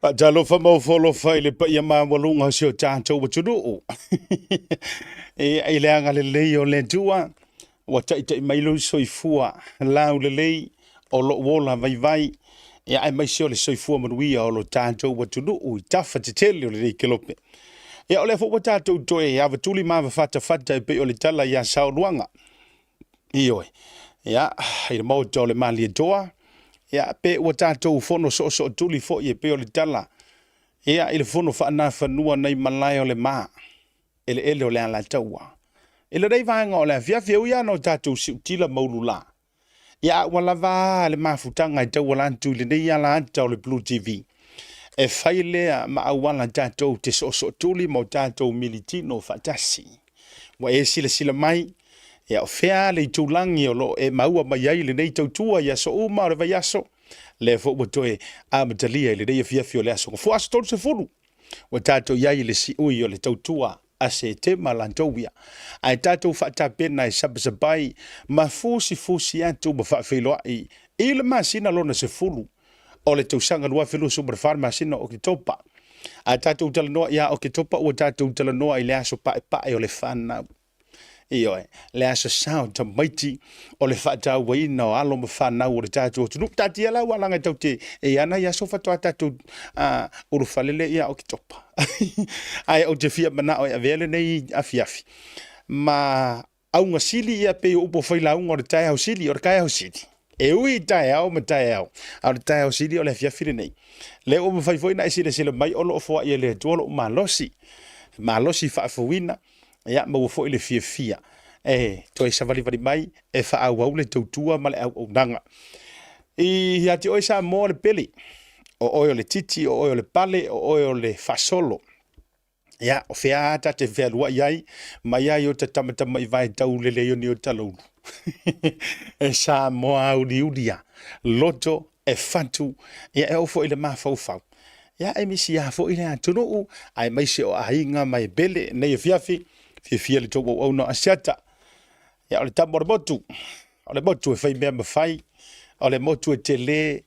Faatalofa ma ofo alofa i le paia maualuga o si o tatou atunuu. E i le agalelei o le Atua, ua taitai mai lou soifua laulelei o lou ola vaivai, ia aemaise o le soifua manuia o lo tatou atunuu i tafa tetele o lenei kelope. Ia o lea foi ua tatou toe avatuli ma avafatafata e pei o le tala ia Saoluaga. Ioe. Ia, i le maota o le Malietoa, ia, pe ua tatou fono soosootuli foi e pei o le tala, ia, i le fono faanafanua nai malae o le ma, eleele o le Alataua. I lenei vaega o le afiafi, e ui lava ina tatou siutila ma ulula, ia, a ua lava le mafutaga e tauala atu i lenei alaata o le Blue TV, e fai lea ma auala tatou te soosootuli ma o tatou militino faatasi. Ua e silasila mai, ia o fea le itulagi o lo o e maua mai ai lenei tautua i aso uma o le vaiaso, lea foi ua toe amatalia i lenei afiafi o le aso Gafua, aso 30, ua tatou i ai i le siui o le tautua a Setema latou ia. Ae tatou faatapena e sapasapai ma fusifusi atu ma faafeiloai i le masina lona 10 o le tausaga 2024, le masina o Oketopa. A tatou talanoa ia Oketopa, ua tatou talanoa i le aso paepae o le fanau. Ioe, le aso sao tamaiti o le faatauaina o alo ma fanau o le tatou atunuu. Taatia la ua laga e tau te e ana i aso faatoa tatou ulufale le ia Oketopa. Ae ou te fia manao e avea lenei afiafi ma auga sili ia pei o upu o failauga o le taeao sili, o le taeao sili. E ui i taeao ma taeao, a o le taeao sili o le afiafi lenei. Lea ua mafai foi ona e silasila mai o lo o foai e le Atua lou malosi, malosi faafouina, ia maua foi le fiafia e toe savalivali mai e faaauau le tautua ma le auaunaga. I ia te oe Samoa le pele, o oe o le titi, o oe o le pale, o oe o le faasolo. Ia, o fea lava ta te fealuai ai, mai ai o ta tamatama'ivae taulelei o ni o talaulu. E Samoa auliuli a, loto e fatu, ia e oo foi i le mafaufau. Ia e misi lava foi le atunuu, aemaise o aiga ma e pele. Nei afiafi, fiafia le tou auauna o Asiata. Ia o le tama o le motu, o le motu e fai mea ma fai, o le motu e tele,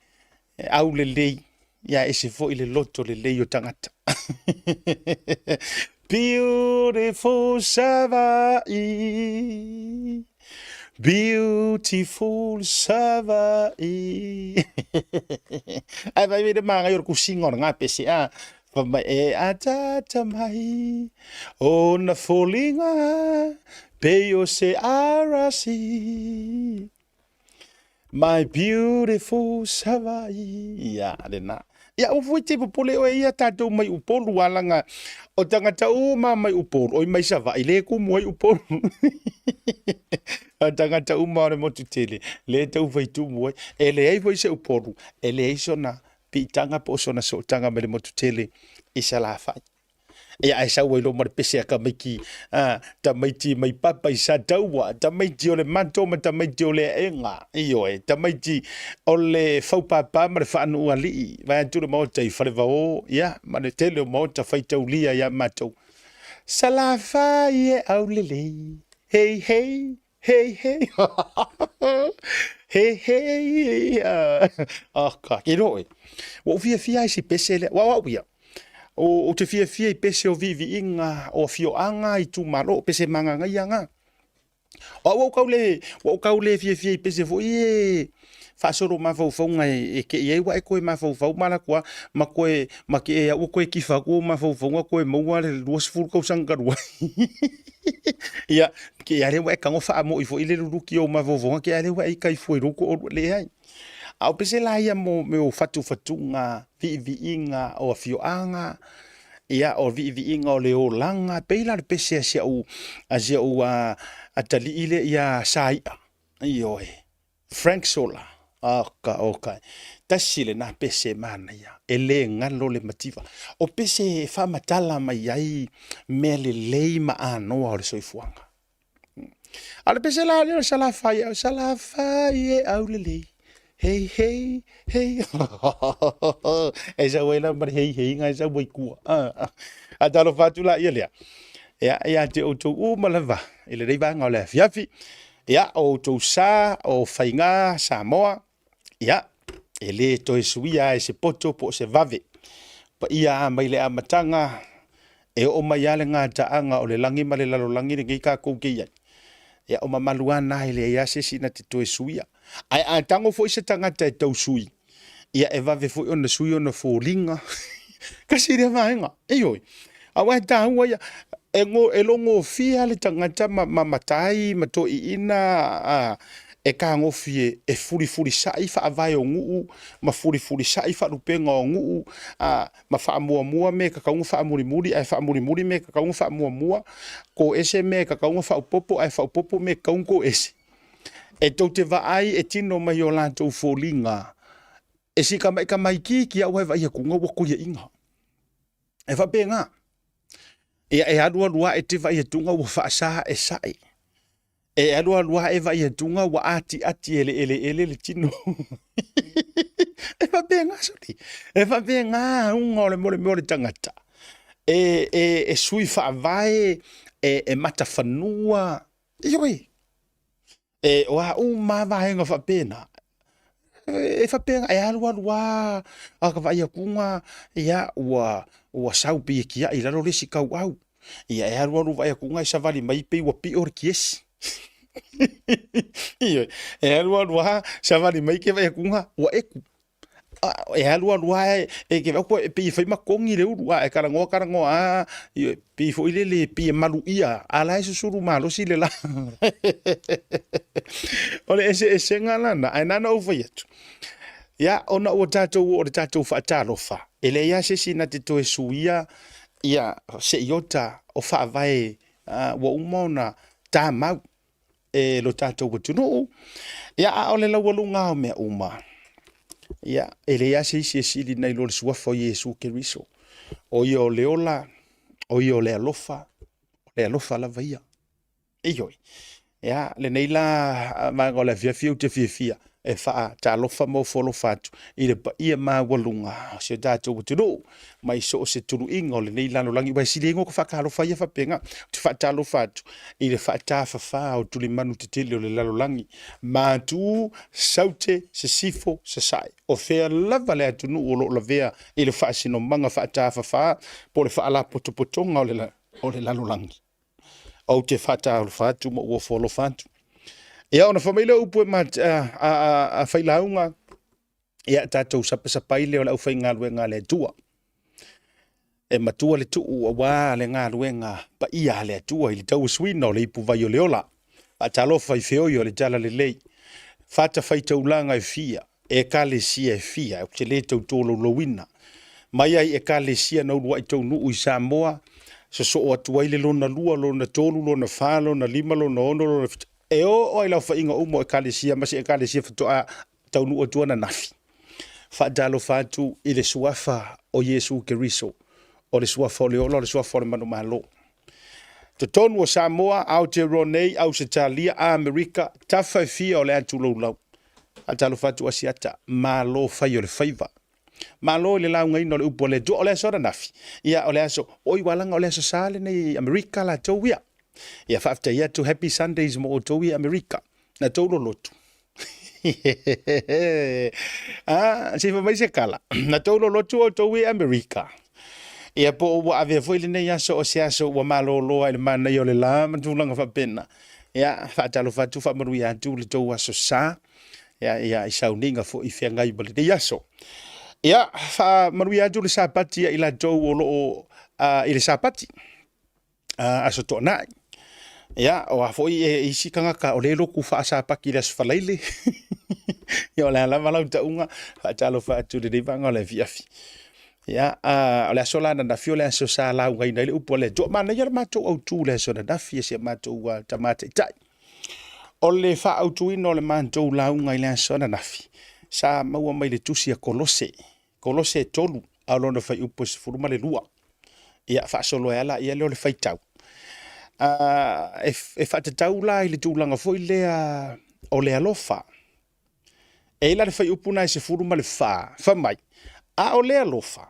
e aulelei, ia ese foi le loto lelei o tagata. Beautiful Savaii, beautiful Savaii. Ae vai vai le māngai o le kusiga o le gapese a. Fa mai e ataata mai ona foliga pei o se arasi. My beautiful Savaii. Ia, lena. Ia, ua fui te popole oe ia tatou mai Upolu alaga o tagata uma mai Upolu, oi mai Savaii, le kumu ai Upolu. O tagata uma o le motu tele, le tau fai tumu ai. E leai foi se Upolu, e leai sona piitaga po o sona sootaga mai le motu tele i Salafai. Ia ae sau ai loa ma le pese a tamaiti, a, tamaiti mai papa i Sataua, tamaiti o le mato ma tamaiti o le aega, ioe, tamaiti o le faupāpā ma le faanuu alii, vaeatu le maota i Falevao, ia, ma le tele o maota faitaulia ia matou. Salafai e aulelei, hei hei, hei hei, hei hei, oh God, ke loe. Ua ou fiafia ai si pese lea, ua au ia, Ou te fiafia i pese o viiviiga o afioaga, itumalo, o pese magagaia na. O au ua ou tau le, ua ou tau le fiafia i pese foi e faasolo mafaufauga e te i ai ua e toe mafaufau ma alu atu lava ma toe ma te i ua toe tifa atu ou mafaufauga toe maua le 20 tausaga talu ai. Ia, te i lava lea ua e tago faamoi foi le luluti o ou mafaufauga te i lava lea ua e ita ifo i lou toalua. Leai. A o pese la ia mo mea o fatufatuga, viiviiga o afioaga, ia o viiviiga o le olaga, pei la o le pese a si au, a si au atalii lea ia Sai'a, ioe, Frank Sola, oka oka, tasi lena pese manaia, e le galo le mativa. O pese e faamatala mai ai mea lelei ma anoa o le soifuaga. A o le pese la lea o le Salafai, o Salafai e aulelei, hei hei hei. E sau ai la ma le hei hei ga e sau ai tua. A talofa atu la ia lea. Ia, ia te outou uma lava i lenei vaega o le afiafi. Ia, o outou sa, o faiga Samoa, ia, e le toe suia lava e se poto po o se vave. Paia lava mai le amataga e oo mai lava le gataaga o le lagi ma le lalolagi lenei tatou te i ai. Ia o mamalu lava na e leai lava se isi na te toe suia. Ae a tago foi se tagata e tau sui, ia e vave foi ona sui ona foliga. Tasi lea vaega. Ioe. Aua e taua ia, e, go, e logofie lava le tagata ma, ma matai ma toeaiina a, e tagofie e fulifulisai faavae o nuu ma fulifulisai faalupega o nuu a, ma faamuamua mea e tatau ona faamulimuli ae faamulimuli mea e tatau ona faamuamua, toese mea e tatau ona faaopoopo ae faaopoopo mea e tatau ona toese. E tou te vaai e tino mai i o latou foliga e si tamaitiiti lava ua e vaai atu ua toeaiina. E faapena. Ia e alu alu ae te vaai atu ua faasa e sae. E alu alu ae vaai atu ua atiati e le eleele le tino. E faapena soli. E faapena auga o le mea o le tagata. E, e, e sui faavae, e, e matafanua, ioe. E, o a uma lava vaega faapena, e faapena, e alu alu lava a ka vaai atuga, ia, ua, ua sau pei e tiai i lalo le isi tauau. Ia, e alu alu vaai atuga e savali mai pei ua pio le kiesi. Ioe, e alu alu lava savali mai ke vaai atuga ua eku. E alu alu lava e ke vaai e pei e fai ma kogi le ulu, a e talanoa talanoa lava, ioe, pei foi lele pei e maluia, a la e susulu malosi le la. O le eseesega lana, ae na ona ou fai atu, ia, ona ua tatou oo i le tatou faatalofa, e leai lava se isi na te toe suia ia se iota o faavae ua uma ona tamau e lo tatou atunuu. Ia, a o le laualuga o mea uma, ia, e leai lava se isi e sili nai lo le suafa o Iesu Keriso. O ia o le ola, o ia o le alofa, o le alofa lava ia. Ioe. Ia, lenei la vaega o le afiafi ou te fiafia e faatalofa ma ofo alofa atu i le paia maualuga o si o tatou atunuu mai so o se tuluiga o lenei lalolagi. Ua e sili ai ona faatalofa ia faapena. Ou te faatalofa atu i le faatafafa o tulimanu tetele o le lalolagi, Matu, Saute, Sisifo, Sasae. O fea lava le atunuu o lo o lavea i le faasinomaga faatafafa po o le faalapotopotoga o le lalolagi. Ou te faatalofa atu ma ou ofo alofa atu. Ia, ona fai mai lea o upu e a failauga, ia tatou sapasapai lea o le aufaigaluega a le Atua. E matua le tuu aua le galuega paia a le Atua i le tauasuina o le ipuvai o le ola. Faatalofa i feoi o le talalelei, fatafaitaulaga e fia, Ekalesia e fia, ou te le tau tolaulauina. Mai ai Ekalesia na uluai taunuu i Samoa, sosoo atu ai le lona lua, lona tolu, lona fa, lona lima, lona ono, lona fitu, e oo lava i le aofaiga uma o Ekalesia ma se Ekalesia faatoa taunuu atu ananafi. Faatalofa atu i le suafa o Iesu Keriso, o le suafa o le ola, o le suafa o le manumalo. Totonu o Samoa, Aotearoa nei, Ausetalia, Amerika, tafa e fia o le atu laulau. Faatalofa atu Asiata, malo fai o le faiva. Malo i le laugaina o le upu a le Atua. O le aso ananafi, ia o le aso, oi ua laga o le aso Sa lenei i Amerika latou ia. Ia faafetai atu Happy Sundays mo outou i Amerika. Na tou lolotu. Ah, se i fai mai se kala. Na tou lolotu outou i Amerika. Ia po o ua avea foi lenei aso o se aso ua malolo ai i le manaia o le la ma tulaga faapena. Ia, faatalofa atu, faamanuia atu le tou aso sa. Ia, ia, i sauniga foi i feagai ma lenei aso. Ia, faamanuia atu le Sapati ia i latou o lo o i le Sapati. Aso Toonai. Ia, o a foi e isi tagata o lea e lotu faasapati i le Aso Faraile. Ia, o le a lava lau tauga, faatalofa atu i lenei vaega o le afiafi. Ia, o le aso la ananafi o le aso sa laugaina ai le upu a le Atua. Manaia le matou autu i le aso ananafi e si a matou tama taitai. O le faaautuina o le matou lauga i le aso ananafi, sa maua mai le tusi a Kolose, Kolose e 3, a o lona fuaiupu e 12. Ia, faasolo ai lava laia lea o le faitau. E faatatau la i le tulaga foi lea o le alofa. E i ai la le fuaiupu lena e 14, fai mai, a o le alofa,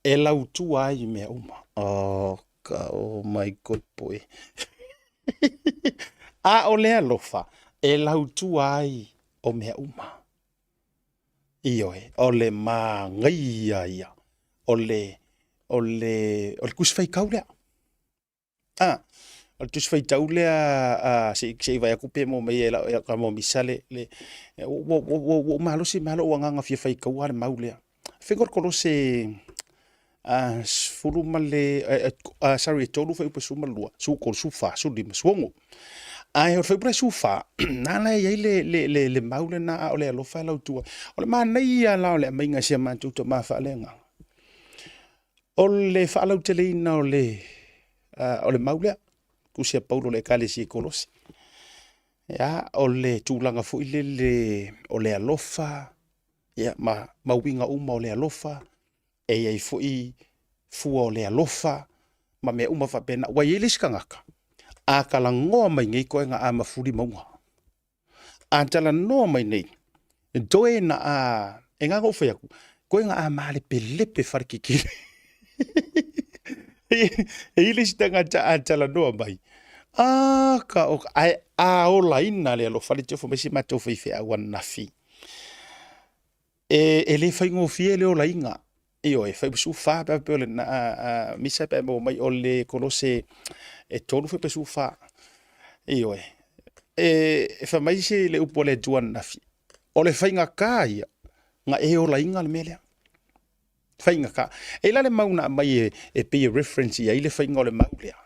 e lautua ai i mea uma. Oh, oh my God boy. A o le alofa, e lautua ai o mea uma. Ioe, o le manaia ia. o le o le o le Tusi Faitau lea. A, o le Tusi Faitau lea a, se i se i vaai atu pe maua mai e lau tama o Misa le le ua ua ua ou malosi mai lava lou agaga fia faitaua le mau lea. Faiga o le Kolose a 10 ma le, sorry, e 3 fuaiupu 12, 13, 14, 15, 16. Ae o le fuaiupu la e 14, na la e i ai le, le, le, le mau lena a o le alofa e lautua. O le manaia la o le aumaiga e si a matou tama faaleagaga, o le faalauteleina o le, o le mau lea, tusi a Paulo i le Ekalesia i Kolose. Ia, o le tulaga foi lele o le alofa, ia, ma, ma uiga uma o le alofa, e i ai foi fua o le alofa ma mea uma faapena. Ua i ai le isi tagata, a talanoa mai nei toega a mafuli mauga. A talanoa mai nei, toe na a, e na ona ou fai atu, toe na a malepelepe faletetele. E i ai le isi tagata a talanoa mai, a ka oka, ae a olaina le alofa le te ofo mai si matou faifeau ananafi. E, e le faigofie le olaina. Ioe, fuaiupu 14 pe a faapea o le a, a, Misa pe a maua mai o le Kolose e 3 fuaiupu 14. Ioe, e, e fai mai se le upu a le Atua ananafi, o le faigata ia na e olaina le mea lea. Faigata. E i ai la le mau na aumai e, e pei e reference i ai le faiga o le mau lea.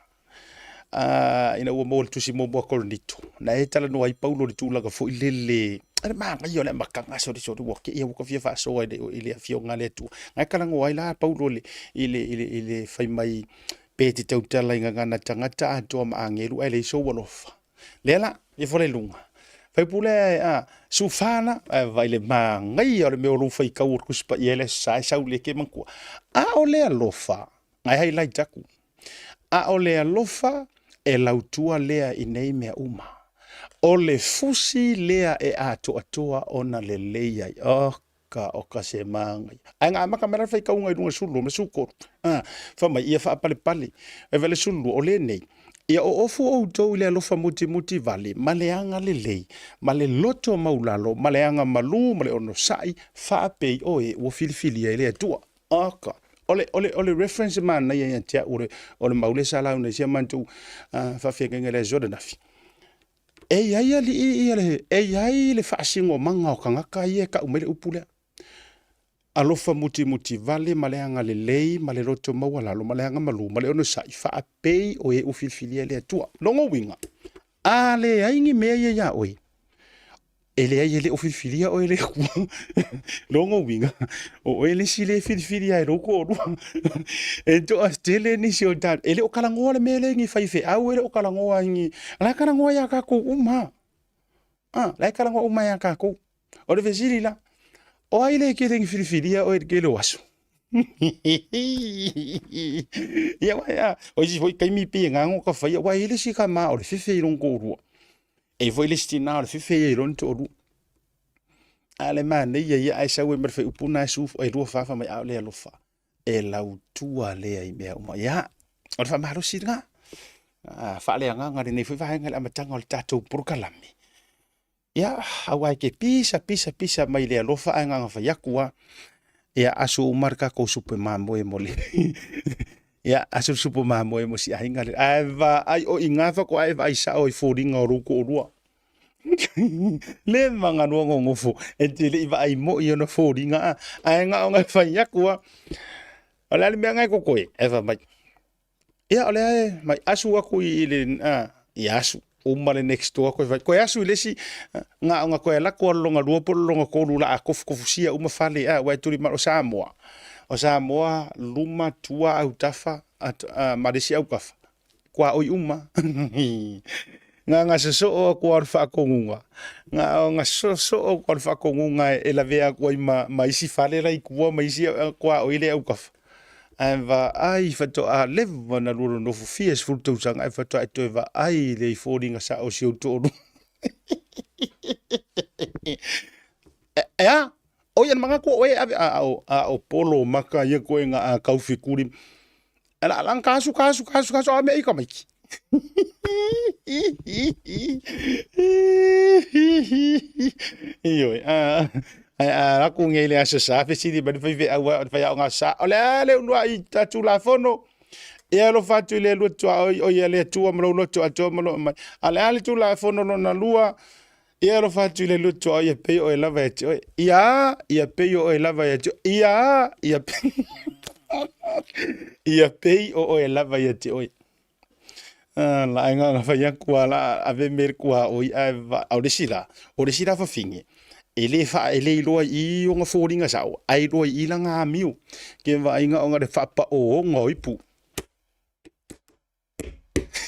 Ina ua maua le tusi muamua a Korinito, na e talanoa ai Paulo i le tulaga foi lele, le manaia o le amataga, sole sole ua te i ua ta fia faasoa i le, i le afioga a le Atua. Na e talanoa ai la Paulo i le, i le, i le, i le fai mai pe te tautala i gagana tagata atoa ma agelu ae leai sou alofa. Lea la, ifo la i luga. Faipule a, sufa la, ae vaai le manaia o le mea o lou faitau o le Tusi Paia i le Aso Sa e sau le ke manatua. A o le alofa, na e highlight atu. A o le alofa e lautua lea i nei mea uma. O le fusi lea e atoatoa ona lelei ai. Oka, oka se manaia. Ae na amata mai la le faitauga i luga 12 ma 13. Ah, fai mai, ia faapalepale. E vaai le 12, o lenei, ia oofu outou i le alofa mutimuti vale, ma le agalelei, ma le loto maulalo, ma le agamalu, ma le onosai, faapei o e ua filifilia e le Atua. Oka. O le, o le, o le reference manaia ia te au o le, o le mau lea sa lauga ai si a matou faafeagaiga i le Aso ananafi. E i ai alii ia le, e i ai le faasinomaga o tagata ia e tau mai le upu lea. Alofa mutimuti vale ma le agalelei ma le loto maualalo ma le agamalu ma le onosai faapei o e ua filifilia e le Atua. Lona uiga, a leai ni mea ia iā oe, e leai e le o filifilia oe e le Atua. Lona uiga, o oe le isi le filifilia e lou toalua. E toatele nisi o tatou, e le o talanoa le mea lea i ni faifeau, e le o talanoa i ni, o la e talanoa ia tatou uma lava. O la e talanoa uma ia tatou. O le fesili la, o ai le tele ni filifilia oe i le tele o aso? Ia, aua, o isi foi taimi pei e gago ka faia, aua e i ai le isi tama o le fefe i lona toalua. E i ai foi le isi tina o le fefe ia i lona toalua. A o le manaia ia ae sau ai ma le fuaiupu lena e e 24 fai mai, a o le alofa e lautua lea i mea uma. Ia, o le faamalosi lena. Faaleagaga lenei foi vaega i le amataga o le tatou polokalame. Ia, aua e te pisa pisa pisa mai le alofa ae na ona fai atu lava. Ia, asu uma le tatou supe mamoe mo le Ia, asu le supe mamoe mo si aiga lea. Ae vaai, o i ina faatoa e vaai sao i foliga o lou toalua. Le magalua nonofo e te le i vaai moi ona foliga, ae na ona fai atu lava. O le a le mea lena e totoe? Ae fai mai, Ia, o lea e mai asu atu i le, ia asu, uma le next door koe fai, koe asu i le isi, na ona koe alu atu lava lona lua po o lona tolu o le a tofutofusia uma fale, aua e tulimanu, o Samoa, o Samoa, luma, tua, autafa, ma le isi autafa, tuaoi uma. Na ona sosoo atu lava o le faatonuga, na ona sosoo atu lava o le faatonuga e lavea atu ai ma isi fale la i tua ma isi tuaoi la i autafa. Ae vaai faatoa leva ona lua nonofo fia 10 tausaga ae faatoa e toe vaai i le foliga sao o si ou toalua. E a? O ia na manatu o oe e ave a o a o polo maka ia koe nga a kau fekuli. Ala ala ka asu ka asu ka asu ka asu a me i ka maiki. Ioe, a ai a laku ngei le aso sa fesili mai le faifeau o le faiaoga sa o le a le uluai ta Tulafono e alofa atu i le lua tuaoi o ia le Atua ma lou loto atoa ma lou mai. A le a le Tulafono lona lua e alofa atu i le lua tuaoi e pei o e lava ia te oe. Ia ia pei o oe lava ia te oe. Ia ia ia pei o oe lava ia te oe. La aiga na fai atu a la ave me le tuaoi ae a o le isi la, o le isi la fafine e le faa e le iloa i i ona foliga sao ae iloa i i lana amio. Ke vaaiga ona le faapaoga o ipu.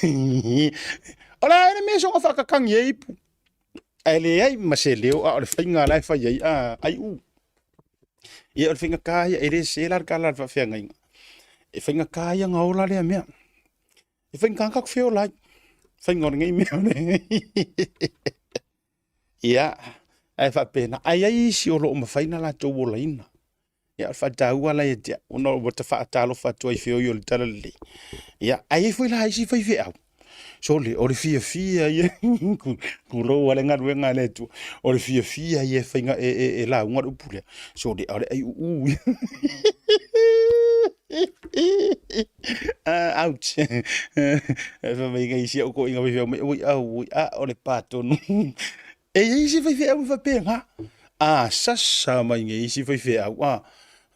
O le a le mea soona faakakagi ai ipu. Ae leai ma se leo a o le faiga la e fai ai a ai u. Ia o le faigata ia, e le sese la le tala a le faafeagaiga. E faigata ia ona ola lea mea. E faigata ona tatou feola ai, faiga o lenei mea. Ia, ae faapena. Ae i ai isi o lo o mafai ona latou olaina. Ia, o le faataua la ia te au, ona ua ta faatalofa atu ai i feoi o le talalelei. Ia, ae i ai foi la isi faifeau, sole, o le fiafia ia, tulou lava le galuega a le Atua, o le fiafia ia e faiga e lauga le upu lea, sole, o le aiuu ia. Ouch. Fai mai nai isi au toeaiina faifeau mai, oi au, oi a o le pa tonu. E i ai isi faifeau e faapena. A sasa mai nei isi faifeau, a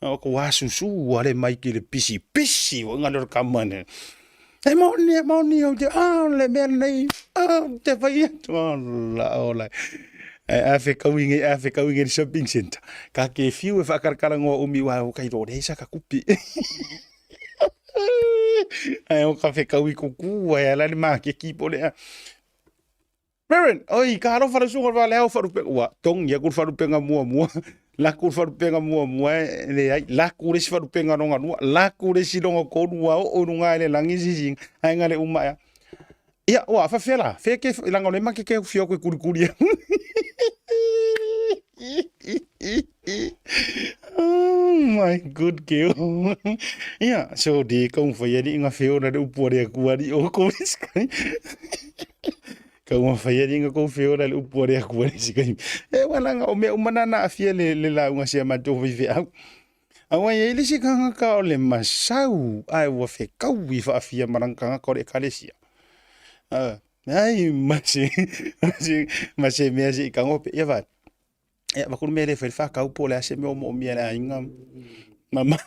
o ko asusu ale mai ki le pisi pisi o ngalo le kama ne. E moni, e moni au te, a o le mea nei, a te fai atu, ola, ola. E a whekau i ngai, a whekau i ngai le shopping center. Ka ke fiu e whakarakara ngoa umi wa o kai rore sa ka kupi. Ai o ka whekau i kuku ai ala le makeki po le a. Reverend, oi, ka alofa le susuga o le Valeao Falupenga. Ua togi aku le falupenga muamua, laku le falupenga muamua e leai, laku le isi falupenga longa lua, laku le isi longa tolu, ua oo i luga i le lagi sisiga, ae na le uma ea. Ia, ua faafefea la, fea ke, leaga o lea ma ke ke fio aku e kulikuli au. Oh my good girl. Ia, so di kau whai ari nga whiona le upu ari aku ari o ko skai. Kau whai ari nga kou whiona le upu ari aku ari skai. E wala nga o mea umana na afia le le launga sia matou whai au. Aua e i ai le isi kangaka o le masau ae ua fekaui faafia ma lana kangaka o le ekalesia. Ai ma se ma se mea se i kagope. Ia vai. Ia vaku le mea le fai le whakau po le a se mea o moomia le aiga. Ma ma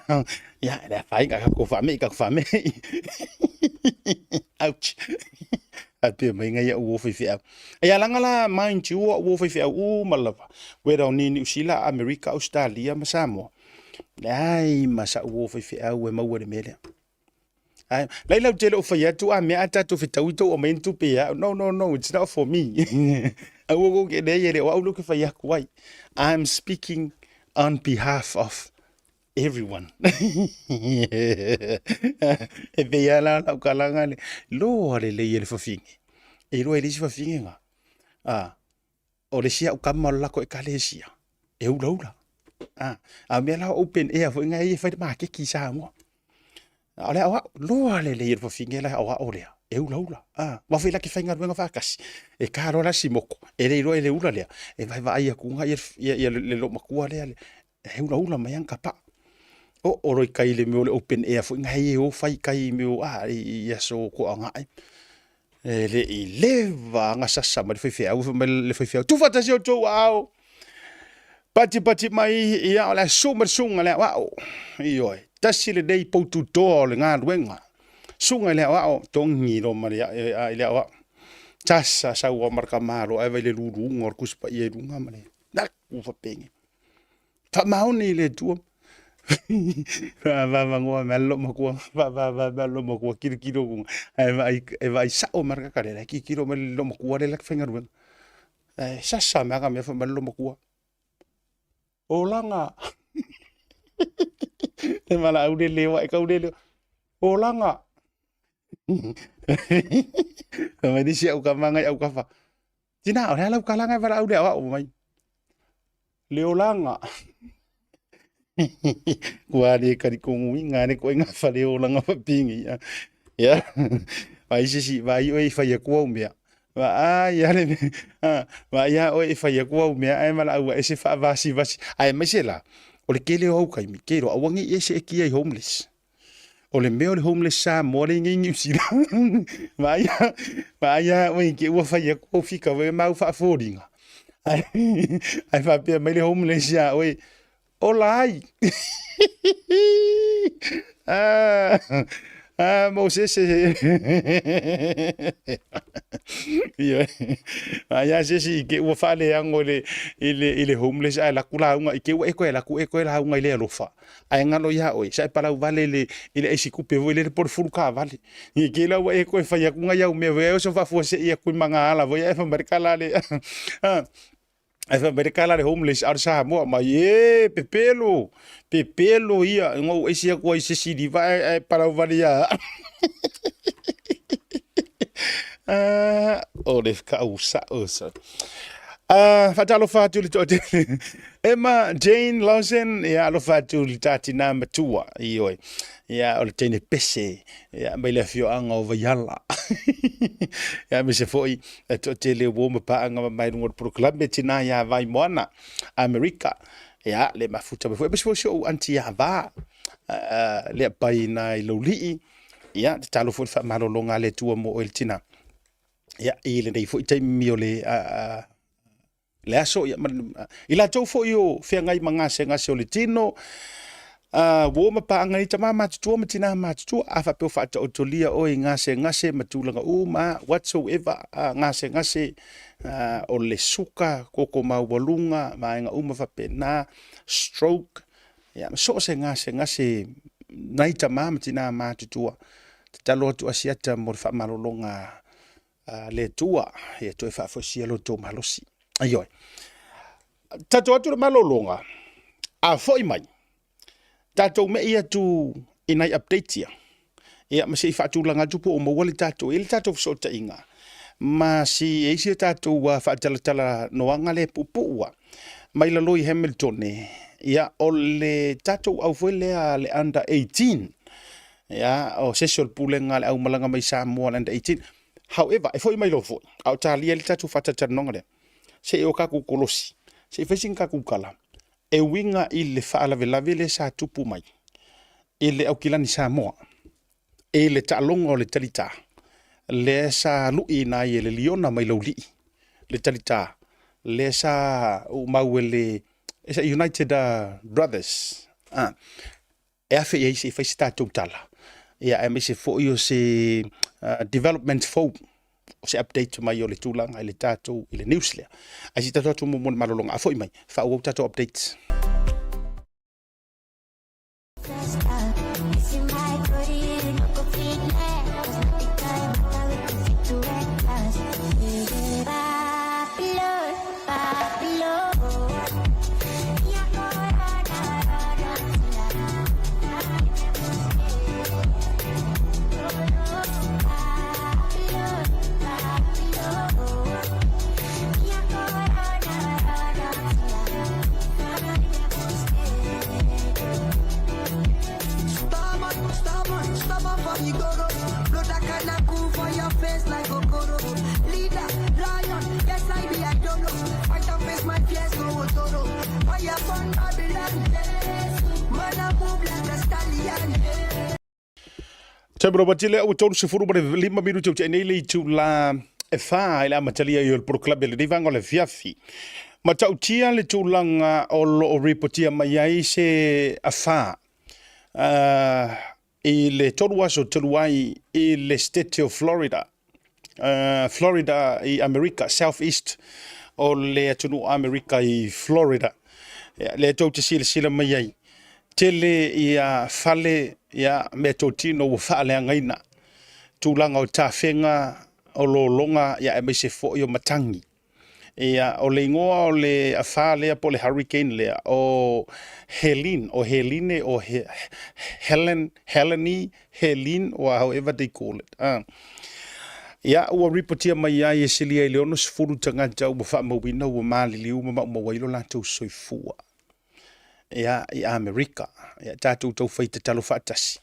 ia le afaina ka ko whamei ka whamei. Ouch. A pia mai ngai au o whai Ia langa la mind you ua faifeau uma lava whether o ni Niu Sila, Amerika, Australia ma Samoa. Leai ma sa'u uo faifeau e maua i le mea lea. Ai, laila ou te le o fai atu a mea a tatou fetaui tou aumai ni tupe ia au. No, no, no, it's not for me. Aua kou ke leai e le o au lea ou te fai atu ai. I'm speaking on behalf of everyone. E pei lava la lau kalaga le loa lelei e le fafine. E iloa e le isi fafine na. A, o le isi au kama o le lako ekalesia, e ulaula. A, a mea la open air foi ngai e fai le makeki i Samoa. A o le aoao, loa lelei e le fafine la aoao lea, e ulaula. A, ma foi la ke faigaluega faatasi, e ta loa la simoko, e le iloa e le ula lea, e vaevaai atu ia, ia, ia le loomatua lea, e ulaula mai ana kapa. Oo loa i tai i le mea o le open air foi lena e o fai i tai i mea o a i aso toagae. E le i leva ana sasa mai le faifeau, fai mai le faifeau, tuufaatasi outou aao, patipati mai, ia o le a susu mai le susuga i le aoao. Ioe, tasi lenei poututoa o le galuega, susuga i le aoao, togi loa ma le i le aoao. Sasa sau lava ma le tamaloa ae vaai i le luluga o le Tusi Paia i luga ma le ua faapeni. Faamaoni i le Atua. Faavavagoa mai lou matua, faavava mai lou matua, tilotilo atu ae vaai, e vaai sao mai le tagata lea, la e tilotilo mai le loomatua lea la e faigaluega. Ae sasa mai lava mea fai mai le loomatua, olaga. Le valaau le leo ae tau le leo, olaga. Fai mai le isi au tama ngai autafa, Tina, o le a lau tala ngai valaau lea o au mai. Le olaga. Kua le kalikoguiga le koe nga fale olaga fapingi. Ia. Vai se si vai oi fai aku au mea. Vaai a le mea, vaai a oe e fai atu au mea ae valaau ae se faavasivasi. Aemaise la, o le tele o au taimi, te iloa aua ne i e seetia i homeless. O le mea o le homeless Samoa lea e i nei Niu Sila. Vaai a, vaai a oe i te i ua fai atu au fika foi ma au faafoliga. Ae, ae faapea mai le homeless ia oe, Ola ai! Ah, ah, Mosese. Ioe. Ai a se isi i te ua faaleago i le, i le, i le homeless ae alu atu lauga i te ua e toe alu atu e toe lauga i le alofa. Ae galo ia oe, sa e palau vale i le, i le aisi tupe foi lele po o le fulu taavale. I te la ua e toe fai atu nai au mea foi ae oso faafuasei atu i magaala foi ae fai mai le tala a le, ah, Ae fai mai le tala a le homeless a o le Samoa mai, e pepelo, pepelo ia, na ou ese atu ai i se siliva ae, ae palau vale ia au. Ah, o le kau sa'o sa. Ah, faatalofa atu i le toatele. Emma Jane Lawson, ia alofa atu i le ta tinā matua, ioe. Ia, o le teine pese, ia, mai le afioaga o Vaiala. Ia, aemaise foi e toatele uo ma paaga mamae i luga o le polokalame Tina iā Vaimoana, Amerika. Ia, le mafuta mai foi. Aemaise foi si ou aunty ia Va, lea pai ina i Laulii. Ia, tatalo foi le faamalologa a le Atua mo oe le tina. Ia, i lenei foi taimi o le le aso, ia, ma, i latou foi o feagai ma gasegase o le tino, uo ma paaga i tama matutua ma tina matutua, a faapea o faataotolia oe i gasegase ma tulaga uma, whatsoever, gasegase o le suka, koko maualuga, vaega uma faapena, stroke, ia, ma so o se gasegase nai tama ma tina matutua, tatalo atu Asiata mo le faamalologa a le Atua ia toe faafoisia lo outou malosi. Ioe. Tatou atu le malologa, a foi mai, tatou me'i atu i nai update ia. Ia, ma se i faatulaga atu po o maua le tatou, i le tatou fesootaiga. Ma si e isi a tatou faatalatala noaga lea e puupuu lava. Mai lalo i Hamilton, ia, o le tatou au foi lea le under 18. Ia, o se isi o le pulega a le aumalaga mai Samoa le under 18. However, e foi mai loa foi, a o talia ai le tatou faatalatalanoaga lea, se i o tatou kolosi, se i fai sina tatou tala e uiga i le faalavelave lea sa tupu mai i le Aukilani Samoa i le taaloga o le talita lea sa luiina ai e le liona mai Laulii le talita lea sa uumau e le United Brothers. E afe i ai se i fai se tatou tala, ia aemaise foi o se development fou, o se update mai o le tulaga i le tatou i le news lea. Ae se i tatou atu muamua i le malologa, a foi mai, faaauau tatou updates. Taimi lava tele ua 35 minute o te nei le itula e whā i le amatalia i o le polokalame lenei vaega o le afiafi. Matautia le tulaga o lo o ripotia mai ai se afa i le tolu aso talu ai i le State o Florida, Florida i Amerika, South East o le atunuu o Amerika i Florida. Ia, lea tou te silasila mai ai, tele ia fale, ia meatotino ua faaleagaina, tulaga o tafega, o lologa, ia aemaise foi o matagi. Ia, o le igoa o le afa lea po o le hurricane lea, o Helene, o Heline, o He, Helen, Helene, Helene, or however they call it. Ia, ua ripotia mai ai e silia i le 60 tagata ua faamauina ua maliliu ma maumau ai lo latou soifua. Ia, i Amerika. Ia, tatou taufai tatalo faatasi.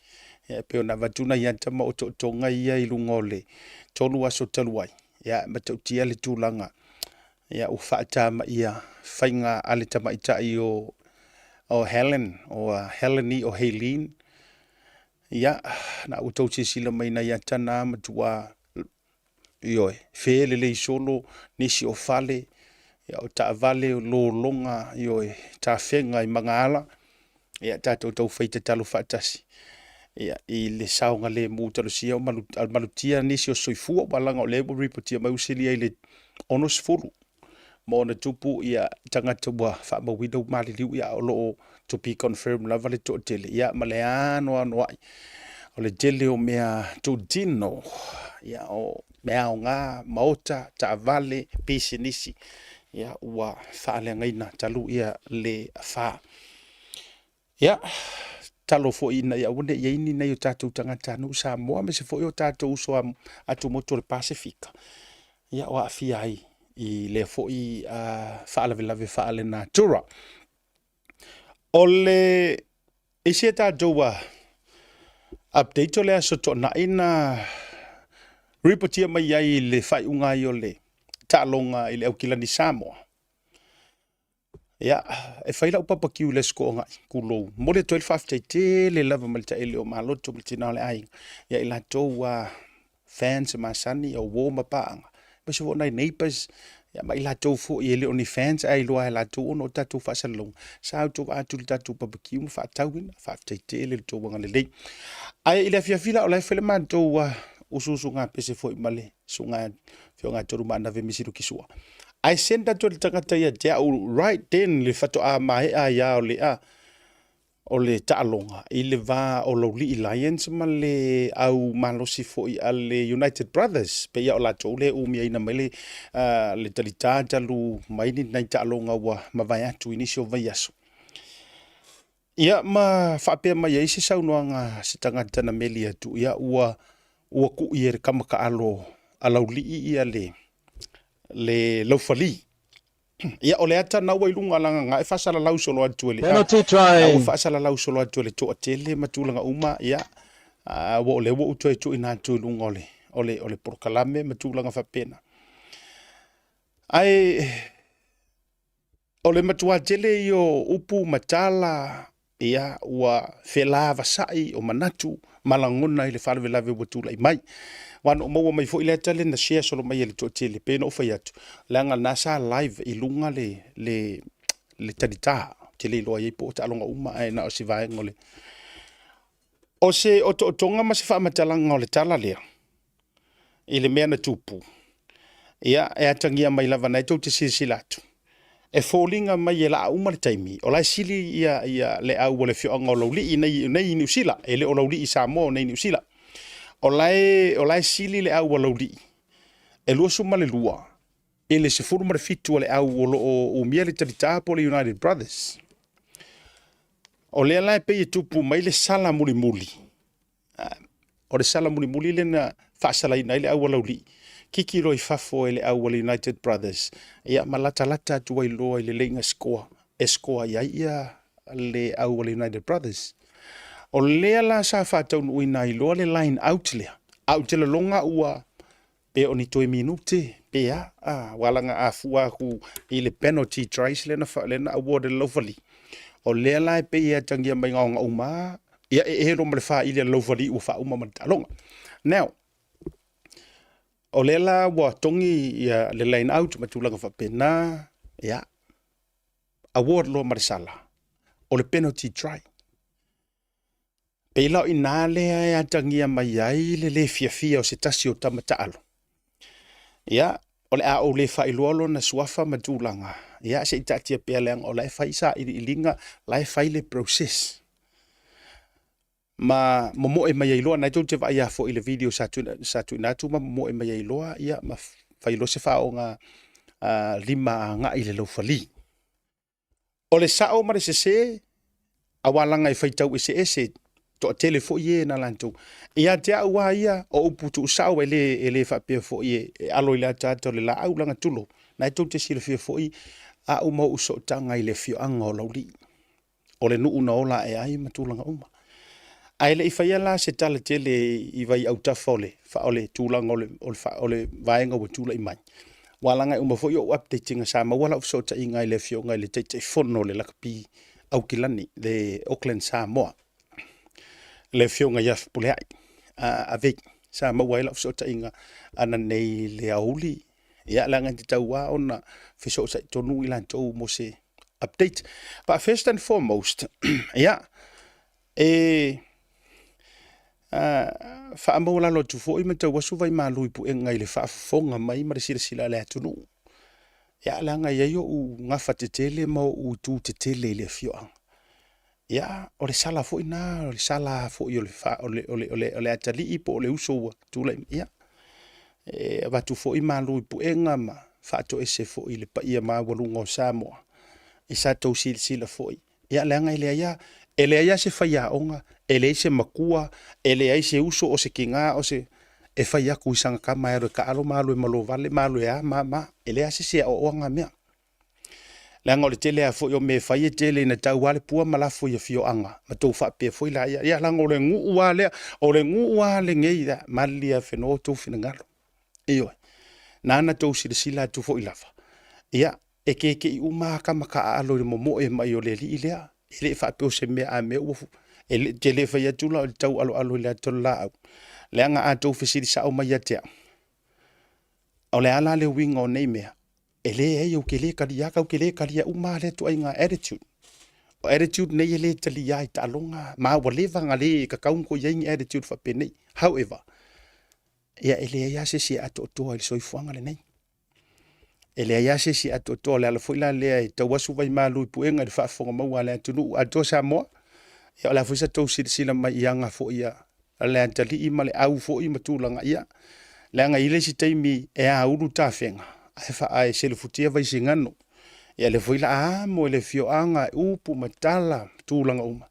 Ia, e pei ona avatu nai ata ma otootoga ia i luga o le tolu aso talu ai. Ia, e matautia le tulaga, ia, ua faatamaia faiga a le tamaitai o Helen, o Helene o Haleen. Ia, na ua outou silasila mai nai ata na matua, ioe, fe lelei solo nisi o fale, ia, o taavale, o lologa, ioe, tafega i magaala. Ia, tatou taufai tatalo faatasi, ia, i le saogalemu talosia o malutia nisi o soifua, aua leaga o lea ua ripotia mai ua silia i le 60 ma ona tupu ia tagata ua faamauina ua maliliu, ia o lo o to be confirmed lava le toatele, ia ma le anoanoai o le tele o mea tutino, ia o mea aoga, maota, taavale, pisinisi, ia ua faaleagaina talu ia le afa. Ia, tatalo foi ina ia aua ne i i ai ni nai o tatou tagatanuu Samoa aemaise foi o tatou uso a atumotu o le Pasefika, ia o aafia ai i lea foi faalavelave faalenatura. O le isi a tatou update o le Aso Toonai na ripotia mai ai i le faaiuga ai o le taaloga i le Aukilani Samoa. Ia, e fai lau barbecue i le Aso Toonai, tulou. Momoli atu ai le faafetai tele lava mai le taele o Maloto ma le tina o le aiga, ia i latou ua fans masani, o uo ma paaga, aemaise foi o nai neighbours, ia ma i latou foi e le o ni fans ae iloa lava e latou ona o tatou faasalalauga, sa autovaa atu i le tatou barbecue ma faatauina. Faafetai tele i le tou agalelei. Ae i le afiafi la o la e fai le matou usuusugapese foi ma le susuga Afioga ia Tolumaanave Misi Lukisua. Ae send atu e le tagata ia te au right then le faatoa maea ai lava o le a o le taaloga i le va o Laulii Lions ma le au malosi foi a le United Brothers, pei lava o latou lea e umiaina mai le, le talita talu mai ni nai taaloga ua mavae atu i nisi o vaiaso. Ia ma faapea mai ai se saunoaga a se tagata na meli atu, ia ua ua ku'i e le tama taalo a Laulii ia le le laufali. Ia o le ata na ua i luga leaga na e faasalalau solo atu e le Penalty na ua try. faasalalau solo atu e le toatele ma tulaga uma, ia ua o lea ua ou toe tuuina atu i luga o le o le o le polokalame ma tulaga faapena. Ae O le matua tele ia o upu ma tala, ia, ua felavasai o manatu ma lagona i le faalavelave ua tulai mai. Aua na ou maua mai foi le ata lea na share solo mai e le toatele, pei ona ou fai atu, leaga na sa live i luga le, le, le talita. Ou te le iloa i ai po o taaloga uma ae na o se vaega o le... O se otootoga ma se faamatalaga o le tala lea, i le mea na tupu, ia, e atagia mai lava na e tou te silasila atu, e foliga mai e laa uma le taimi, o la e sili ia, ia le au o le afioaga o Laulii nei, nei i Niu Sila, e le o Laulii i Samoa, o nei i Niu Sila. O la e, o la e sili le au a Laulii e 22 i le 17 a le au o lo o umia le talita po o le United Brothers. O lea la e pei e tupu mai le sala mulimuli, O le sala mulimuli lea na faasalaina ai le au a Laulii, kiki loa i fafo e le au a le United Brothers, ia ma latalata atu ai loa i le leiga score e score i ai ia le au a le United Brothers. O lea la sa faataunuuina ai loa le line out lea, ae ou te lagona ua pe o ni toe minute pe a, aua leaga a fua atu i le penalty tries lea na, lea na award e le Laufali, o lea la e pei e atagia mai na ona uma lava, ia e elo ma le faili a le Laufali ua faauma ma le taaloga. Now, o lea la ua togi ia le line out ma tulaga faapena, ia, award loa ma le sala, o le penalty try. Pei la o i ina lea e atagia mai ai le le fiafia o se tasi o tama taalo. Ia, o le a ou le faailoa lona suafa ma tulaga, ia se i taatia pea leaga o la e fai sailiiliga, la e fai le process. Ma momoe mai ai loa, na e tou te vaai lava foi i le video sa tuuina, sa tuuina atu ma momoe mai ai loa, ia ma fai loa se faaooga lima agai i le laufali. O le sao ma le sese, aua leaga e faitau eseese, toatele foi e na latou. Ia te au lava ia, o upu tuusao e le, e le faapea foi e, e alo i le ataata o le laau, leaga tulou, na e tou te silafia foi au ma ou sootaga i le afioaga o Laulii. O le nuu na ola ae ai ma tulaga uma. Ae le i faia la se tala tele i vai autafa o le, o le tulaga o le, o le, o le vaega ua tulai mai, aua leaga e uma foi ou update ina sa maua lau fesootaiga i le Afioga i le Taitaifono o le Lakapi Aukilani, le Auckland Samoa, le Afioga ia Fepuleai Avei, sa maua ai lau fesootaiga ananei i le aoauli, ia leaga e tatau lava ona fesootai tonu i latou mo se update. But first and foremost, ia, e faamaualalo atu foi ma tauasu vaimalu i puega i le faafofoga mai ma le silasila a le atunuu. Ia, leaga e i ai ou gafa tetele ma ou itu tetele i le afioaga. Ia, o le sala foi na, o le sala foi o le, o le, o le, o le, o le atalii po o le uso ua tulai mai. Ia, e avatu foi malu i puega ma faatoese foi i le paia maualuga o Samoa i sa tou silasila foi. Ia, leaga e leai lava, e leai lava se faiaoga, e leai se matua, e leai se uso o se tina o se e fai atu i sana tama e alu e taalo ma alu e malovale ma alu e a ma a ma a. E leai lava se isi e aoaoa na mea. Leaga o le tele lava foi o mea e fai e tele ina tau lava le pua ma lafo i afioaga ma tou faapea foi la, ia leaga o le nuu lava lea, o le nuu lava lenei, ia malilie afenoa outou finagalo. Ioe. Na ona tou silasila atu foi lava, ia, e keke'i uma lava tama taaalo i le momoe mai o le alii lea. E le faapea o se mea a mea ua... E te le fai atu la o le taualoalo i le ata o le laau, leaga a outou fesili sao mai ia te au, o le a la le uiga o nei mea? E leai ou te le talia, tatou te le talia uma lava lea ituaiga attitude. O attitude nei e le talia i taaloga, ma ua leva ona le tatau ona toe i ai ni attitude faapenei. However, ia e leai lava se isi e atoatoa i le soifuaga lenei. E leai lava se isi e atoatoa. O le ala foi la lea e tauasu vaimalu i puega i le faafofoga maua a le atunuu atoa Samoa. Ia o le a foi sa tou silasila mai i aga foi a le atalii ma le au foi ma tulaga, ia, leaga e i ai le isi taimi e aulu tafega ae, ae selefutia Vaisigano. Ia lea foi la a amo e le afioaga upu ma tala ma tulaga uma.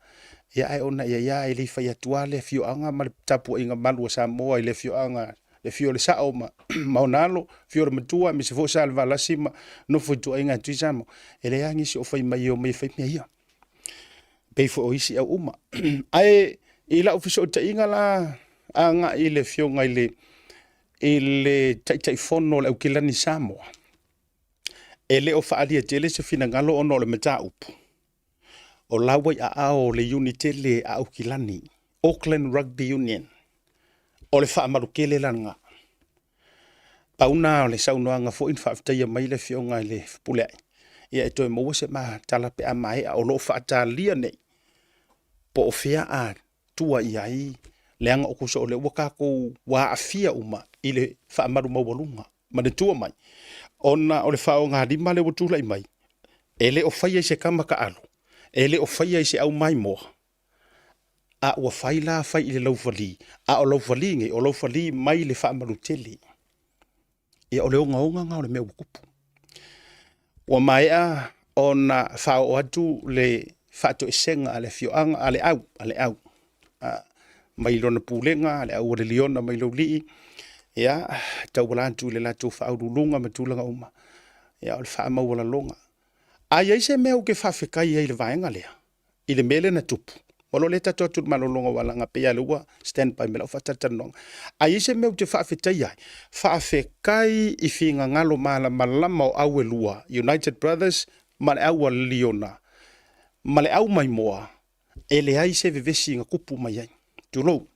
Ia ae ona ia ia e le i fai atu lava le afioaga ma le tapuaiga malu a Samoa i le afioaga, le afio o le Sao ma, ma ona alo, afio o le Matua aemaise foi o Salevalasi ma nofo ituaiga e tui Samoa. E leai lava nisi o fai mai e omai e fai mea ia. Pei foi o isi au uma. Ae i lau fesootaiga la agai i le afioga i le Taitaifono o le Aukilani Samoa, e le o faaalia tele se finagalo ona o le mataupu, o la ua i aao o le Iunitele a Aukilani, Auckland Rugby Union. O le faamalu tele la lena. Pau na o le saunoaga foi na faafetaia mai le afioga i le Fepuleai, ia e toe maua se ma tala pe a maea. O lo o faatalia nei po o fea a tua i ai, leaga o tusa o lea ua tatou ua aafia uma i le faamalu maualuga. Manatua mai, ona o le faaaogalima lea ua tulai mai, e le o faia i se tama taalo, e le o faia i se aumaimoa, a ua fai la fai i le laufali, a o laufali nei, o laufali mai le faamalu tele. Ia o le ogaoga lena o le mea ua tupu. Ua maea ona faaoo atu le faatoesega a le afioaga, a le au, a le au, a, mai lona pulega, a le au a le liona mai Laulii, ia, tauala atu i le latou faauluuluga ma tulaga uma, ia, o le faamaualaloga. A i ai se mea ou te faafetai ai i le vaega lea, i le mea lea na tupu, o lo o lea tatou atu i le malologa aua leaga pei lava lea ua stand by me lau faatalatalanoaga. A i ai se mea ou te faafetaia ai, faafetai i finagalo malamalama o au e lua, United Brothers ma le au a Liona ma le au maimoa, e leai se vevesi na tupu mai ai. Tulou.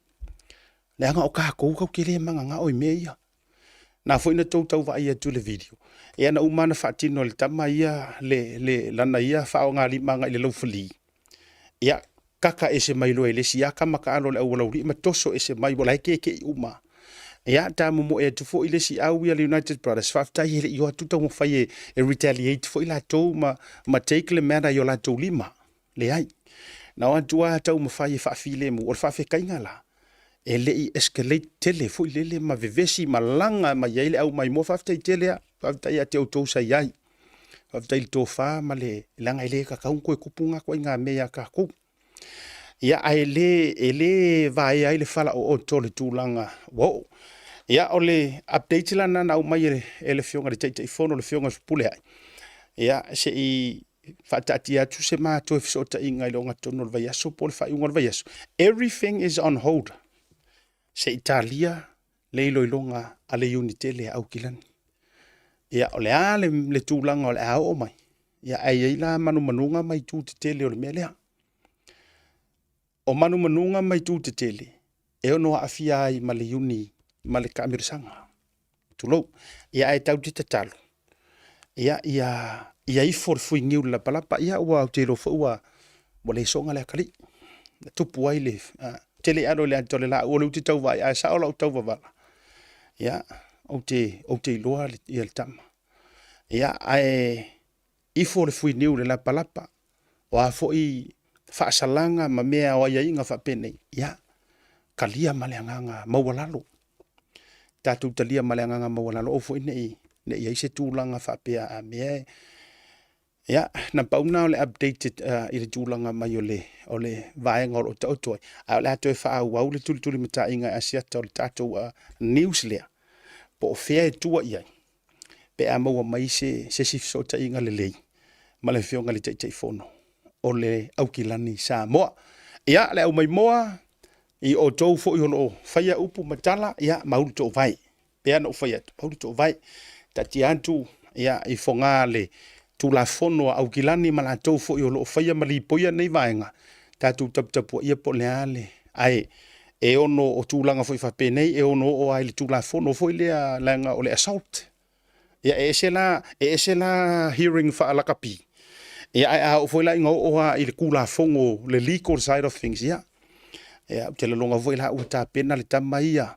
Leaga o tatou tatou te le mananao i mea ia. Na foi na tou tau vaai atu i le video, ia na uma na faatino e le tama ia le, le, lana ia faaaogalima agai i le laufali. Ia, kaka ese mai loa e le isi lava tama taalo o le aualaulii ma toso ese mai, ua la e keke'i uma. Ia, ta momoe atu foi le isi au ia le United Brothers, faafetai e le i o atu taumafai e, e retaliate foi latou ma, ma take le matter i o latou lima. Leai. Na o atu lava taumafai e faafilemu. O le faafetaiga la, e le i escalate tele foi lele ma vevesi ma laga mai ai le au maimoa. Faafetai tele lava. Faafetai ia te outou sa i ai. Faafetai i le tofa ma le leaga e le tatau ona toe tupu na ituaiga mea ia tatou. Ia, ae le, e le vaea ai le falaooto o le tulaga ua oo. Ia, o le update la lena na aumai e le Afioga i le Taitaifono, le Afioga i le Fepuleai, ia, se i faataatia atu se ma toe fesootaiga i le ogatotonu o le vaiaso po o le faaiuga o le vaiaso. Everything is on hold se i talia le iloiloga a le Iunitele a Aukilani. Ia, o le a le, le tulaga o le a oo mai, ia, ae i ai la manumanuga ma itu tetele o le mea lea. O manumanuga ma itu tetele e ono aafia ai ma le iuni ma le taamilosaga. Tulou. Ia ae tatou te tatalo, ia, ia, ia ifo le fuiniu i le lapalapa, ia ua ou te iloa foi ua, ua le soga le atalii. Na tupu ai le, ou te le i alo i le ata o le laau o lea ou te tau vaai, ae sao lau tauvavala, ia, ou te, ou te iloa le, ia le tama. Ia, ae ifo le fuiniu i le lapalapa, o a foi faasalaga ma mea o aiaiga faapenei, ia, talia ma le agaga maualalo. Tatou talia ma le agaga maualalo, aua foi ne i, ne i i ai se tulaga faapea a mea e... Ia, na pau lena o le update i le tulaga mai o le, o le vaega o lo o taoto ai, ae o le a toe faaauau le tulitulimataiga e asiata o le tatou news lea, po o fea e tua i ai, pe a maua mai se, se isi fesootaiga lelei ma le Afioga i le Taitaifono o le Aukilani Samoa. Ia, le aumaimoa, i outou foi o lo o faia upu ma tala, ia, maulu toovae. Pei ona ou fai atu, maulu toovae. Taatia atu ia, i fogaa le Tulafono a Aukilani ma latou foi o lo o faia ma lipoia nei vaega, tatou taputapuaia po o le a le... Ae e ono o tulaga foi faapenei e ono oo lava i le Tulafono foi lea leaga o le assault. Ia e ese la, e ese la hearing faalakapi, ia ae a oo foi la ina oo lava i le Tulafono, le legal side of things, ia, ia ou te lagona foi la ua tapena le tama ia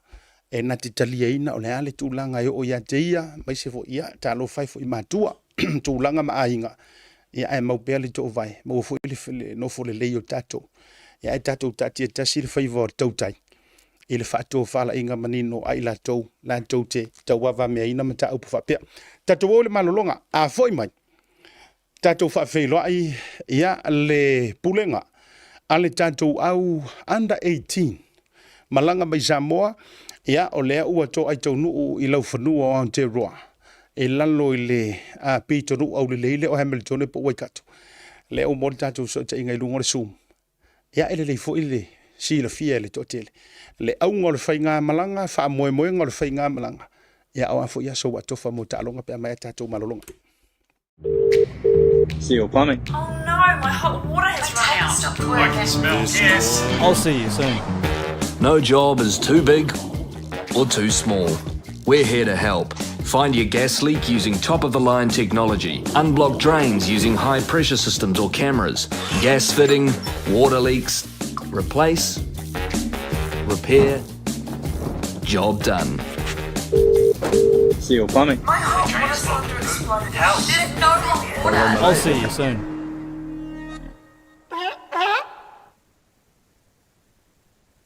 e na te taliaina o le a le tulaga e oo ia te ia, aemaise foi, ia, talofa e foi i matua, tulaga ma aiga, ia ae mau pea le toovae, maua foi le nofo lelei o tatou. Ia ae tatou taatia tasi le faiva o le tautai i le faatofalaiga manino a i latou latou te tauavameaina mataupu faapea. Tatou o i le malologa, a foi mai, tatou faafeiloai ia le pulega a le tatou au under 18 malaga mai Samoa, ia o lea ua toai taunuu i laufanua o Aotearoa i lalo i le pitonuu aulelei lea o Hamiltone po o Waikato. Lea ua maua le tatou fesootaiga i luga o le Zoom. Ia e lelei foi le silafia e le toatele le auga o le faigamalaga, faamoemoega o le faigamalaga, ia o a foi aso ua atofa mo taaloga pe a maea tatou malologa. See you plumbing. Oh no, my hot water has run out. Stopped working. Smell gas. I'll see you soon. No job is too big or too small. We're here to help. Find your gas leak using top of the line technology. Unblock drains using high pressure systems or cameras. Gas fitting, water leaks. Replace, repair, job done. See you plumbing. My hot water cylinder exploded. There's no hot water. I'll see you soon.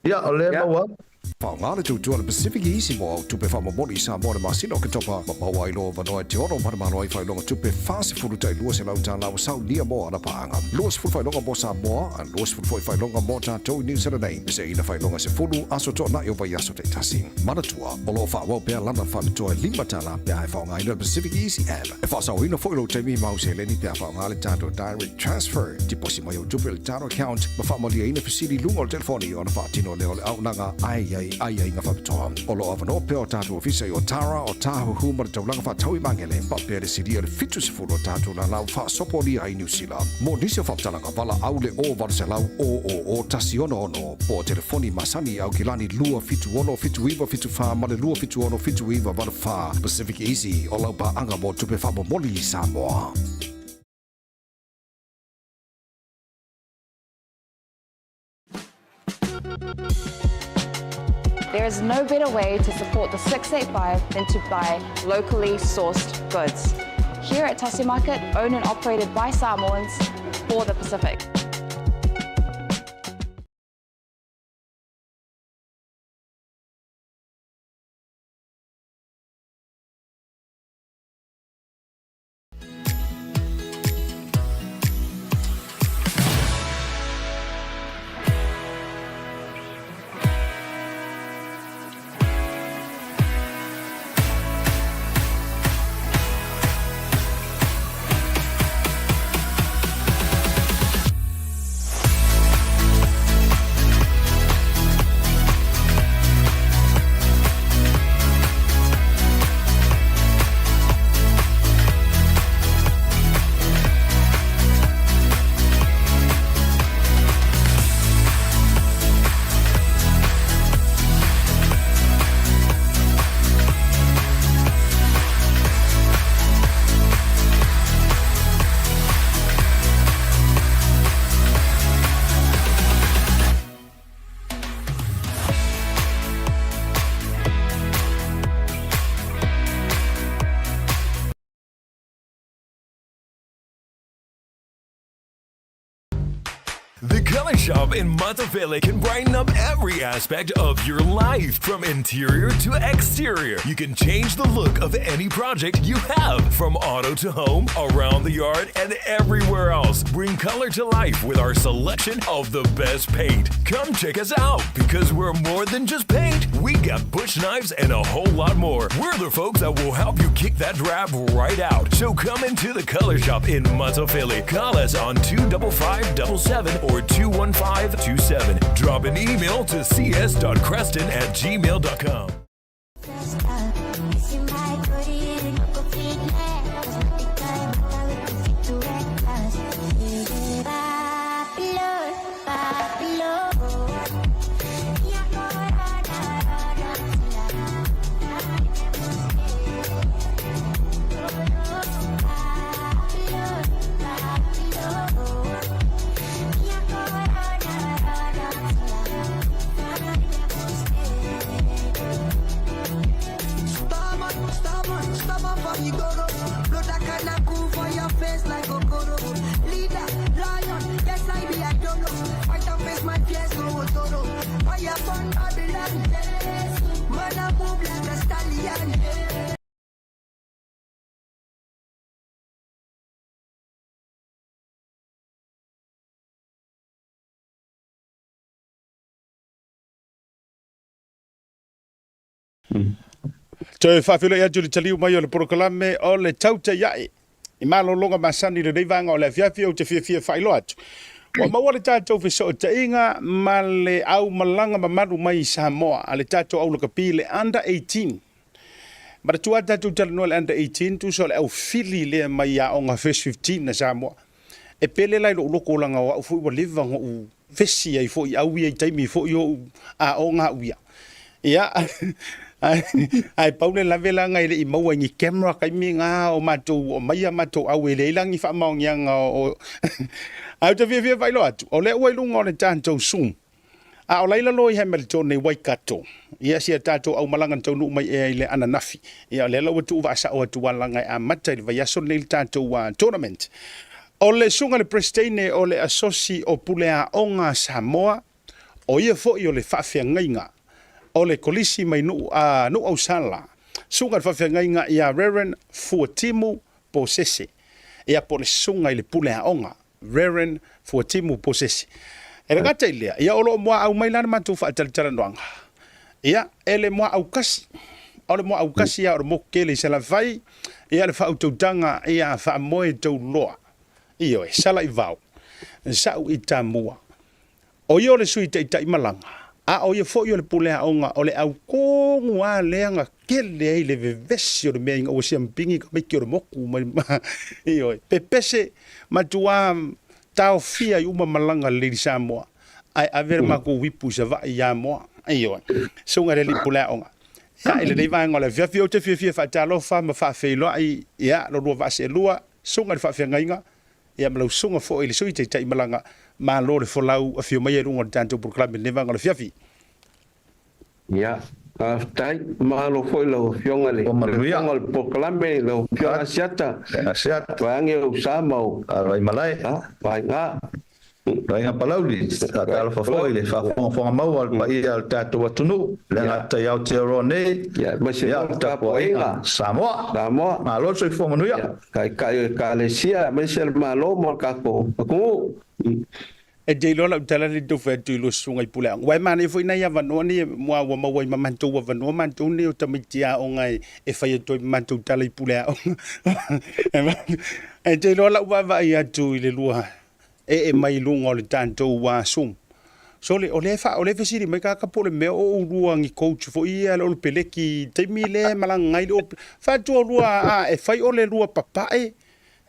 Ia, o lea e maua atu. Faaaoga le tautua a le Pacific Easy mo au tupe faamomoli i Samoa i le masina o Oketopa ma maua ai lou avanoa e te ono manumalo ai faailoga tupe 40 tai $200 ua saunia mo ana paaga. 20 faailoga mo Samoa, a 20 foi faailoga mo tatou i Niu Sila nei, meseina faailoga 10 aso toanai o vaiaso taitasi. Manatua, o lo o faaauau pea lana faapitoa e $5 pe a e faaaogaina le Pacific Easy App. E faasaoina foi lou taimi ma au seleni pe a faaaoga le tatou Direct Transfer. Tiposi mai au tupe i le tatou account ma faamalieina fesili i luga o le telefoni ona faatino lea o le auaunaga ae i ai aiaiga faapitoa. O lo o avanoa pea o tatou ofisa i Otara, Otahuhu ma le taulaga faatau i Magele, faapea le silia i le 70 o tatou lalau faasopolia ai i Niu Sila. Mo nisi o faamatalaga, valaau le 0800 000 166 po o telefoni masani i Aukilani 276 7974 ma le 276 7984. Pacific Easy, o lau paaga mo tupe faamomoli i Samoa. There is no better way to support the 685 than to buy locally sourced goods. Here at Tasi Market, owned and operated by Samoans for the Pacific. The Color Shop in Matafele can brighten up every aspect of your life, from interior to exterior. You can change the look of any project you have, from auto to home, around the yard, and everywhere else. Bring color to life with our selection of the best paint. Come check us out because we're more than just paint. We got bush knives and a whole lot more. We're the folks that will help you kick that drab right out. So come into the Color Shop in Matafele. Call us on 25577 or 21527. Drop an email to cs.creston@gmail.com. Toe faafeiloai atu i le taliu mai o le polokalame o le Tautai Ae i malologa masani i lenei vaega o le afiafi. Ou te fiafia e faailoa atu ua maua le tatou fesootaiga ma le aumalaga mamalu mai i Samoa a le tatou au lakapi, le Under 18. Manatua tatou talanoa le Under 18, tusa o le aufili lea mai aoga First 15 a Samoa. E pele la i lou loko laga o au foi ua leva ona ou vesi ai foi i au ia i taimi foi o ou aoga au ia. Ia, ae pau le lave laga e le i maua i ni camera taimi na o matou o maia matou au e leai la ni faamaoniaga o. Ae ou te fiafia faailoa atu, o lea ua i luga o le tatou Zoom. A o laila loa i Hamilton i Waikato, ia si a tatou aumalaga na taunuu mai ea i le ananafi. Ia o lea la ua tuu vaasao atu alaga e amata i le vaiaso lenei le tatou tournament. O le susuga i le Peresetene o le Asosi o Puleaoga a Samoa, o ia foi o le faafeagaiga o le Kolisi mai Nuu, Nuu Ausala, susuga i le faafeagaiga ia Reverend Fuatimu Posese, ia po o le susuga i le Puleaoga Reverend Fuatimu Posese. E le gata i lea, ia o lo o muaau mai la le matou faatalatalanoaga. Ia, e le muaau kasi. O le muaau kasi lava o le moku tele i Salafai, ia le faautautaga ia faamoe tauloa. Ioe, Salaivao, sa'u i Tamua. O ia o le Sui Taitai malaga, a o ia foi o le pule aoga o le au tonu lava lea na tele ai le vevesi o le mea ina ua siamupini tamaiti o le motu mai, ioe, pepese matua taofia ai uma malaga a le Lady Samoa ae ave le matou uipu i Savaii ia Moa. Ioe, susuga i le alii pule aoga. Ia, i lenei vaega o le afiafi, ou te fiafia e faatalofa ma faafeiloai, ia, lo lua vaa seelua, susuga i le faafeagaiga, Ia ma lau susuga foi i le Sui Taitai malaga, malo le folau, afio maia i luga o le tatou polokalame i lenei vaega o le afiafi. Ia, faafetai. Malo foi i lau Afioga i le Ua manuia. Fofoga o le polokalame, lau Afioga Asiata, Asiata. vaeane ou sa ma ou Alai malae. vaega. Aiga Palauli, faatalofa foi i le faafogafoga maua a le paia o le tatou atunuu, le gata i Aotearoa nei, Ia, aemaise ia foi le le tapuaiga tapuaiga Samoa. Samoa. Malo le soifua manuia. Ia, Taitai o Ekalesia, aemaise le Malo ma le tatou atunuu. E te iloa lau tala lea tau fai atu i lua susuga i Puleaoga. Aua e manaia foi nai avanoa nei mua ua maua ai ma matou avanoa matou nei o tamaiti aoga e fai atu ai ma matou tala i Puleaoga. E te iloa lau vaavaai atu i le lua ee mai i luga o le tatou Zoom. Sole, o lea e o lea e fesili mai kaka po o le mea o oulua ni coach foi ia le Olopeleki i taimi lea e malaga ai le All Fai atu oulua a e fai ole lua papae.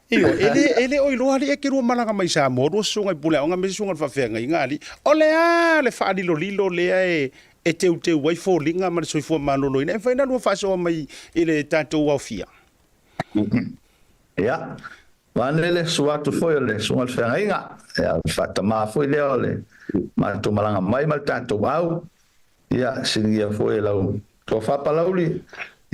Ioe, e le, e le o iloa alii e te lua malaga mai Samoa, lua susuga i puleaoga ma isi susuga i le faafeagaiga alii. O le a le faalilolilo lea e, e teuteu ai foliga ma le soifua maloloina? E mafai ona lua faasoa mai i le tatou aofia. Ia, vaeane le susu atu foi o le susuga i le feagaiga, ia, o le faatama foi lea o le matou malaga mai ma le tatou au, ia, siligia foi e lau tofa Palauli.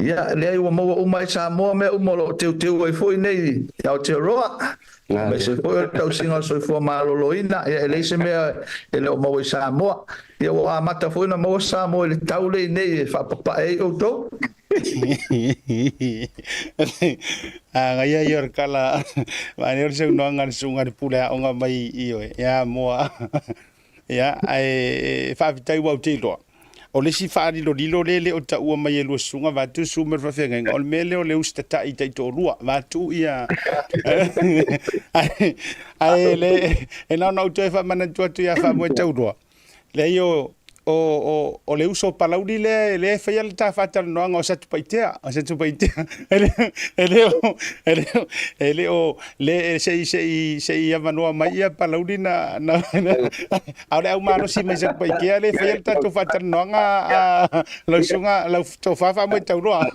Ia, leai ua maua uma ai Samoa mea uma o lo o teuteu ai foi nei i Aotearoa, aemaise foi o le tausiga o le soifua maloloina, ia e leai se mea e le o maua i Samoa. Ia ua amata foi ona maua Samoa i le tau lea nei e faapapae ai outou. Agaia ia o le kala vaai o le saunoaga a le susuga i le pule aoga mai i oe ia moa. Ia, ae faafetai ua ou te iloa. O le isi faalilolilo lea e le o taua mai e lua susuga vaeatu Susu ma le faafeagaiga, o le mea lea o le usitatai taitoalua, vaeatu ia. Ae le, e na ona ou toe faamanatu atu ia Faamoetaulua, leai o, o, o, o le uso Palauli lea, lea e faia le ta faatalanoaga o Satupaitea, o Satupaitea. E le, e le o, e le o, e le o, le, se i, se i, se i avanoa mai ia Palauli na, na, na a o le au malosi mai Satupaitea le faia le tatou faatalanoaga a lau susuga, lau tofa Faamoetauloa.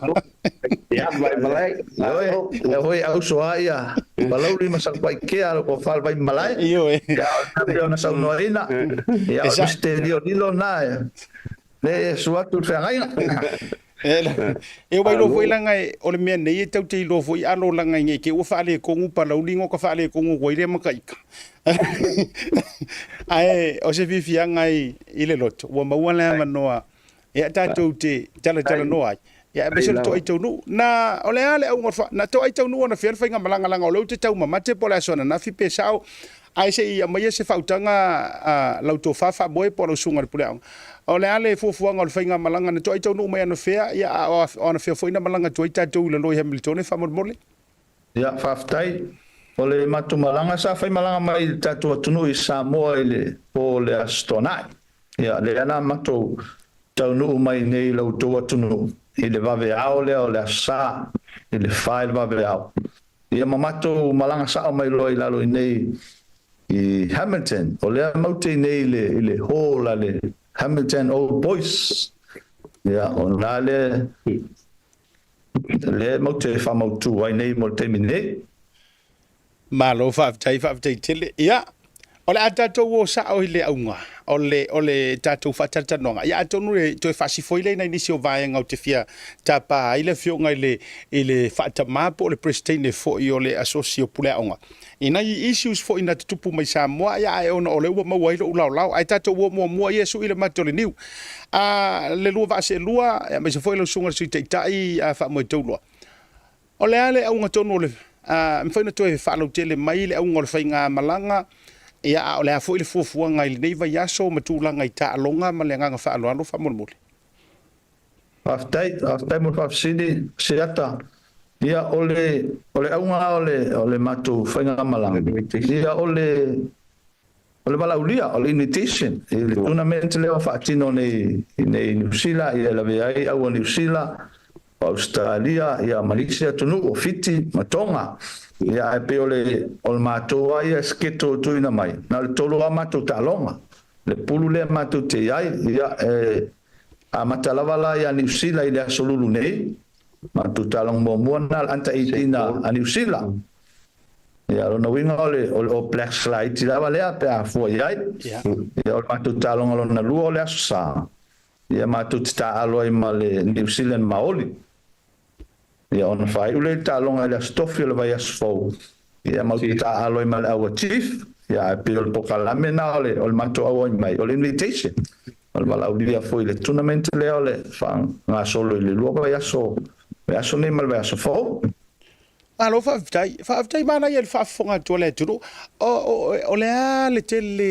Ia, mai malae. Ioe, lea foi e auso lava ia Palauli ma Satupaitea lo tofa le Vaimalae. Ioe. Ia, o le mea ona saunoaina, ia, o le misitelio lilo lena e, le e susu atu le feagaiga. E ua iloa foi laga o le mea nei e tau te iloa foi alo laga i te ua faaletonu Palauli no ka faaletonu atu ai lea mataika. Ae o se fiafiaga i le loto ua maua le avanoa e tatou te talatalanoa ai. Ia aemaise o le toai taunuu. Na o le a le auga o le fa, na toai taunuu anafea le faigamalaga laga o lea ou te taumamate po o le aso ananafi pe sao ae se i aumaia se faautaga a lau tofa Faamoe po o lau susuga i le pule aoga. O le a le fuafuaga o le faigamalaga na toai taunuu mai anafea, ia a o anafea foi na malaga atu ai tatou i lalo i Hamiltone faamolemole? Ia, faafetai. O le matou malaga, sa fai malaga mai i le tatou atunuu i Samoa i le po o le Aso Toonai. Ia, lea na matou taunuu mai nei i lo outou atunuu i le vaveao lea o le Aso Sa, i le 4 i le vaveao. Ia ma matou malaga sao mai loa i lalo i nei i Hamilton. O lea maute i nei i le, i le hall a le Hamilton Old Boys. Ia, o na lea, lea maute faamautu ai nei mo le taimi nei. Malo faafetai, faafetai tele. Ia, o le a tatou o sao i le auga o le, o le tatou faatalatalanoaga. Ia, atonu e toe faasifo ai lea i nai nisi o vaega ou te fia tapa ai le afioga i le, i le faatamā po o le Peresetene foi o le Asosi o Pule Aoga. I nai issues foi na tutupu mai Samoa, ia, ae ona o lea ua maua ai lou laolao. Ae tatou o muamua ia e sui le mata o le niu. A, le lua vaa seelua, aemaise foi lau susuga i le Sui Taitai, a Faamoetaulua. O le a le auga tonu o le, a mafai ona toe faalautele mai le auga o le faigamalaga, ia, a o le a foi le fuafuaga i lenei vaiaso ma tulaga i taaloga ma le agaga faaaloalo faamolemole. Faafetai, faafetai mo le faafesili, Seata. Ia, o le, o le auga lava o le, o le matou faigamalaga, ia, o le, o le valaaulia, o le invitation i le tournament lea ua faatino nei i nei i Niu Sila, ia e lavea ai au a Niu Sila, o Ausetalia, ia ma nisi atunuu o Fiti ma Tonga. Ia ae pei o le o le matou lava ia schedule e tuuina mai, na o le tolu lava matou taaloga. Le pulu lea matou te i ai, ia e amata lava la ia Niu Sila i le aso Lulu nei, matou taaloga muamua lena o le under 18 a Niu Sila. Ia, o lona uiga o le, o le All Blacks laiti lava lea pe a fua i ai. Ia, o le matou taaloga lona lua o le Aso Sa, ia matou te taaalo ai ma le New Zealand Maoli. Ia, ona faaiu lea i le taaloga i le Aso Tofi o le vaiaso fou, ia matou te taaalo ai ma le Aua Chief. Ia, ae pei o le polokalame lena o le, o le matou auai mai, o le invitation. O le valaaulia foi i le tournament lea o le faagasolo i le lua vaiaso, vaiaso nei ma le vaiaso fou. Malo faafetai. Faafetai manaia i le faafofoga atu a le atunuu. O, o, o le a le tele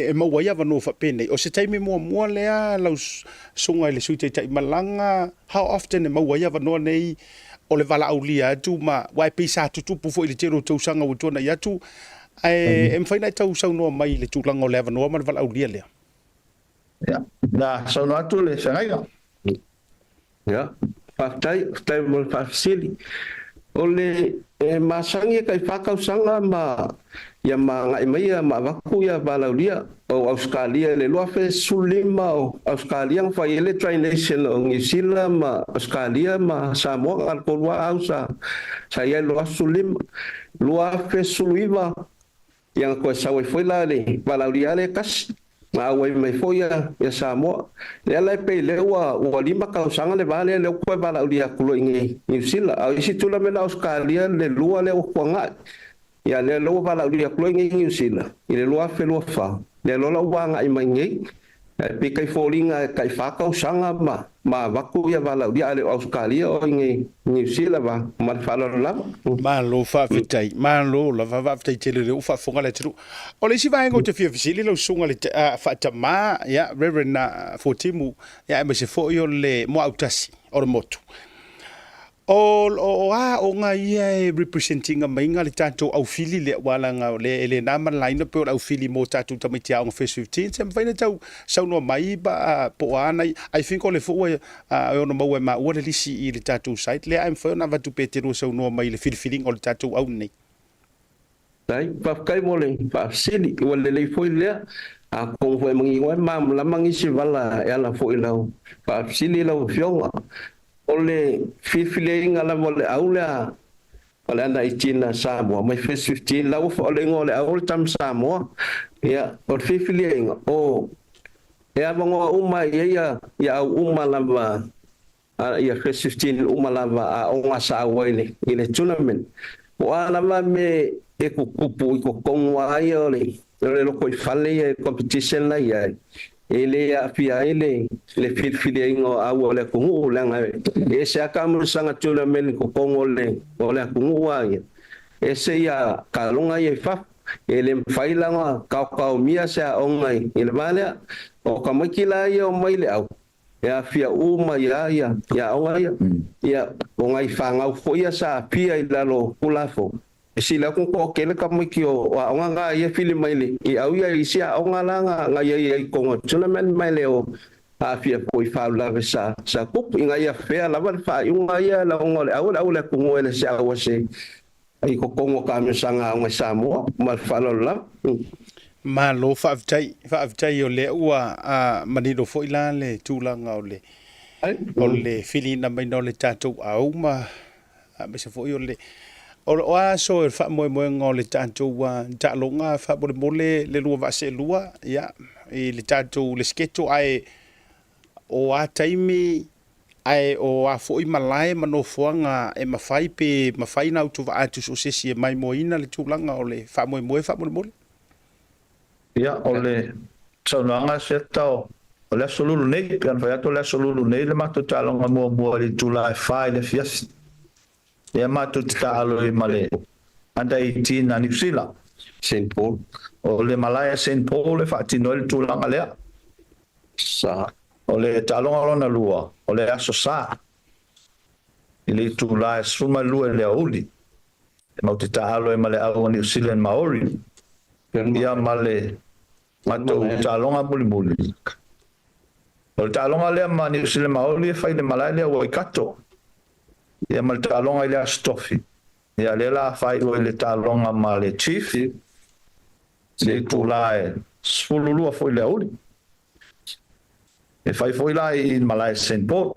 e maua ai avanoa faapenei? O se taimi muamua lea lau susuga i le Sui Taitai malaga, how often e maua ai avanoa nei o le valaaulia atu ma, aua e pei sa tutupu foi i le tele o tausaga ua tuanai atu, ae e mafai ona e tau saunoa mai i le tulaga o le avanoa ma le valaaulia lea? Ia, na saunoa atu le feagaiga. Ia, faafetai, faafetai mo le faafesili. O le e masani e tai fa tausaga ma ia ma agai mai ia ma avatu ia valaaulia o Ausetalia i le 2015 o Ausetalia na fai ai le Tri Nation o Niu Sila ma Ausetalia ma Samoa na o le tolu lava au sa sa i ai i le 2015. 2019 ia na toe sau ai foi la le valaaulia lea e tasi. Na auai mai foi ia ia Samoa. Lea la e pei lea ua ua lima tausaga le va lea lea ua toe valaaulia atu loa i inei Niu Sila. A o isi tournament a Ausetalia le lua lea ua tuanai. Ia lea lea ua valaaulia atu loa i inei Niu Sila i le 2024, lea loa la ua agai mai inei. Ae pei tai foliga e tai fa tausaga ma ma avatu ia valaaulia a le o Ausetalia o inei Niu Sila va ma le faaaloalo lava. Malo faafetai, malo lava faafetai tele o lea ua faafofoga le atunuu. O le isi vaega ou te fia fesili lau susuga le faatama, ia Reverend Fuatimu, ia aemaise foi o le Muautasi o le motu. O o a aoga ia e represent ina maiga le tatou aufili lea aua leaga o lea e le na ma le laina pei o le aufili mo tatou tamaiti aoga First Fifteen se mafai ona tau saunoa mai pa po o a nai I think o lea foi ua e ono maua e maua le lisi i le tatou site lea ae mafai ona avatu pe te lua saunoa mai i le filifiliga o le tatou au lenei. Faafetai, faafetai mo le faafesili, ua lelei foi lea. Atonu foi e manino ai malamalama nisi vala e ala foi i lau faafesili lau Afioga. O le filifiliaina lava o le au lea o le ana 18 a Samoa mai First 15 la ua o le igoa o le au o le Tama Samoa. Ia, o le filifiliaina o e avanoa uma i ai ia au uma lava a ia First 15 uma lava a aoga sa auai i le i le tournament. Po o a lava mea e tutupu i totonu lava ia o le o le lotoifale ia i competition la e i ai, e le aafia ai le le filifiliaina o au o le atunuu leaga e ese lava taamilosaga tournament i totonu o le o le atunuu lava ia, ese ia taaloga ia i fafo. E le mafai la ona taotaomia se aoga i le va lea. O tamaiti la ia e omai i le au, e aafia uma i a ia aoga ia. Ia, o nai fanau foi ia sa aafia i lalo o Tulafono, e sili atu ona toatele tamaiti o aoga na ia e fili mai i au ia i isi aoga la na i ai i totonu o le tournament ma e le o aafia foi i faalavelave sa tupu. Ina ia fair lava le faaiuga ia leaga o le au o le au o le atunuu e le se au a se i totonu o taamilosaga aoga i Samoa. Ma le faaaloalo lava. Malo faafetai, faafetai o lea ua manino foi la le tulaga o le o le filiina maina o le tatou au ma aemaise foi o le o a aso e faamoemoega o le tatou taaloga faamolemole le lua vaa seelua ia i le tatou le schedule ae o a taimi Ae o a foi malae ma nofoaga e mafai pe mafai ona autovaa atu so o se isi e maimoaina le tulaga o le faamoemoe faamolemole? Ia, o le saunoaga a Seta o le Aso Lulu nei, pei ona fai atu o le Aso Lulu nei le matou taaloga muamua i le itula e fa i le afiafi. Ia matou te taaalo ai ma le Under 18 a Niu Sila. Saint Paul. O le malae a Saint Paul e faatino ai le tulaga lea. Sa. O le taaloga lona lua, o le Aso Sa, i le itula e 12 i le aoauli, e matou te taaalo ai ma le au a New Zealand Maori, ia ma le matou taaloga mulimuli. O le taaloga lea ma New Zealand Maori e fai i le malae lea o Waikato, ia ma le taaloga i le Aso Tofi. Ia lea la a faaiu ai le taaloga ma le Chief, i le itula e 12 foi i le aoauli. E fai foi la i malae Saint Paul.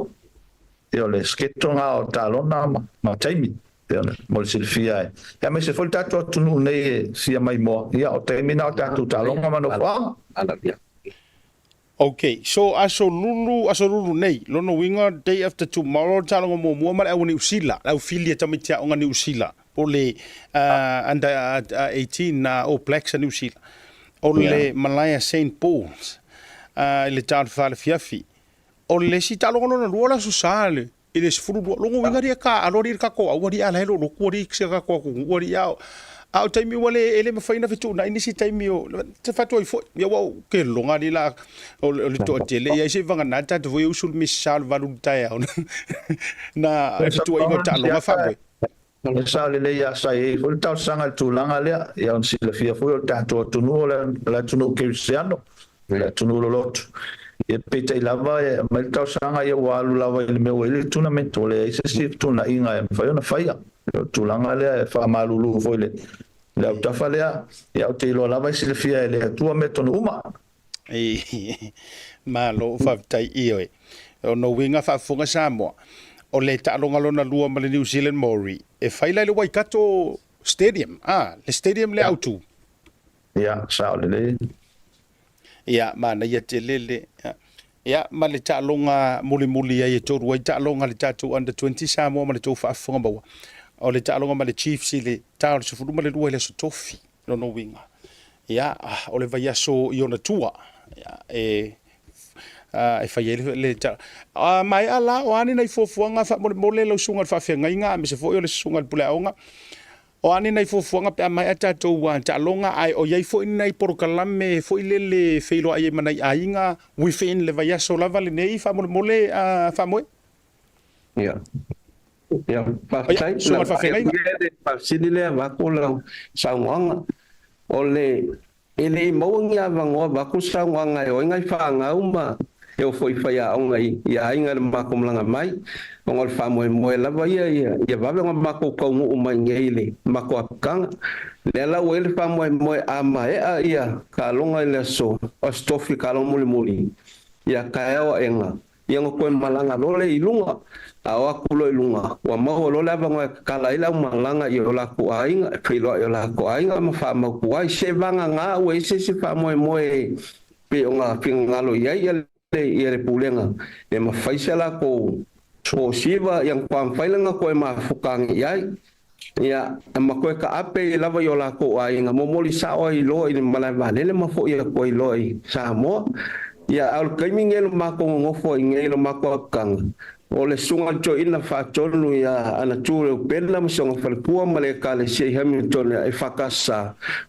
Ia o le schedule na o talona ma taimi. Ia mo le silafia e. Ia aemaise foi le tatou atunuu nei e fia maimoa. Ia o taimi na o tatou taloga ma nofoaga. Ok, so aso lulu, aso lulu nei, lona uiga day after tomorrow le taloga muamua ma le au a Niu Sila, le au fili a tamaiti aoga Niu Sila, po o le under 18 All Blacks a Niu Sila. O le malae a Saint Paul's i le ta o le fa i le afiafi. O le isi taaloga lona lua o le Aso Sa i le i le 12. Lona uiga alii e taaalo alii i le tatou au alii a la e lolotu alii i si o tatou atunuu alii a a o taimi ua le e le mafai ona fetuunai nisi taimi o te fatu ai foi ia ua ou ke loga alii la o le toatele ia se vagana tatou foi usu le misa o le valu i le taeao na fetuaiga o taaloga faamoe. E sao lelei ia sa i ai foi le talosaga i le tulaga lea, ia ona silafia foi o le tatou atunuu o le atunuu kerisiano, o le atunuu loloto. Ia peitai lava e aumai le talosaga ia ua alu lava i le mea ua i ai le tournament, ua leai se isi fetuunaiga e mafai ona faia. O le tulaga lea e faamalulu foi i le autafa lea, ia ou te iloa lava e silafia e le Atua mea tonu uma. Malo faafetai ioe. O no uiga faafofoga Samoa, o le taaloga lona lua ma le New Zealand Maori, e fai la i le Waikato Stadium, a, le stadium lea autu. Ia, sao lelei. Ia, manaia tele le, ia, ma le taaloga mulimuli ai e tolu ai taaloga a le tatou Under 20 Samoa ma le tou faafofoga maua. O le taaloga ma le Chiefs i le ta o le 12 i le Aso Tofi, lona uiga. Ia, o le vaiaso i ona tua, ia, e e fai ai le a maea la o a ni nai fuafuaga faamolemole lau susuga i le faafeagaiga aemaise foi o le susuga i le puleaoga O a ni nai fuafuaga pe a maea tatou taaloga, ae o i ai foi ni nai polokalame foi lele e feiloai ai ma nai aiga within le vaiaso lava lenei faamolemole Faamoe? Ia. Ia, faafetai. Susuga i le faafeagaiga. Le faafesili lea avatu lau saunoaga. O le E le i maua ni avanoa avatu saunoaga e o ai nai fanau ma e o foi i faiaoga i aiga i le matou malaga mai, ona o le faamoemoe lava ia ia vave ona matou taunuu mai nei i le matou apitaga. Lea la ua i ai le faamoemoe a maea ia taaloga i le aso Aso Tofi taaloga mulimuli, ia taeao aena, Ia ona toe malaga loa lea i luga, a o atu loa i luga, ua maua loa le avanoa e tatala ai le aumalaga i o latou aiga, e feiloai i o latou aiga ma faamautu ai. Se vagana ua i ai se isi faamoemoe pei ona finagalo i ai le Pulega e mafai se latou posiva, ia ona toa mafai lea ona toe mafuta ane i ai. Ia, ma toe taape lava i o latou aiga, momoli sao ai loa i le malae vaalele ma foi atu ai loa i Samoa. Ia, a o le taimi lenei o le matou nonofo ai nei i le matou apitaga, o le Susuga i le Toeaina Faatonu ia Anatu Reupena ma si ona faletua ma le Ekalesia i Hamilton e EFKS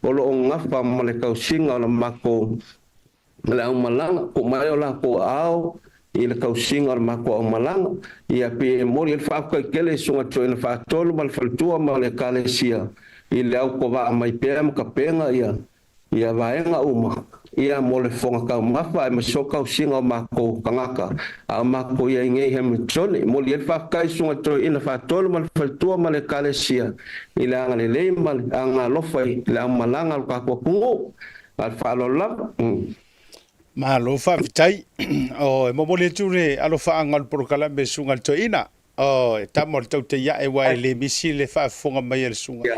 o lo o nafa ma le tausiga o le matou le aumalaga, tuu mai o latou aao i le tausiga o le matou aumalaga. Ia pei e momoli ai le faafetai tele i Susuga Toeaina Faatonu ma le faletua ma le Ekalesia i le autovaa mai pea ma tapena ia ia vaega uma ia mo le fofoga taumafa aemaise o tausiga o matou tagata a o matou i ai nei i Hamilton. E momoli ai le faafetai i Susuga Toeaina Faatonu ma le faletua ma le Ekalesia i le agalelei ma le agaalofa i le aumalaga o le tatou atunuu. Ma le faaaloalo lava. Malo faafetai. O, e momoli atu le alofaaga o le polokalame Susuga i le Toeaina. O, e tama o le tautaiae aua e le misi le faafofoga mai a le Susuga.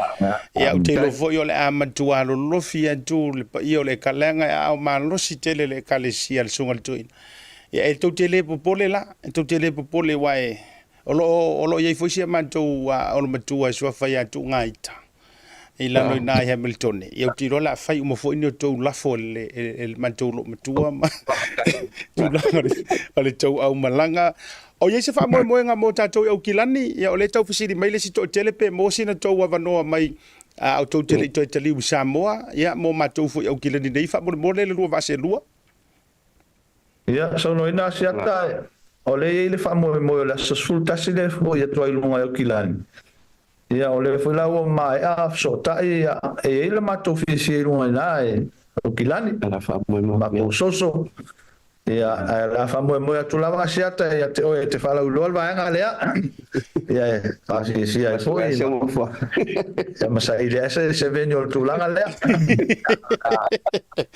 Ia, ou te iloa foi o le a matua lolofi atu le paia o le Ekaleaga e aao malosi tele le Ekalesia a le Susuga i le Toeaina. Ia, e tou te le popole la, e tou te le popole aua e, o lo o, o lo o i ai foi si a matou olomatua e suafa ia Tuugaita. i lalo i ina i Hamilton. Ia ou te iloa o le a fai uma foi ni outou lafo e le, e le matou loomatua ma tulaga o le tou aumalaga. O i ai se faamoemoega mo tatou i Aukilani? Ia o lea e tau fesili mai le isi toatele pe maua sina tou avanoa mai a outou te le i toe taliu i Samoa, ia mo matou foi i Aukilani nei faamolemole le lua vaa seelua. Ia, saunoaina Asiata, o lea e i ai le faamoemoe o le aso 11 lea e foi atu ai i luga i Aukilani. Ia, o lea foi la ua maea fesootai, ia, e i ai le matou fiafia i luga i ina e Aukilani, matou soso, ia, ae o le a faamoemoe atu lava Asiata ia te oe e te faalauiloa le vaega lea, ia, e faafiafia ai foi, ia, ma saili ai se venue o le tulaga lea.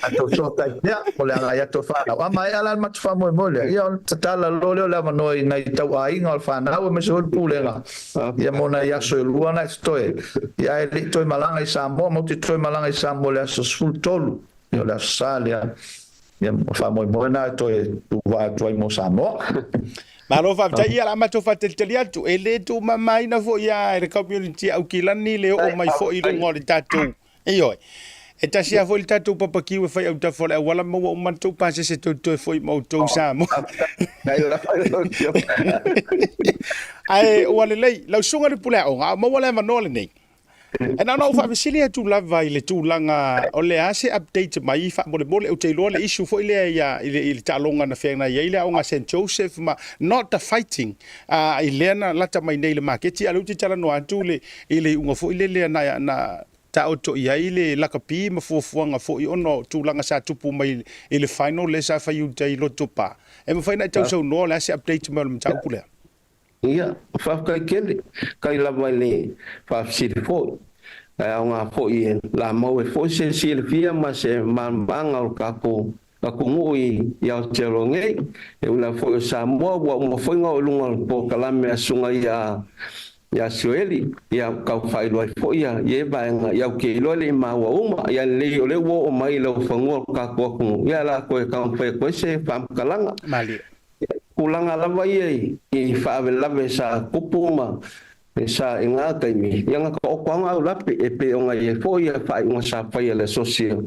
Tatou fesootai pea, o le agai atu o fanau. A maea la le matou faamoemoe lea, ia ona tatala loa lea o le avanoa i nai tauaiga o le fanau aemaise foi le pulega, ia mo nai aso e lua na e totoe. Ia ae le i toe malaga i Samoa, matou te toe malaga i Samoa i le aso 13, ia o le aso Sa lea. Ia o le faamoemoe lena e toe tuuvaa atu ai mo Samoa. Malo faafetai, ia o le a matou faatalitali atu. E le tuumamaina foi lava e le community a Aukilani le oo mai foi i luga o le tatou Ioe. E tasi lava foi le tatou papakiu e fai autafa o le auala ma ua uma le tou pasese toetoe foi ma outou Samoa. Ae ua lelei, lau susuga i le pule aoga, a o maua le avanoa lenei. E na ona ou faafesili atu lava i le tulaga o le a se update mai faamolemole, ou te iloa le issue foi lea ia i le, i le taaloga na feagai ai le aoga St Joseph ma not the fighting a i lea na lata mai nei i le maketi, a o lea ou te talanoa atu i le, i le iuga foi lele na, na taoto i ai le lakapi ma fuafuaga foi ona o tulaga sa tupu mai i le final lea sa fai i uta i Lotopa. E mafai ona e tausaunoa o le a se update mai o le mataupu lea? Ia, faafetai tele. Kai lava i le faafesili foi. Ae aoga foi e lamau ai foi se silafia ma se malamalamaaga o le tatou atunuu i Aotearoa nei. E ui lava foi o Samoa ua uma foi ona oo i luga o le polokalame a Susuga ia Ia Sioeli, ia kau faailoa ai foi ia ia vaega, ia ou te iloa e le i maua uma, ia lelei o lea ua oo mai i lau fanua o le tatou atunuu, ia o le a toe taumafai atu ai se faamatalaga. Malie. Ia, tulaga lava ia i faalavelave sa tupu ma sa i na taimi, ia na taoto lava na aulape e pei ona i ai foi ia faaiuga sa faia e le Asosi o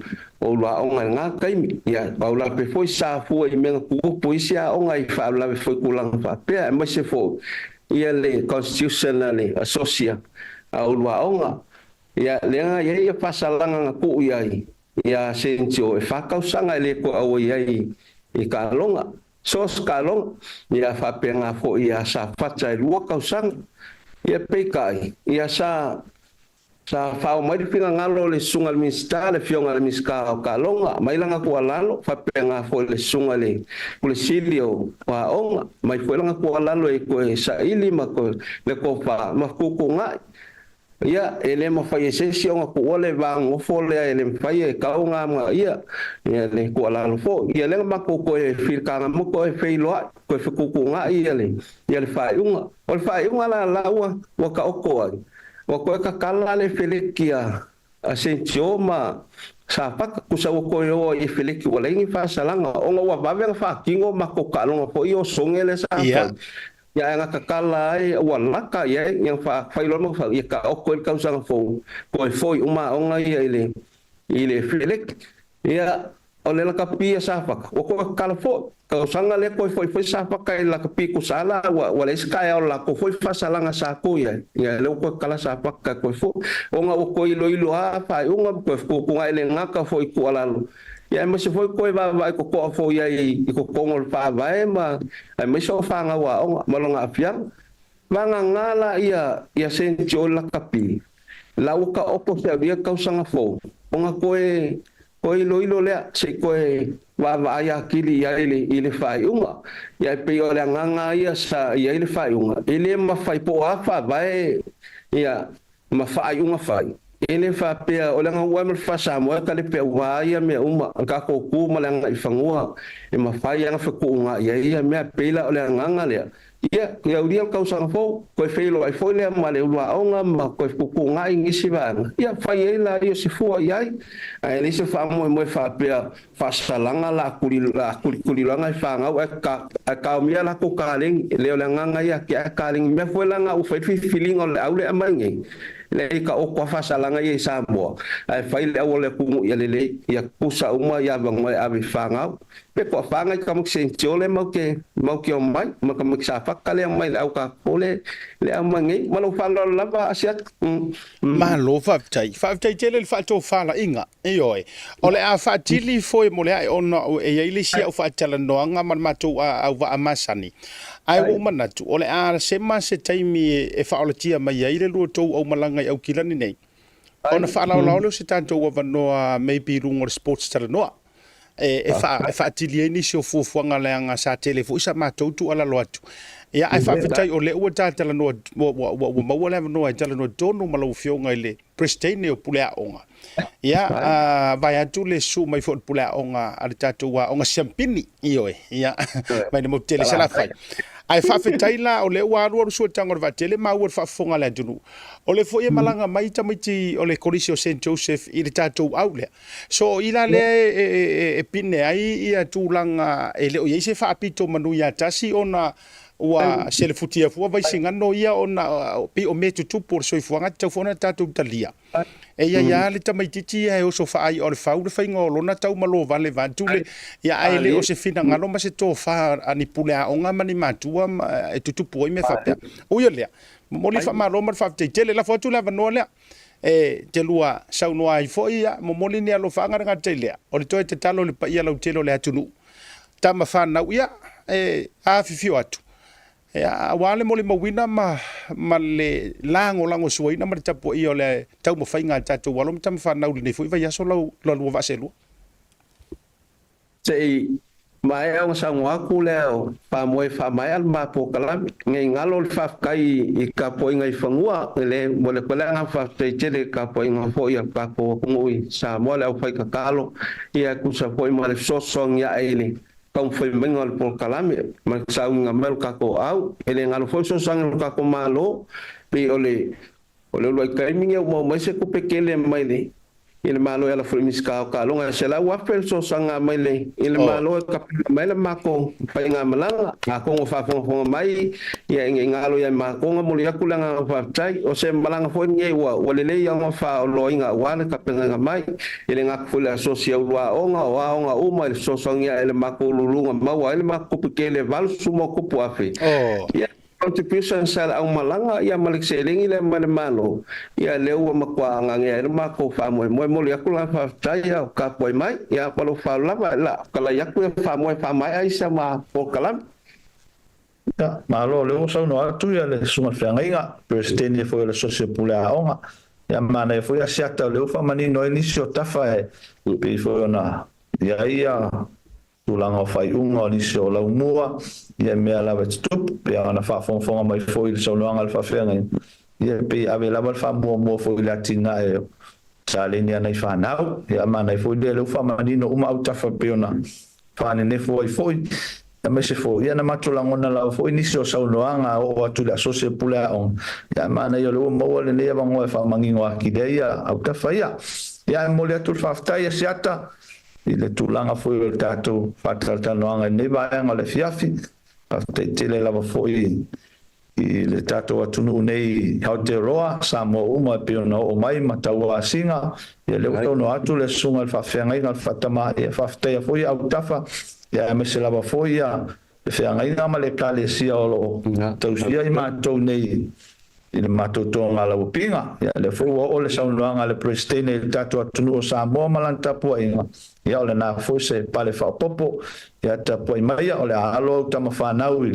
Uluaoga i lena taimi. Ia aulape foi sa fua i mea na tutupu i isi aoga i faalavelave foi i tulaga faapea, aemaise foi ia le constitution a le Asosi a Uluaoga. Ia lea na i ai ia faasalaga na tuu i ai ia Sencho e 4 tausaga e le toe auai ai i taaloga. So o se taaloga, ia faapena foi ia Safata e 2 tausaga. Ia peitai, ia sa Sa fao mai le finagalo o le Susuga i le Minisita, le Afioga i le Minisita o Taaloga, mai lana tuualalo, faapena foi le Susuga i le Pule Sili o Aoga, mai foi lana tuualalo e toe saili ma toe le tofa ma fetuutuunai. Ia, e le mafai e se isi ona tuua le va nonofo lea, e le mafai, e tatau ona amanaia ia le tuualalo foi. Ia lea na matou toe filitaga ma toe feiloai, toe fetuutuunai ia le faaiuga. O le faaiuga la la ua taoto ai, ua toe tatala le feleki a Sentio ma Safata, tusa ua toe o ai i feleki ua leai ni faasalaga, ona ua vave ona faatino matou taaloga foi ia o soge lea sa fai. Ia ae na tatala ai ua lata i ai, ia fai loa ma fai, ia taoto ai le tausaga fou, toe foi uma aoga ia i le feleki. Ia, o le lakapi a Safata, ua toe tatala foi. Tausaga lea toe foi foi Safata i le lakapi tusala, ua leai se taeao o le latou foi faasalaga sa toe ai. Ia, lea ua toe tatala Safata toe foi. Ona ua toe iloilo lava faaiuga ma toe fetuutuunai e le gata foi i tuualalo. Ia, aemaise foi toe vaavaai totoa foi i ai i totonu o le Faavae ma aemaise o fanau aoga ma lona aafiaga. Vagana la ia Sentio i le lakapi, la ua taoto se au ia tausaga fou, ona toe iloilo lea, se i toe vaavaai atili i ai i le faaiuga. Ia e pei o le agaga ia sa i ai le faaiuga, e le mafai po o a faavae ia ma faaiuga fai, e le faapea o le agaga ma le faa-Samoa e talepeaua ia mea uma, o le tatou tu ma le agaifanua e mafai ona fetuunai ai ia mea, pei la o le agaga lea. Ia, ia aulia le tausaga fou, toe feiloai foi lea ma le uluaoga ma toe fetuutuunai nisi vaega, ia fai ai la ia se fua i ai. Ae leai se faamoemoe faapea faasalaga la kulikuliloga e fanau ae kaomia latou kalegi, e le o le agaga ia ke ae kalegi mea foi la ua fai filifiliga o le au le aumai nei. Le ka o kwa faasalaga ia i Samoa, ae fai le au o le atunuu ia lelei, ia tusa uma ia avanoa e ave i fanau. Pe kua whāngai ka maki Sentio le mau ke o mai, ma ka maki Safata le mai le au ka kole le au mai nei, ma lau whānau lava asiat. Malo faafetai. Faafetai tele le faatofalaiga. Ioe. O le a faatili foi mo le ae ona e i ai le isi au faatalanoaga ma le matou auvaa masani. Ae ua ou manatu, o le a sema se taimi e faaolatia mai ai le lua tou aumalaga i Aukilani nei. Ona faalaolao lea o se tatou avanoa maybe i luga o le sports talanoa. E faatili ai nisi o fuafuaga leaga sa tele foi sa matou tuualalo atu. Ia, ae faafetai o lea ua talanoa, ua maua le avanoa e talanoa tonu ma lau Afioga i le Presidente o Puleaoga. Ia, vae atu le susu mai foi o le Puleaoga a le tatou aoga Siampini. Ioe, ia, mai le motu tele Salafai. Ae faafetai la o lea ua alu alu suataga o le vaatele ma ua le faafofoga a le atunuu. O le foi e malaga mai tamaiti o le Kolisi o St Joseph i le tatou au lea. So o i la lea e pine ai ia tulaga e le o i ai se faapito manu ia tasi ona ua selefutia fua vaisigano ia ona pei o mea tutupu o le soifuaga e tatau foi ona tatou talia. E i ai lava le tamaitiiti ia e oso faai'a o le fau le faiga o lona taumalovale vaeatu le, ia ae le o se finagalo ma se tofa a ni puleaoga ma ni matua e tutupu ai mea faapea. Ui o lea, momoli le faamalo ma le faafetai tele. Lafo atu le avanoa lea e te lua saunoa ai foi, ia momoli ni alofaaga le gata i lea, o le toe tatalo i le paia lautele o le atunuu, tama fanau, ia e afifio atu. Ia, aua le molimauina ma le lagolagosuaina ma le tapuaia o le taumafaiga a le tatou alo ma tama fanau i lenei foi vaiaso lau lua vaaselua. Se i maea ona saunoa atu lea o faamoe faamaea le ma polokalame. Nei galo le faafetai i tapuaiga i fanua, le mo le koe le agaga faafetai tele i tapuaiga foi a le tatou atunuu i Samoa le aufai tatalo, ia tusa foi ma le fesoasoani ae i le taumafai maiga o le polokalame ma le sauniga mai o le tatou au. E le galo foi le fesoasoani a le tatou Malo, pei o le o le uluai taimi lenei ua maua mai se tupe tele mai le i le Malo e ala foi i le Minisita o Taaloga. E $100,000 le fesoasoani mai le i le Malo e tapena mai le matou faigamalaga. Atonu o faafogafoga mai, ia ne i galo ia i matou ona momoli atu le agaga faafetai. O se malaga foi lenei ua ua lelei ona faaoloaina aua le tapenaina mai. E le gata foi i le asosi a ulu aoga, o aoga uma i le fesoasoani ae i le matou luluga maua ai le matou tupe tele e $80+,000. Ia contributions a le aumalaga ia ma le seleni lea mai le Malo, ia lea ua matua gagea ai le matou faamoemoe. Momoli atu la faafetai ia o tapuai mai, ia ma lou faaaloalo lava, la talai atu ia faamoe faamaea ai si ama polokalame. Ia, malo o lea ua saunoa atu ia le Susuga i le Feagaiga, Peresetene foi o le Asosi o Pule Aoga. Ia manaia foi Asiata o lea ua faamanino ai nisi o tafa e pei foi ona i ai ia tulaga o faaiuga o nisi o laumua, ia mea lava e tutupu, pei ona faafogafoga mai foi i le saunoaga a le faafeagaiga, ia e pei e ave lava le faamuamua foi i le atinae o taleni a nai fanau. Ia manaia foi lea, lea ua faamanino uma autafa e pei ona faanenefo ai foi, aemaise foi ia na matou lagona lava foi nisi o saunoaga oo atu i le asosi o pule aoga, ia ae manaia o lea ua maua lenei avanoa e faamanino atili ai ia autafa ia. Ia ae momoli atu le faafetai Asiata i le tulaga foi o le tatou faatalatalanoaga i lenei vaega o le afiafi. Faafetai tele lava foi i le tatou atunuu nei i Aotearoa, Samoa uma e pei ona oo mai ma tauasiga. Ia lea ua saunoa atu le Susuga i le Faafeagaiga o le Faatama, ia faafetaia foi autafa, ia aemaise lava foi ia le feagaiga ma le Ekalesia o lo o tausia i matou nei i le matou togalauapiga. Ia lea foi ua oo le saunoaga a le Peresetene i le tatou atunuu o Samoa ma lana tapuaiga, ia o lena foi se pale faaopoopo. Ia tapuai maia, o le a alo au tama fanau i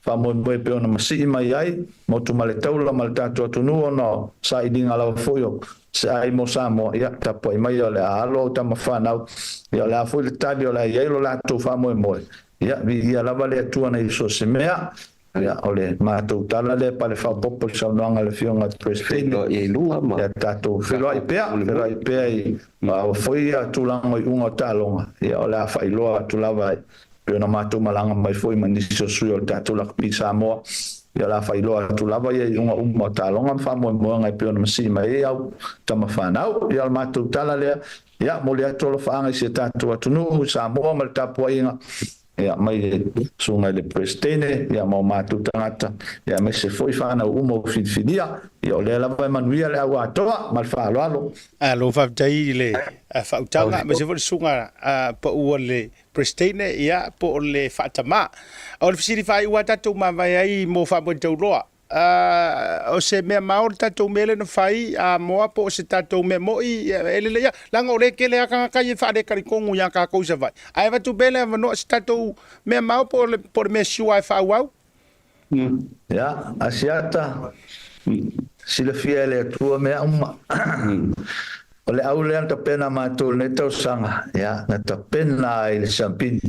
faamoemoe pei ona masii mai ai Motumaletaula ma le tatou atunuu ona o sailiga lava foi o se ai mo Samoa, ia tapuai maia o le a alo au tama fanau, ia o le a foi le tali o le a i ai lo latou faamoemoe, ia viia lava le Atua nei so o se mea. Ia o le matou tala lea pale faaopoopo i le saunoaga a le Afioga i le Peresetene, ia tatou feiloai pea, feiloai pea i foi ia tulaga o iuga o taaloga, ia o le a faailoa atu lava e pei ona matou malaga mai foi ma nisi o sui o le tatou Lakapi Samoa, ia o le a faailoa atu lava ia iuga uma o taaloga ma faamoemoega e pei ona masii mai ai au tama fanau. Ia o le matou tala lea, ia momoli atu alofaaga i si a tatou atunuu i Samoa ma le tapuaiga, ia mai le susuga i le Peresetene, ia ma o matou tagata, ia aemaise foi fanau uma ua filifilia, ia o lea lava e manuia le au atoa ma le faaaloalo. Malo faafetai i le faautaga aemaise foi le susuga pau a le Peresetene ia po o le faatama. O le fesili faaiu a tatou mavae ai mo faamoe tauloa. O se mea mao le tatou mea lea na fai a moa po o se tatou mea moi e lelei lava. Leaga o lea e tele lava tagata ia e faaletalikonu ia tatou i Savaii. Ae avatu pea le avanoa se tatou mea mao po o le mea sure e faaauau. Ia, Asiata, silafia e le Atua mea uma. O le au lea na tapena matou i lenei tausaga, ia, na tapena ai le siampini.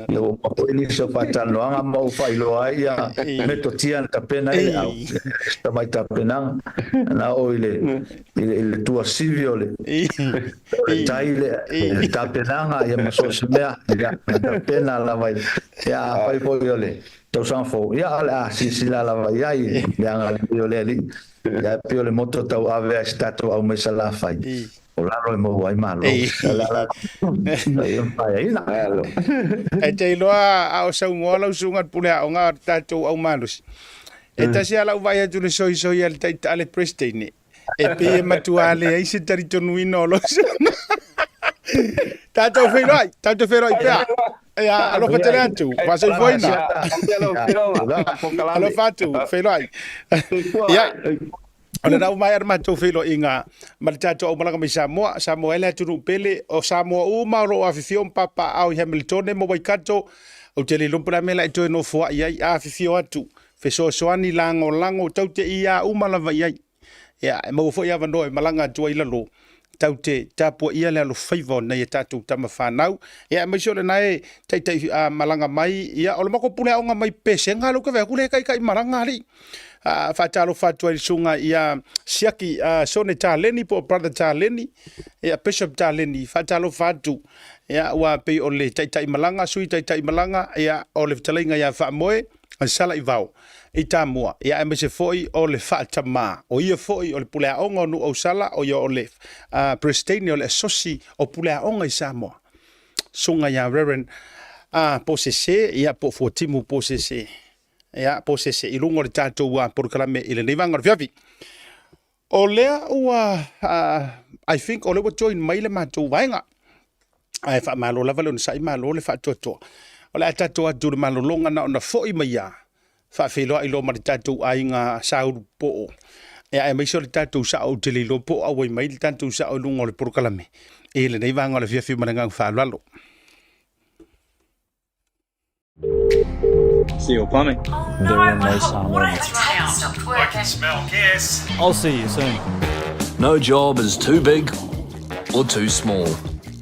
Ia ua uma foi nisi o faatalanoaga ma ou faailoa ai ia metotia na tapena ai le au. Se tamai tapenaga, na oo i le, i le, i le tuasivi o le, o le tai le, le tapenaga ia ma so o se mea, ia, na tapena lava i, ia afai foi o le tausaga fou, ia o le a silasila lava i ai i le agalelei o le Alii. Ia e pei o le moto tauave a si tatou au mai Salafai, o lalo e maua ai malo. O le ala ia mafai ai. E te iloa a o saunoa lau susuga i le pule aoga o le tatou au malosi, e tasi lava lau vaai atu i le soisoi a le taitai a le Peresetene, e pei e matua leai se talitonuina o lau susuga. Tatou feiloai, tatou feiloai pea. Ia, alofa tele atu, faasoifuaina. Alofa atu, feiloai. Ia, o lena ua maea le matou feiloaiga ma le tatou aumalaga mai Samoa. Samoa e le atunuu pele, o Samoa uma o lo o afifio ma papaaao i Hamiltone ma Waikato. Ou te le iloa po o le a mea la e toe nofoai ai, afifio atu, fesoasoani, lagolago, tau te ia uma lava i ai. Ia, e maua foi avanoa e malaga atu ai i lalo, tatou te tapuaia le alofaiva o nai a tatou tama fanau. Ia, aemaise o lena e taitai malaga mai, ia, o le matou pule aoga mai Pesega lea ou te vaai atu lea e taitai malaga alii. Faatalofa atu ai i le susuga ia Siaki Sone Taleni po o Brother Taleni, ia Bishop Taleni, faatalofa atu. Ia ua pei o le taitai malaga, sui taitai malaga, ia o le fetalaiga ia Faamoe Salaivao i Tamua, ia aemaise foi o le faatamā, o ia foi o le puleaoga o Nuuausala, o ia o le Peresetene o le Asosi o Puleaoga i Samoa, susuga ia Reverend Posese, ia po o Fuatimu Posese, ia Posese i luga o le tatou polokalame i lenei vaega o le afiafi. O lea ua, I think o lea ua join mai le matou vaega. Ae faamalo lava le onosai, malo le faatoatoa. O le a tatou atu i le malologa na ona foi mai lava, faafeiloai loa ma le tatou aiga Saulu Poo, ia aemaise o le tatou sao ou te le iloa po o auai mai le tatou sao i luga o le polokalame i lenei vaega o le afiafi ma le agaga faaaloalo. See you plumbing. Oh There no, were my no hot water Samoans. has run out. Stopped working. Smell gas. I'll see you soon. No job is too big or too small.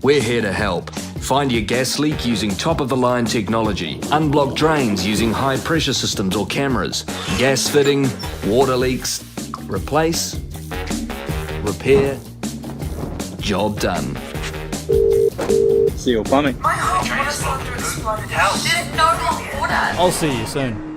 We're here to help. Find your gas leak using top of the line technology. Unblock drains using high pressure systems or cameras. Gas fitting, water leaks. Replace, repair, job done. See you plumbing. My hot water cylinder exploded. There's no hot water. I'll see you soon.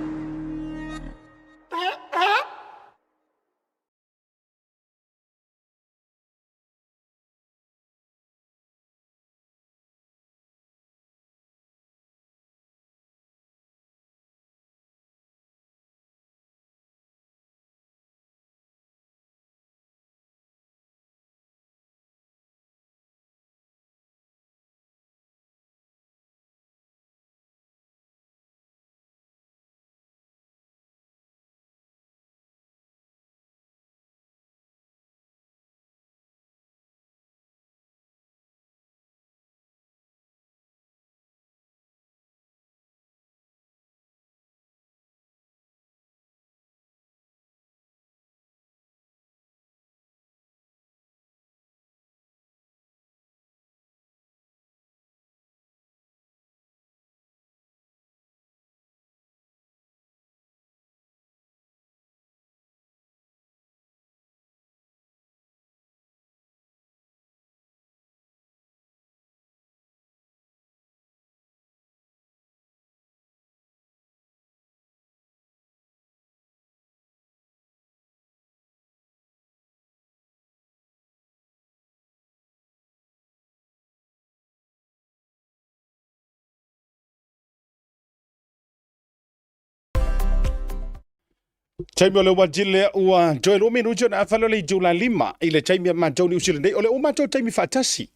Taimi o le ua lea ua toe 2 minuti ona afa lea o le itula 5 i le taimi a matou Niu Sila nei. O le ua matou taimi faatasi.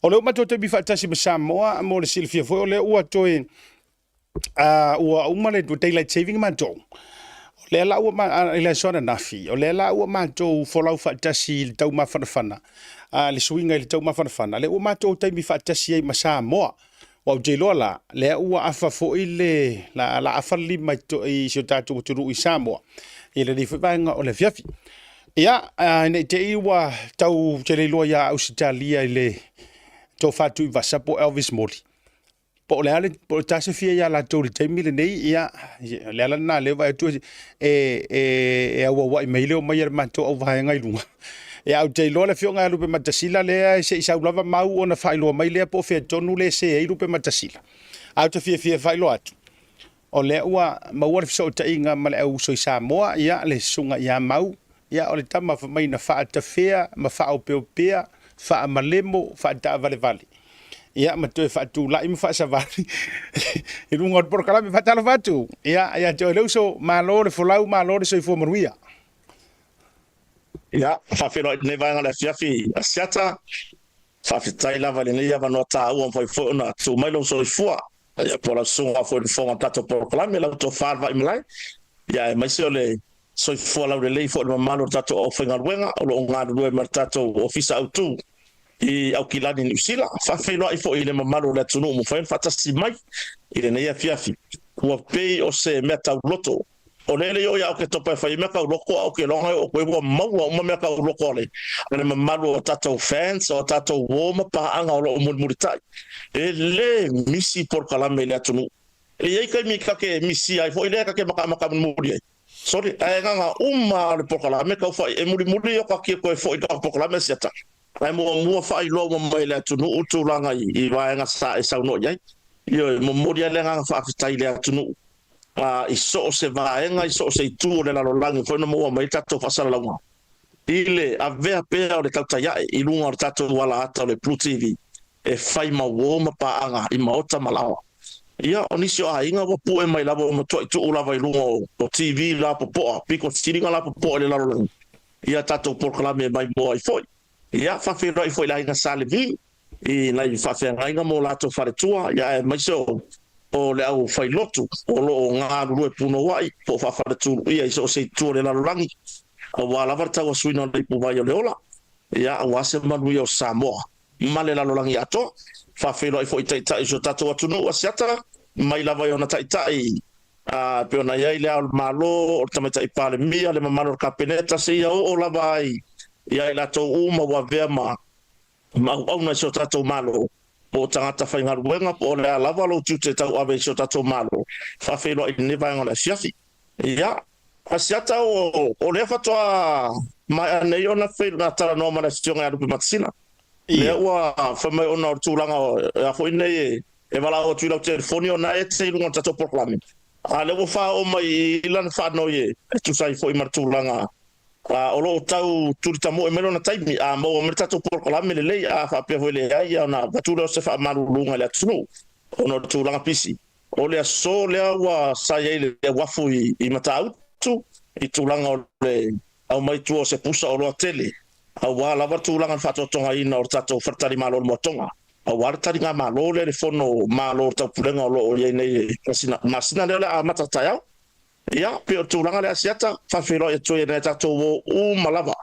O le ua matou taimi faatasi ma Samoa mo le silafia foi o lea ua toe ua uma le daylight saving matou. O lea la ua i le aso ananafi, o lea la ua matou folau faatasi i le taumafanafana, le suiga i le taumafanafana, lea ua matou taimi faatasi ai ma Samoa. Ua ou te iloa la, lea ua afa foi le, la, la afa le lima i si o tatou atunuu i Samoa, i lenei foi vaega o le afiafi. Ia, ina i te i ua tau te le iloa ia Ausetalia i le Tofa Tuivasa po o Elvis Moli, po o le a le, po o le tasefia ia latou i le taimi lenei, ia, o le ala lena lea vaai atu e, e, e auauai mai le omai a le matou auvaega i luga. Ia, ou te iloa le afioga ia Lupematasila lea se i sau lava mau ona faailoa mai lea po o fea tonu le se ai Lupematasila. Ae ou te fiafia e faailoa atu, o lea ua maua le fesootaiga ma le au uso i Samoa, ia, le susuga ia Mau, ia, o le tama fai mai na faatafea ma faaopeopea, faamalemo, faataavalevale, ia, ma toe faatulai ma faasavali i luga o le polokalame. Faatalofa atu, ia, ia te oe le uso, malo le folau, malo le soifua manuia. Ia, faafeiloai i lenei vaega o le afiafi Asiata. Faafetai lava i lenei avanoa taua ua mafai foi ona tuu mai lou soifua, ia po o lau susuga foi i le fofoga o le tatou polokalame, lau tofa le Vaimalae, ia aemaise o le soifua laulelei foi o le mamalu o le tatou aufaigaluega o lo o galulue ma le tatou Ofisa Autu i Aukilani, Niu Sila. Faafeiloai foi i le mamalu o le atunuu ua mafai ona faatasi mai i lenei afiafi. Ua pei o se mea tauloto O le le o ia o ke topa e whai mea kau loko a o ke longa o koe ua maua uma mea kau loko ale a le mamalu o tatou fans o tatou uo ma paanga o loo mulimulitai. E le misi polokalame i le atunuu. E iai taimi ka ke misi ai foi lea ka ke makamaka mulimuli ai. Sorry, ae agaga uma lava o le polokalame tau fai e mulimuli o ka kia koe foʻi ka polokalame siata. Ae muamua faailoa uma mai e le atunuu tulaga i vaega sa e saunoa i ai. Ioe, momoli ai le agaga faafetai i le atunuu i so o se vaega i so o se itu o le lalolagi foi na maua mai ai tatou faasalalauga i le avea pea o le tautai ae i luga o le tatou alaata o le Blue TV e fai ma uo ma paaga i maota ma laoa. Ia, o nisi o aiga ua pue mai lava ua matuai tuu lava i luga o TV lapopoa, piko siliga lapopoa i le lalolagi ia tatou polokalame e maimoa ai foi. Ia, faafeiloai foi i le aiga Sa Levi i nai faafeagaiga ma o latou faletua, ia aemaise o le au failotu o lo o galulue punouai po o faafaletuluia i so o se itu o le lalolagi aua lava le tauasuina o le ipuvai o le ola, ia, aua se manuia o Samoa ma le lalolagi atoa. Faafeiloai foi i Taitai o si o tatou atunuu Asiata, mai lava i ona Taitai e pei ona i ai Le Ao o le Malo, o le Tamaitai Palemia, le mamalu o le Kapeneta, seia oo lava ai ia i latou uma ua avea ma auauna i si o tatou Malo, po o tagata faigaluega, po o le a lava lou tiute tauave i si o tatou Malo. Faafeiloai i lenei vaega o le afiafi. Ia, Asiata, o lea faatoa maea nei ona talanoa ma le Afioga ia Lupe Matasila. Lea ua fai mai ona o le tulaga a foi nei e valaau atu i lau telefoni ona e te i luga o le tatou polokalame. A lea ua faaoo mai i lana faanoi e tusa ai foi ma le tulaga o lo o tau tulitamoe mai lona taimi, a maua mai le tatou polokalame lelei, a faapea foi e leai, ona avatu lea o se faamaluluga i le atunuu ona o le tulaga pisi. O le aso lea ua sa i ai le uafu i Matautu i tulaga o le aumai tua o se pusa oloa tele aua lava le tulaga o le faatoatogaina o le tatou faletalimalo o le Moatoga, aua le taligamalo lea i le Fono Malo o le Taupulega o lo o i ai nei i le masina lea o le a amata taeao. Ia, pei o le tulaga lea Asiata, faafeiloai atu ai i nai a tatou uo uma lava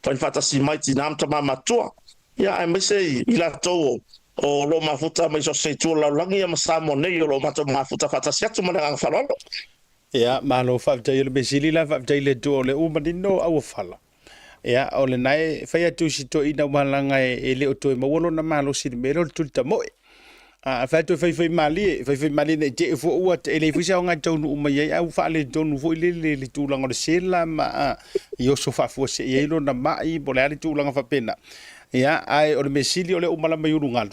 fai faatasi mai tina ma tama matua, ia aemaise i latou o lo o mafuta mai so o se itu o le lalolagi ia ma Samoa nei o lo o matou mafuta faatasi atu ma le agaga faaaloalo. Ia, malo faafetai o le mea sili la faafetai i le Atua o lea ua manino auofala. Ia, o lena e fai atu i si toeaina aua leaga e le o toe maua lona malosi i le mea lea o le tuli tamoe. A fai atu e faifai malie, faifai malie ne i te i foi ua e leai foi se aoga e taunuu mai ai, ae ua faaletonu foi lele le tulaga o le sela ma i oso faafuasei ai lona mai po o le a le tulaga faapena. Ia, ae o le mea sili o lea ua malama i ulugalu.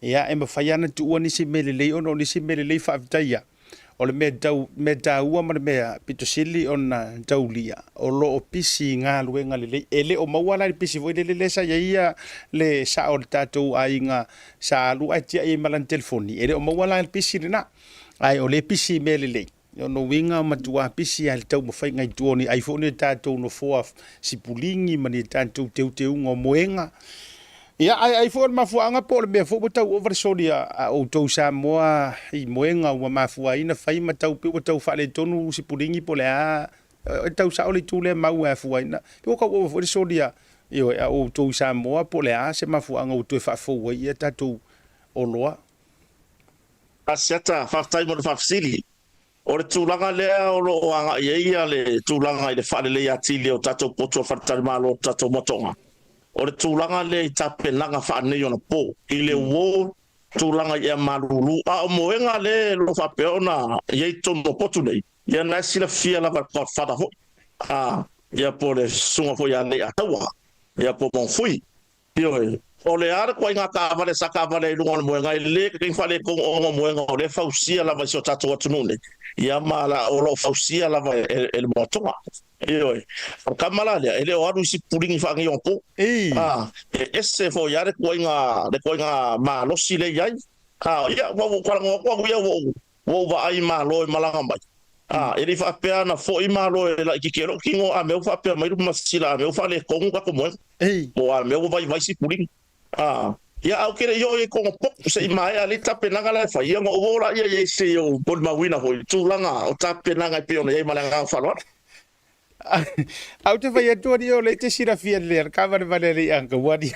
Ia, e mafai lava ona tuua nisi mea lelei ona o nisi mea lelei faafetai lava. O le mea tau, mea taua ma le mea pito sili ona taulia, o lo o pisi i galuega lelei. E le o maua la i le pisi foi lele lea sa i ai ia le sao o le tatou aiga sa alu ae tiai ai ma lana telefoni. E le o maua la i le pisi lena, ae o lea e pisi i mea lelei. O lona uiga ua matua pisi lava i le taumafaiga i tua o ni ai foi ni tatou nofoa sipuligi ma ni tatou teuteuga o moega. Ia, ae ai foi o le mafuaaga po o le mea foi ua tau ova le soli a outou Samoa i moega ua mafua ai ona fai ma tau pei ua tau faaletonu sipuligi po o le a, e tau sao le itu lea mau e afua ai na, pei ua tau ova foi le soli a, ioe, a outou i Samoa po o le a se mafuaaga ua toe faafou ai ia tatou oloa. Asiata, faafetai mo le faafesili. O le tulaga lea o lo o agai ai le tulaga i le faaleleia atili o tatou potu o faletalimalo o tatou matoga, o le tulaga lea i tapenaga faaneionapo i le uo tulaga i ea malulu, a o moega lea o lo o faapea ona i ai i totonu o potu nei, ia na e silafia lava e le Godfather foi, a, ia po o le susuga foi ia Leiataua, ia po o Maungafui. Ioe. O le a le ituaiga taavale sa taavale ai i luga o le moega, e le kekegi faaletonu ona o moega o lea e fausia lava i si o tatou atunuu nei, ia ma o lo o fausia lava e le moatoga. Ioe. O le tama la lea, e le o alu i sipuligi faaneionapo. A, e ese foi lava le ituaiga, le ituaiga malosi lea e i ai. A, ia, ua ou talanoa atu au ia ua ou Ua ou vaai i Malo e malaga mai. A, e le i faapea ana foi Malo e laitiiti ai lou tino a mea ua faapea mai Lupemasasila a mea ua faaletonu tatou moega. Po o a mea ua vaivai Sipulini. A, ia ae ou te le i oo i ai Konopoku se i maea lelei tapenaga la e fai, ia ona ou oo laia i ai se i ou molimauina foi i tulaga o tapenaga e pei ona i ai ma le agaga faaaloalo. Ae ou te fai atu alii o lea e te silafia lelei a le tavalevale a le ianga ua alii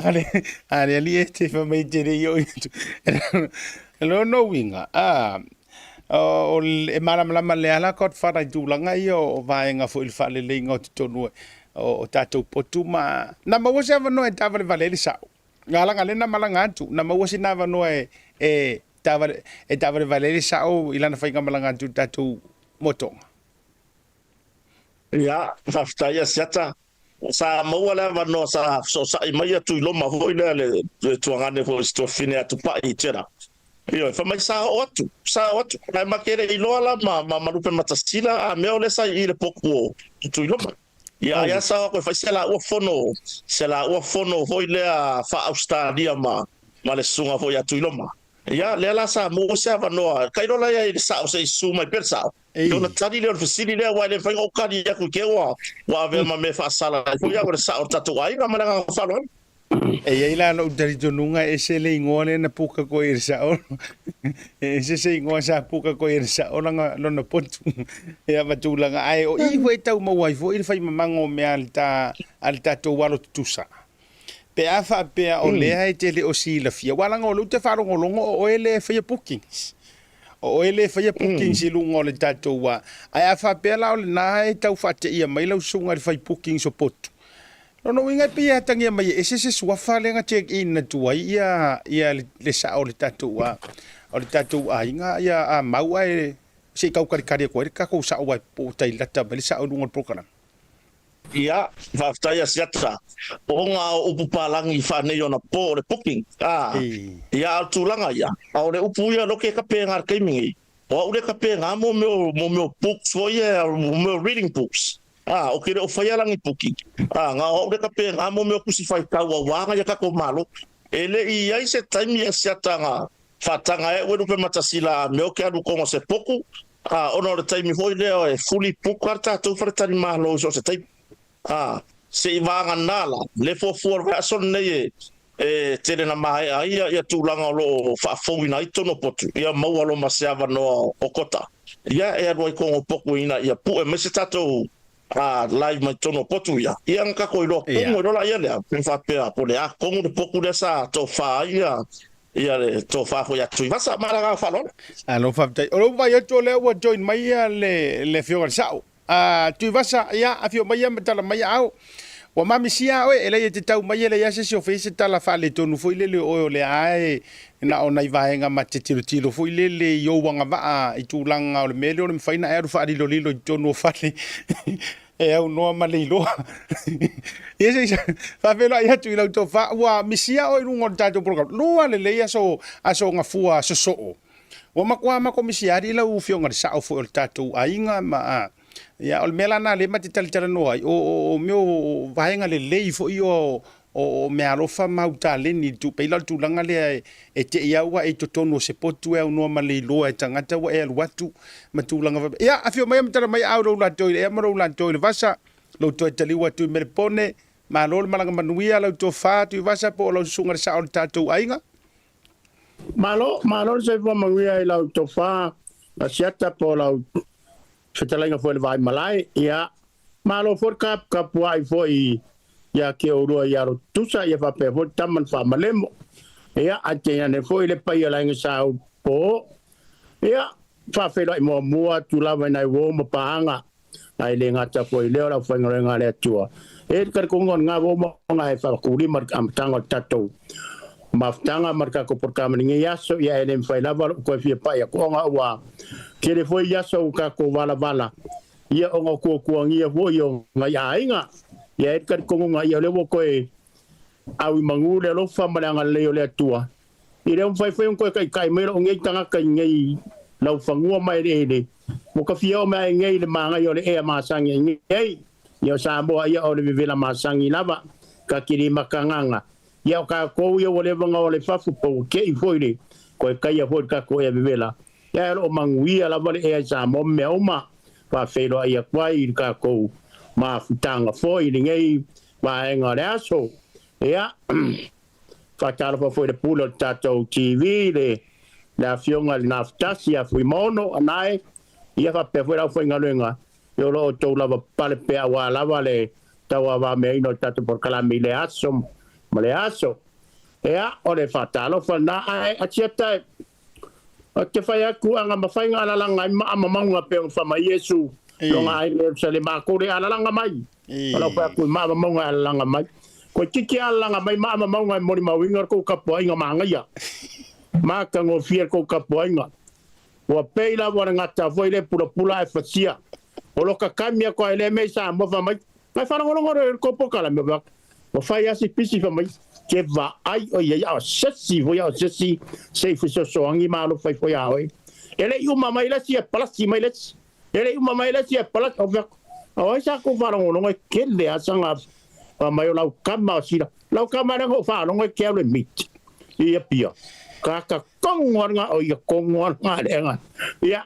ale ale alii e te fai mai te le i oo atu. Lona uiga a o e malamalama lelei lava la Godfather i tulaga ia o vaega foi i le faaleleiga o totonu o tatou potu ma na maua se avanoa e tavalevale ai le sao. Leaga lea na malaga atu na maua sina avanoa e e taavalevale ai le sao i lana faigamalaga atu i le tatou motoga. Ia, faafetai Asiata. Sa maua le avanoa sa fesoosai mai Tuiloma foi lea le tuagane foi i si tuafafine ia Tupai i Jeddah. Ioe, fai mai sa oo atu, sa oo atu. Ae ma te le iloa la ma Lupematasila a mea o lea sa i i le potu o Tuiloma. Ia, ai a sa o atu e fai se laua fono, se laua fono foi lea faa-Ausetalia ma le susuga foi ia Tuiloma. Ia, lea la sa maua se avanoa, tailo la ia i le sao se i susu mai pea le sao. Ia ona tali lea o le fesili lea, aua e le mafai ona ou tali atu i te ua avea ma mea faasala ai foi au e le sao o le tatou aiga. Ma le agaga faaaloalo. E i ai la lou talitonuga e ese le igoa lea na puka koe i le sao. E ese se igoa sa puka koe i le sao langa lona potu. Ia ma tulaga ae o i foi e tau maua ai foi le faimamaga o mea a le ta a le tatou alo tutusa. Pe a faapea o lea e te le o silafia, aua leaga o lea ou te faalogologo o oe lea e faia bookings. O oe lea e faia bookings i luga o le tatou a. Ae a faapea la o lena e tau faateia mai lau susuga i le fai bookings o potu, lona uiga e pei e atagia mai e ese se suafa lea na check in atu ai ia ia le sao o le tatou a o le tatou aiga ia a mau ae se i tau kalikali atu ai le tatou sao aua po ua tai lata mai le sao i luga o le program. Ia, faafetai Asiata. Ona o upu palagi faaneionapo o le booking, a, ia, a o le tulaga ia, a o le upu ia loke ka pēnga i le taimi nei, o au lea ka pēnga mo mea o, mo mea o books foi ia, mo mea o reading books, a, o ke le o faia lagi booking, a, na o au lea ka pēnga mo mea o tusi faitau auā na ia tatou Malo. E le i i ai se taimi Asiata na faataga ai au e Lupematasila a mea o ke alu koga o se poku, Ā, ona o le taimi foi lea e fully book ai le tatou faletalimalo i so o se taimi. Ā, se i vāganā la, le fuafua o le vaiaso lenei e, e tele na maea ai ia, ia tulaga o lo o faafouina ai tonu o potu, ia maua loa ma se avanoa o kota, ia e alu ai kogo poku ina ia pu'e mai se tatou, ā, live mai tonu o potu ia, ia na tatou iloa kogo iloa la ia lea, pe faapea po o le a kogo le potu lea sa tofā ai ia, Ia le tofa foi a Tuivasa ma le agaga faaaloalo. Malo faafetai. O lou vaai atu o lea ua join mai ia le le afioga i le Sao. Ah Tuivasa, ia afio mai ia ma tala mai aao. Ua mamisia oe, e leai e te tau mai e leai lava se isi o faia se tala faaletonu foi lele o oe o lea lava e na o nai vaega ma te tilotilo foi lele i ou agavaa i tulaga o le mea lea o le mafai ona e alu faalilolilo i totonu o fale E aunoa ma le iloa. Ia se i faafeiloai atu i lau tofa, ua misia oe i luga o le tatou program. Lua lelei aso, aso gafua sosoo. Ua matua matou misia alii lau afioga i le sao foi o le tatou aiga ma a. Ia o le mea la na lea ma te talatalanoa ai, o, o, o mea o vaega lelei foi o, o meaalofa ma au taleni i le tu, pei la o le tulaga lea e te i au ua e i totonu o se potu e aunoa ma le iloa e tagata ua e alu atu ma tulaga faapea. Ia, afio mai ma tala mai au lou latou i le ea ma lou latou i le vasa, lou toe taliu atu i Melepone, malo le malaga manuia lau tofa Tuivasa po o lau susuga i le sao o le tatou aiga. Malo, malo le soifua manuia i lau tofa Asiata po o lau fetalaiga foi i le Vaimalae, ia, malo foi le kapukapua'i foi ia te oulua i alo tutusa, ia faapea foi le tama na faamalemo, ia, ae tainane foi le paia o le aiga Sa Upo, ia, faafeiloai muamua atu lava i nai uo ma paaga, ae le gata foi i lea o le aufaigaluega a le Atua. E i ai le talitonuga o lena uo ma e faakulima i le amataga o le tatou mafutaga ma le tatou polokalame i lenei aso, ia e le mafai lava lou toe fia pai atu ona ua tele foi i aso ua tatou valavala, ia ona o tuatuagia foi o nai aiga. Ia e i ai le talitonuga, ia o lea ua toe au i manu le alofa ma le agalelei o le Atua, E le mafai foi ona toe taitai mai lou nei tagata i nei laufanua ma eleele, ua ta fia oo mai ai nei i le manaia o le ea masani ai nei. Ia o Samoa ia o le vevela masani lava, ta te le makagaga. Ia o tatou ia ua leva ona o le fafo po ua tei foi le toe taia foi le tatou ea vevela, ia ae o lo o manuia lava le ea i Samoa ma mea uma. Faafeiloai atu ai i le tatou mafutaga foi i lenei vaega o le aso. Ia. Faatalofa foi i le pule o le tatou TV, le le afioga i le Nafutasi ia Fuimaono Anae, ia faapea foi le aufaigaluega o lo o outou lava pale pea aua lava le tauavameaina o le tatou polokalame i lea aso ma lea aso. Ia, o le faatalofa lena, ae Asiata e, ou te fai atu a na mafai ona alalaga ai maa ma mauga pei ona fai mai Iesu lona aiga i Ierusalema, a tou le alalaga mai, o lau fai atu i maa ma mauga e alalaga mai. Toeitiiti alalaga mai maa ma mauga e molimauina le tou tapuaiga manaia, matagofie le tou tapuaiga. Ua pei lava o le gata foi le pulapula ae fasia. O lo kakami a koa e le mea i Samoa fa mai, ngai faalogologo le ko polokalame o fai ua fai lava si pisi fa mai, ke vaai oe i ai a o sesi foi a o sesi se i fesoasoani ma alofa ifo iā oe. E le i uma mai le isi e palasi mai le isi. E le i uma mai le isi e palasi. O fai atu, o ai sa kou faalogologo e kele lava saga fa mai o lau kama o sila. Lau kama lea na ou faalogo e ke alu e meet i Apia. Kaka kongo ana o ia kongo ana lea nga. Ia,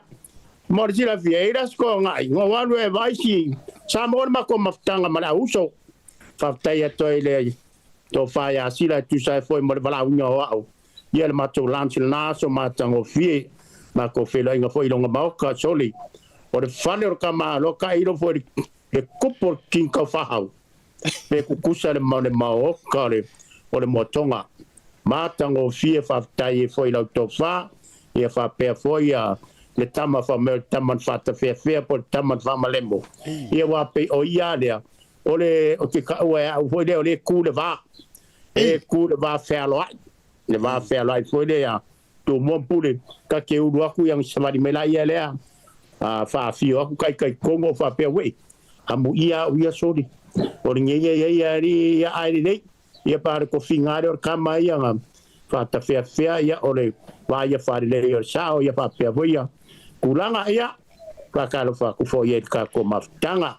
mo le silafia, e i le aso toaga'i, na ou alu e vaai si Samoa le matou mafutaga ma le auuso. Faafetai atu ai i le tofa ia Sila e tusa ai foi mo le valaauina o au ia le matou lunch lena aso matagofie. Matou feiloaiga foi i lona maota, soli, o le fale o le tamaloa tailo foi le kupu o le King Taufahau. Pe kukusa le le maota o le o le moatoga. Matagofie faafetai ai foi i lau tofa, ia faapea foi ia le tama fai mai o le tama na faatafeafea po o le tama na faamalemo. Ia aua pei o ia lava lea, o le ou te taua e au foi lea o lea e tu le va. E tu le va fealoai, le va fealoai foi lea Tumua ma Pule, ta te ulu aku ia savali mai la ia lea, a faafio aku taitaitogo faapea uei, amuia au ia soli. O le ngeia ia ia ali ia ae lelei, ia pa le tofiga lea o le kama ia na faatafeafea ia o le va ia faalelei o le sao ia faapea foi ia tulaga ia faatalofa atu foi ai i le tatou mafutaga.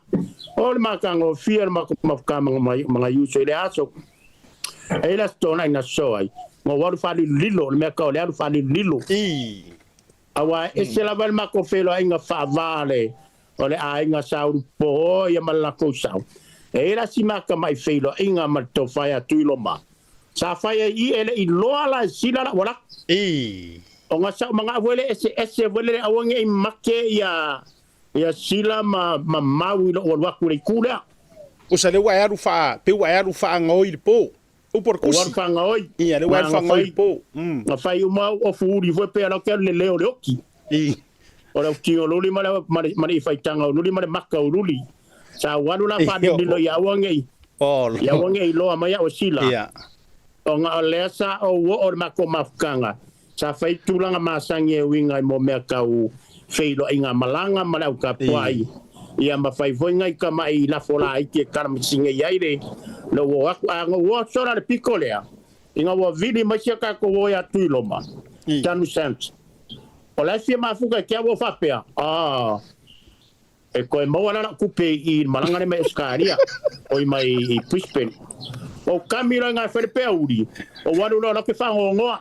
O le matagofie o le matou mafutaga ma nai uso i le aso. E i le aso Toonai na sosoo ai, na ou alu faalilolilo, o le mea tau o le alu faalilolilo. Aua e ese lava le matou feiloaiga faava le o le aiga sa ulupo ia ma le latou sau. E i ai la si mata mai feiloaiga ma le tofa ia Tuiloma. Sa fai ai i e le i loa la e sila la'u alaka. Ona sa ou mana'o foi lea eseese foi lele aua ne i make ia ia sila ma ma mau i lo'u alu atu i le itu lea. Usa lea ua e alu faa, pei ua e alu faagaoi i le po. Upu o le Ua tusi. alu faagaoi. Ia, lea ua e alu Na faagaoi i fai, le po. Mm. na fai uma au ofu uli foi pei a lau ke alu le leo o le oki. I. O le autino luli ma le, ma le, ma le ifaitaga o luli ma le maka o luli. Sa ou alu la faalililo ia aua ne i, Oh, ia aua ne i loa mai au e sila. Ia. Ona o lea sa ou oo i le matou mafutaga, sa fai tulaga masani e uiga i mo mea tau feiloaiga malaga ma le au tapuai, ia ma fai foi nai tama'i lafo laiti e kalamasini ai le lou oo atu. A na ou oo atu sola i le pito lea, ina ua vili mai si a tatou o ia Tuiloma, Tanu Sands, o la e fia mafuta i te au o faapea, Ah, E koe maua la lau kupe i le malaga lea mai Ausetalia, oi mai i Brisbane. O kami loa i ngā whare pea uri, o waru loa lau ke whangongoa.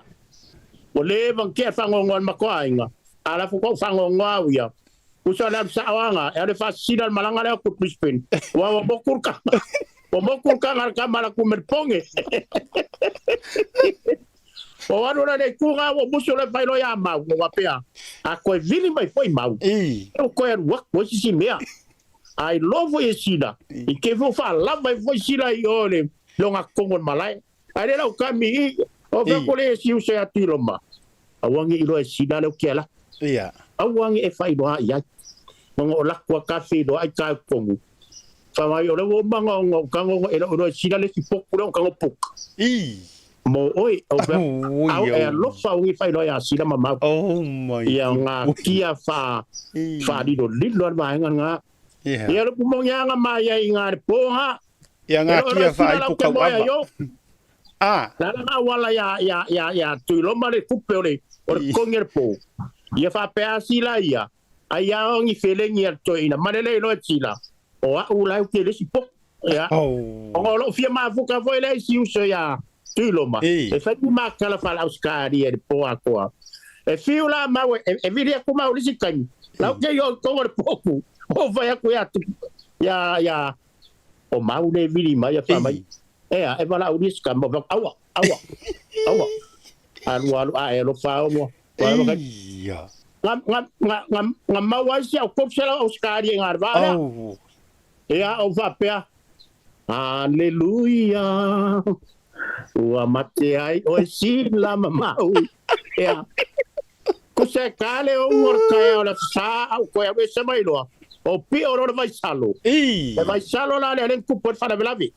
Ua leva na tea whangongoa le matua aiga, a la faatoa ou whangongoa au ia. Usa le alu sao anga, e alu e whaasisila le malaga lea ku Brisbane. Ua ua moku le kanga, ua moku le kanga le tama la ku me le ponge. O alu la le itu nga ua musu le fai loa ia mau, ua wapea, a koe vili mai foi mau. E koe alu aku ai sisi mea. A i loa foi e sila, i ke foi whaalava ai foi sila i o le longa kongo le malae. A le lau kami i, o fea ko le e siu se atu i loma. Aua nge i loa e sila leo ke ala. Aua nge e whailoa i ai. Manga o lako a ka whailoa ai ka kongu. Whamai o le ua manga o ngau kango e lau loa e sila le si poku leo kango puka. Mo oe, o fea, au e alofa o ngi whailoa i a sila ma mau. Oh my Ia ngā kia wha, wha lilo lilo al vaenga ngā. Ia lupu mo ngi anga mai ai ngā le pōha. Ia ngā kia wha i puka ava. Ah. La la ngā wala ia, ia, ia, ia Tuiloma le kupe o le, o le kongi le pō. Ia whapea sila ia, ai a ongi felengi a toeina, manele i loa sila. O a'u la ke le isi poku. Ia. Ona o lo'u fia mafuka foi lea i si uso ia Tuiloma, e fai ku makala faalausikalia i le po atoa. E fiu la mau e, e vili atu mau i le isi taimi, lau ke i o i tonu o le poku, o fai atu ia ia ia o mau le vili mai a fa mai. Ea, e valaaulia si tama, fai atu, aua, aua, aua. Alu alu ae alofa o moa. Ia. Nga, nga, nga, nga, nga mau ai si au 300 Ausikalia i ngā le vā lea. Ea, o faapea, Aleluia, ua mate ai oe sila ma mau. Ea, ko se kale o ua le o le sa au koe au e se mai loa. O pio o le vaisalo. E vaisalo la le le kupu e whalavelave.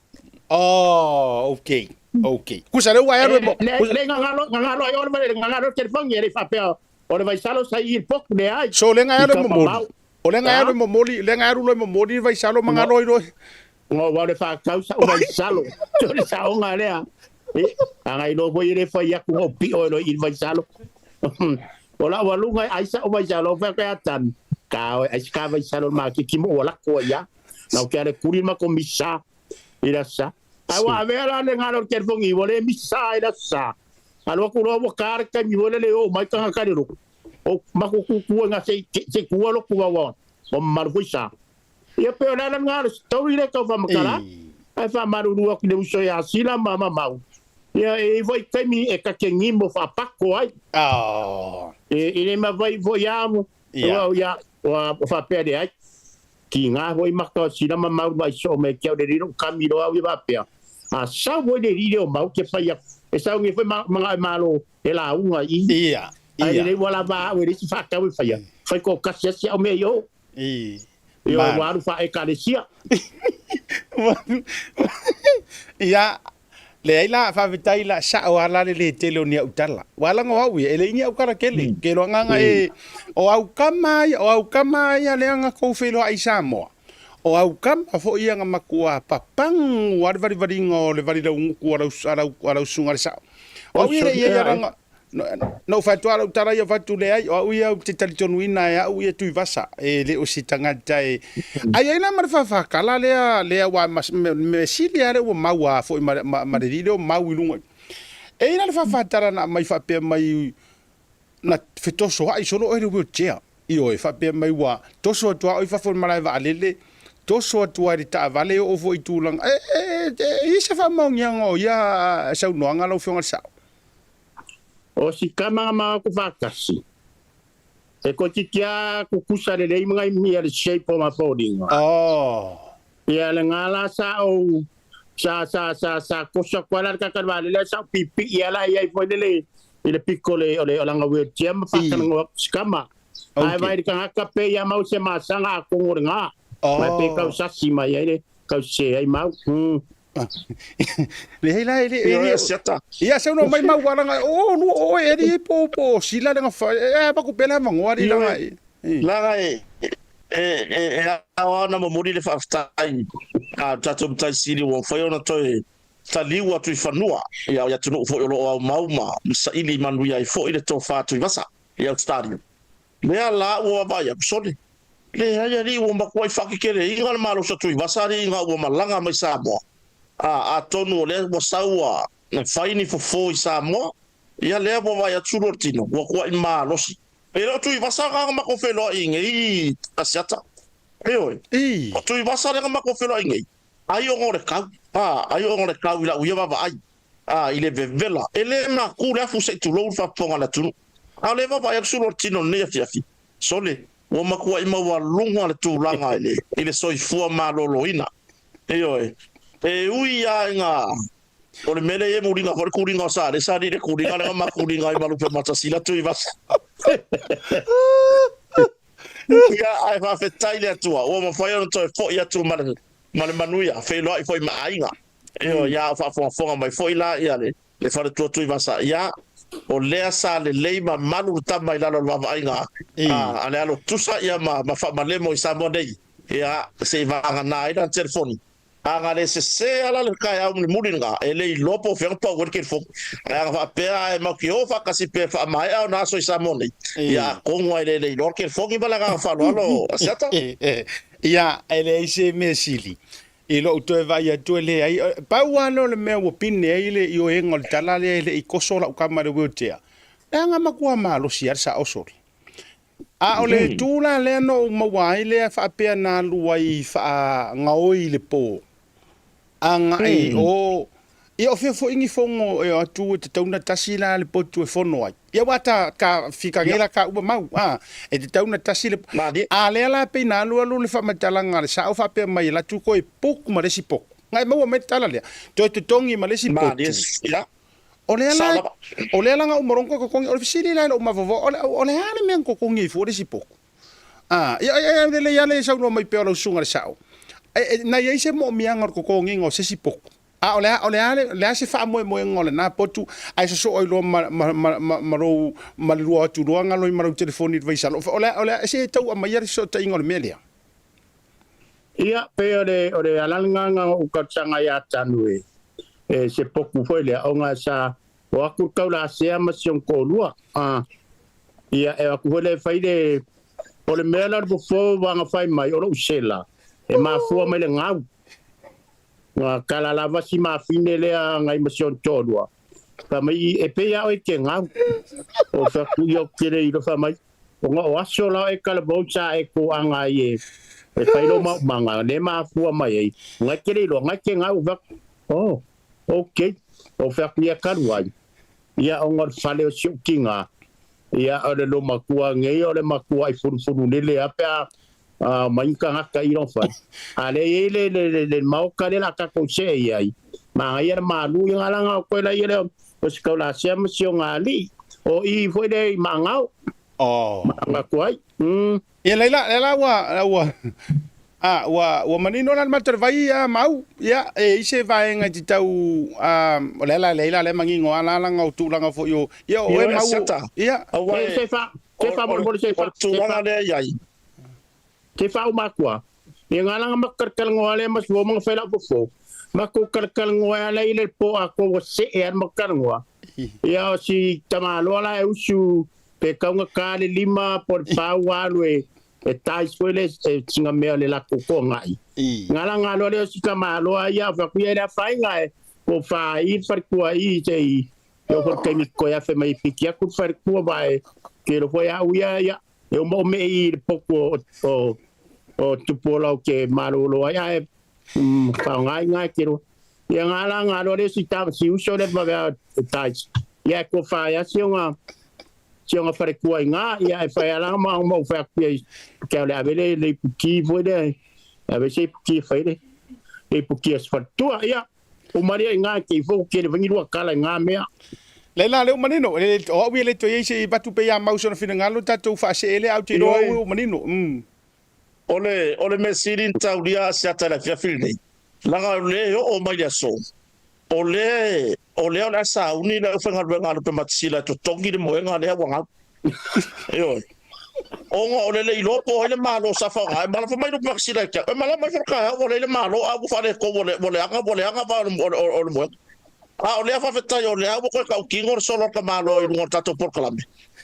Oh, okay. Okay. Kusa le ua e alu e mo. Le, le ngangalo, ngangalo ai o le ngangalo telefoni e le whapea o le vaisalo sa i le poku le ai. So le nga e alu e momoli. O lea na alu e momoli, lea na alu loa e momoli le vaisalo ma galo ai loa. Ngo wa le whakau sa o vaisalo. Tō le saonga lea. E, anga i loa foi e le whai aku ngō pio e loa i le vaisalo. O la walunga ai sa o vaisalo whai koe atan. Ka oe, ai ka vaisalo ma ki kimo o lako ia. Na o ke ale kuri ma ko misa i la sa. Ai wa avea la le ngalo ke fongi wa le misa i la sa. Alo ku loa wa kare kai mi wale le o mai kanga kare roku. O mako kukua nga se se kua loku wa wa. O maru foi sa. Ia pe o la la ngalo story le kau whamakala. Ai wha maruru aku le uso ia sila ma ma mau. Ia e iwa i taimi e kake ngimo whapako ai. Oh. E i le ma vai voi amu. Ia. Ia wa whapea le ai. Ki ngā hoi maka o sila ma mau mai so me kia o le riro kami roa au i whapea. A sau hoi le rire o mau ke whai aku. E sau nge whai ma, mga e malo e la unga i. Ia. Ai Ia. le wala va au e risi whakau e whaia. Whai ko kasi asi au mea i o. I. Ia Ma- ua alu whaekalesia. Ia, leai la, faafetai la, sa'o lava la le lē tele o ni au tala. Ua lago au ia, e leai ni au tala tele. Ke lo agaga e, o au kama ia, o au kama ia lea na kou feiloai i Samoa. O au kama foi ia na makuā papagu lava le valivaliga o le valilaugutu a lau, a lau, a lau susuga i le sa'o. O au ia e le i ai alaga, Na ou fai atu lava lau tala ia fai atu leai, o au ia ou te talitonuina e au ia Tuivasa, e le o se tagata e... Ai ai la ma le faafakala lea, lea aua ma, mea sili lava lea ua mau a foi ma, ma, ma le alii lea o mau i luga. E i ai la le faafatala na aumai faapea mai na fetosoai solo oe i le wheelchair. Ioe, faapea mai ua toso atu lava oe i fafo i le malae vaalele, toso atu lava i le taavale e oo foi i tulaga. E, e, e, e i ai se faamaoniaga o ia saunoaga lau Afioga i le Sao? O si kama ma ku whakasi. E ko ti kia kukusa lelei mga i le shape o ma fōringa. Oh. Ia le ngā la sa o sa sa sa sa kosa kwa la ka ka le sa pipi ia la ia i foi le i le piko le o le o langa wheelchair ma whakana ngā sikama. Ai vai le kangaka pe ia mau se masanga a kongo le ngā. Mai pe kau sasi mai ai le kau se ai mau. Le hei la e le e siata. Ia se no mai mau alanga o lu o e ri po po sila le ngafa e ba ku pela mangoa ri langa. Langa e e e e ao ana momoli le faafetai a tatou matai sili ua mafai ona toe taliu atu i fanua ia o atunuu foi o lo o aumau ma saili manuia ai foi le tofa Tuivasa i Australia. Lea la ua vaavaai atu sole. Leai alii ua matuai faakekeleina le malosi o Tuivasa alii ina ua malaga mai Samoa. A, atonu o lea ua sau a fai ni fofo i Samoa, ia lea ua vaai atu loa le tino, ua tuai malosi. E le o Tuivasa na na matou feiloai i nei Asiata. Ioe. O Tuivasa lea na matou feiloai nei, ai ona o le kau, a, ai ona o le kau i lau ia vaavaai. Ā, i le vevela, e le maku le afu se i tulou le faafofoga a le atunuu. A o lea e vaavaai atu sulu o le tino i lenei afiafi, sole, ua matuai maualuga le tulaga i le, i le soifua maloloina. Ioe. E ui lava ina o le mea lea e i ai muliga foi le kuliga o Salesa alii le kuliga lea na makuliga ai ma Lupematasi Tuivasa. Ia, ae faafetai i le Atua ua mafai ona toe foi atu ma le, ma le manuia, feiloai foi ma aiga. Ioe, ia a o faafogafoga mai foi la ia le le faletua Tuivasa, ia, o lea sa lelei ma malu le tama i lalo o le vaavaaiga a a le alo tusa ia ma ma faamalemo i Samoa nei, ia, se i vagana ai lana telefoni. A na le sese ala le kaeao mulimuli lena, e le iloa po o fea na pau ai le telefoni. Ae ana faapea ae matou te o faatasi pea e faamaea ona aso i Samoa nei, ia atonu lava e le le iloa le telefoni ma le agaga faaaloalo Asiata. Ia, e leai se mea sili. I lou toe vaai atu e leai, pau lava lea o le mea ua pine ai le ioega o le tala lea e le i koso lau tama i le wheelchair, leaga matua malosi lava le saosoli. A o le itu la lea na ou maua ai lea faapea na alu ai faagaoi i le po, agai i o, ia o fea foi ni fono e o atu e tatau ona tasi la le potu e fono ai. Ia aua ta ka fika nei la ka uma mau, a, e tatau ona tasi le, a lea la pei na alu alu le faamatalaga a le sao faapea mai e latu koe poku ma le isi poku. Na e maua mai le tala lea, toe totogi ma le isi potu. O lea la, o lea la na uma loa ona toe totogi, o le fesili la i lou mafaufau, o le, o le a le mea na totogi ai fua le isi potu? A, ia, ia, lelei lava le saunoa mai pea o lau susuga i le sao. E, e, na i ai se moomiaga o le totogiga o se isi potu? A o le a, o le a le, le a se faamoemoega o lena potu, ae sosoo ai loa ma, ma, ma, ma, ma lou, ma le lua o atu loa galo ai ma lau telefoni i le vaisalo. O le a, o le a, se tau aumaia le fesootaiga o le mea lea. Ia, pei o le, o le ala lena na ou talosaga ia Tanu e, e se potu foi lea, ona sa o atu le taulasea ma si ona toalua. A, ia, e o atu foi lea e fai le, o le mea lea o le fofo ua na fai mai, o lou sela, e mafua mai le gau. Na tala lava si mafine lea nai ma si ona toalua, fai mai, e pei lava oe e te gau. O fai atu, ia ou te le iloa fai mai, ona o aso la e talavou sa e toaga ai e e fai lou maumaga, lea e mafua mai ai, na e te le iloa, na e te gau. Fai atu, oh, okay. O fai atu ia talu ai, ia ona o le fale o si ou tina, ia o le loomatua nei o le matua i fulufulu lele lava pe a omai ni tagata i lona fale. A lea e i ai le, le, le, le maota lea o le a tatou see i ai, manaia le malu, ia na ala o toe laia lea o si Taulasea ma si ona alii, o i foi lea i Maagao. Oh. Maanga atu ai. Ia laila, lea la ua, ua, a, ua, ua manino la le matou le vai a mau, ia, e i se vaega i te tau, a, o le ala lea la lea manino a la langa o tulaga foi o, ia o Ia e oe mau, Asiata, ia. aua Se, e, se fa, se o, fa o, le, molemole, se o fa, le se tulaga fa. lea i ai. Te fa o makua. Ia nga langa makalkalngoa lea ma sua manga whaila fofo. Makou kalkalngoa ala i le po a ko wa se e an makalngoa. Ia o si tamaloa la e usu pe kaunga ka le lima po le pau alu e e tais foi le e singa mea le lako ko ngai. Nga la nga loa le o si tamaloa ia fa kuia le whainga e ko wha i wharikua i te i e o kaimi koe afe mai piki aku wharikua vai ke ro foi au ia ia e o mo me i le poku o o o tupu ola o ke malolo ai ae whaongai ngai ke ro. Ia ngā la ngā loa le si tā si uso le mawea e tais. Ia e ko whae a si onga si onga wharekua i ngā ia e whae ala ma o whae aku ia kia o le avele le ipuki foi le ave se ipuki e whae le le ipuki a sfaltua ia o maria i ngā ke i fo ke le vangilua kala i ngā mea. Le la lea ua manino, e le, o au ia le toe i ai se i avatu pea ia mau sona finagalo tatou faasee lea, ae ou te iloa au Ioe. ua manino. O le, o le mea sili na taulia a Asiata i le afiafi lenei, leaga o lea e oo mai le aso, o lea, o lea o le a sauni le aufaigaluega a Lupematasila e totogi le moega lea ua gau. Ioe. Ona o le le iloa po o ai le Malo sa faaaoga ai, malafa mai Lupematasila ia te au, e malama ifo le taeao ua leai le Malo a ua faaletonu, ua le, ua leaga, ua leaga vaa o le, o le, o le moega. A o lea faafetai o lea ua toe tautino le solo a le tamaloa i luga o le tatou polokalame.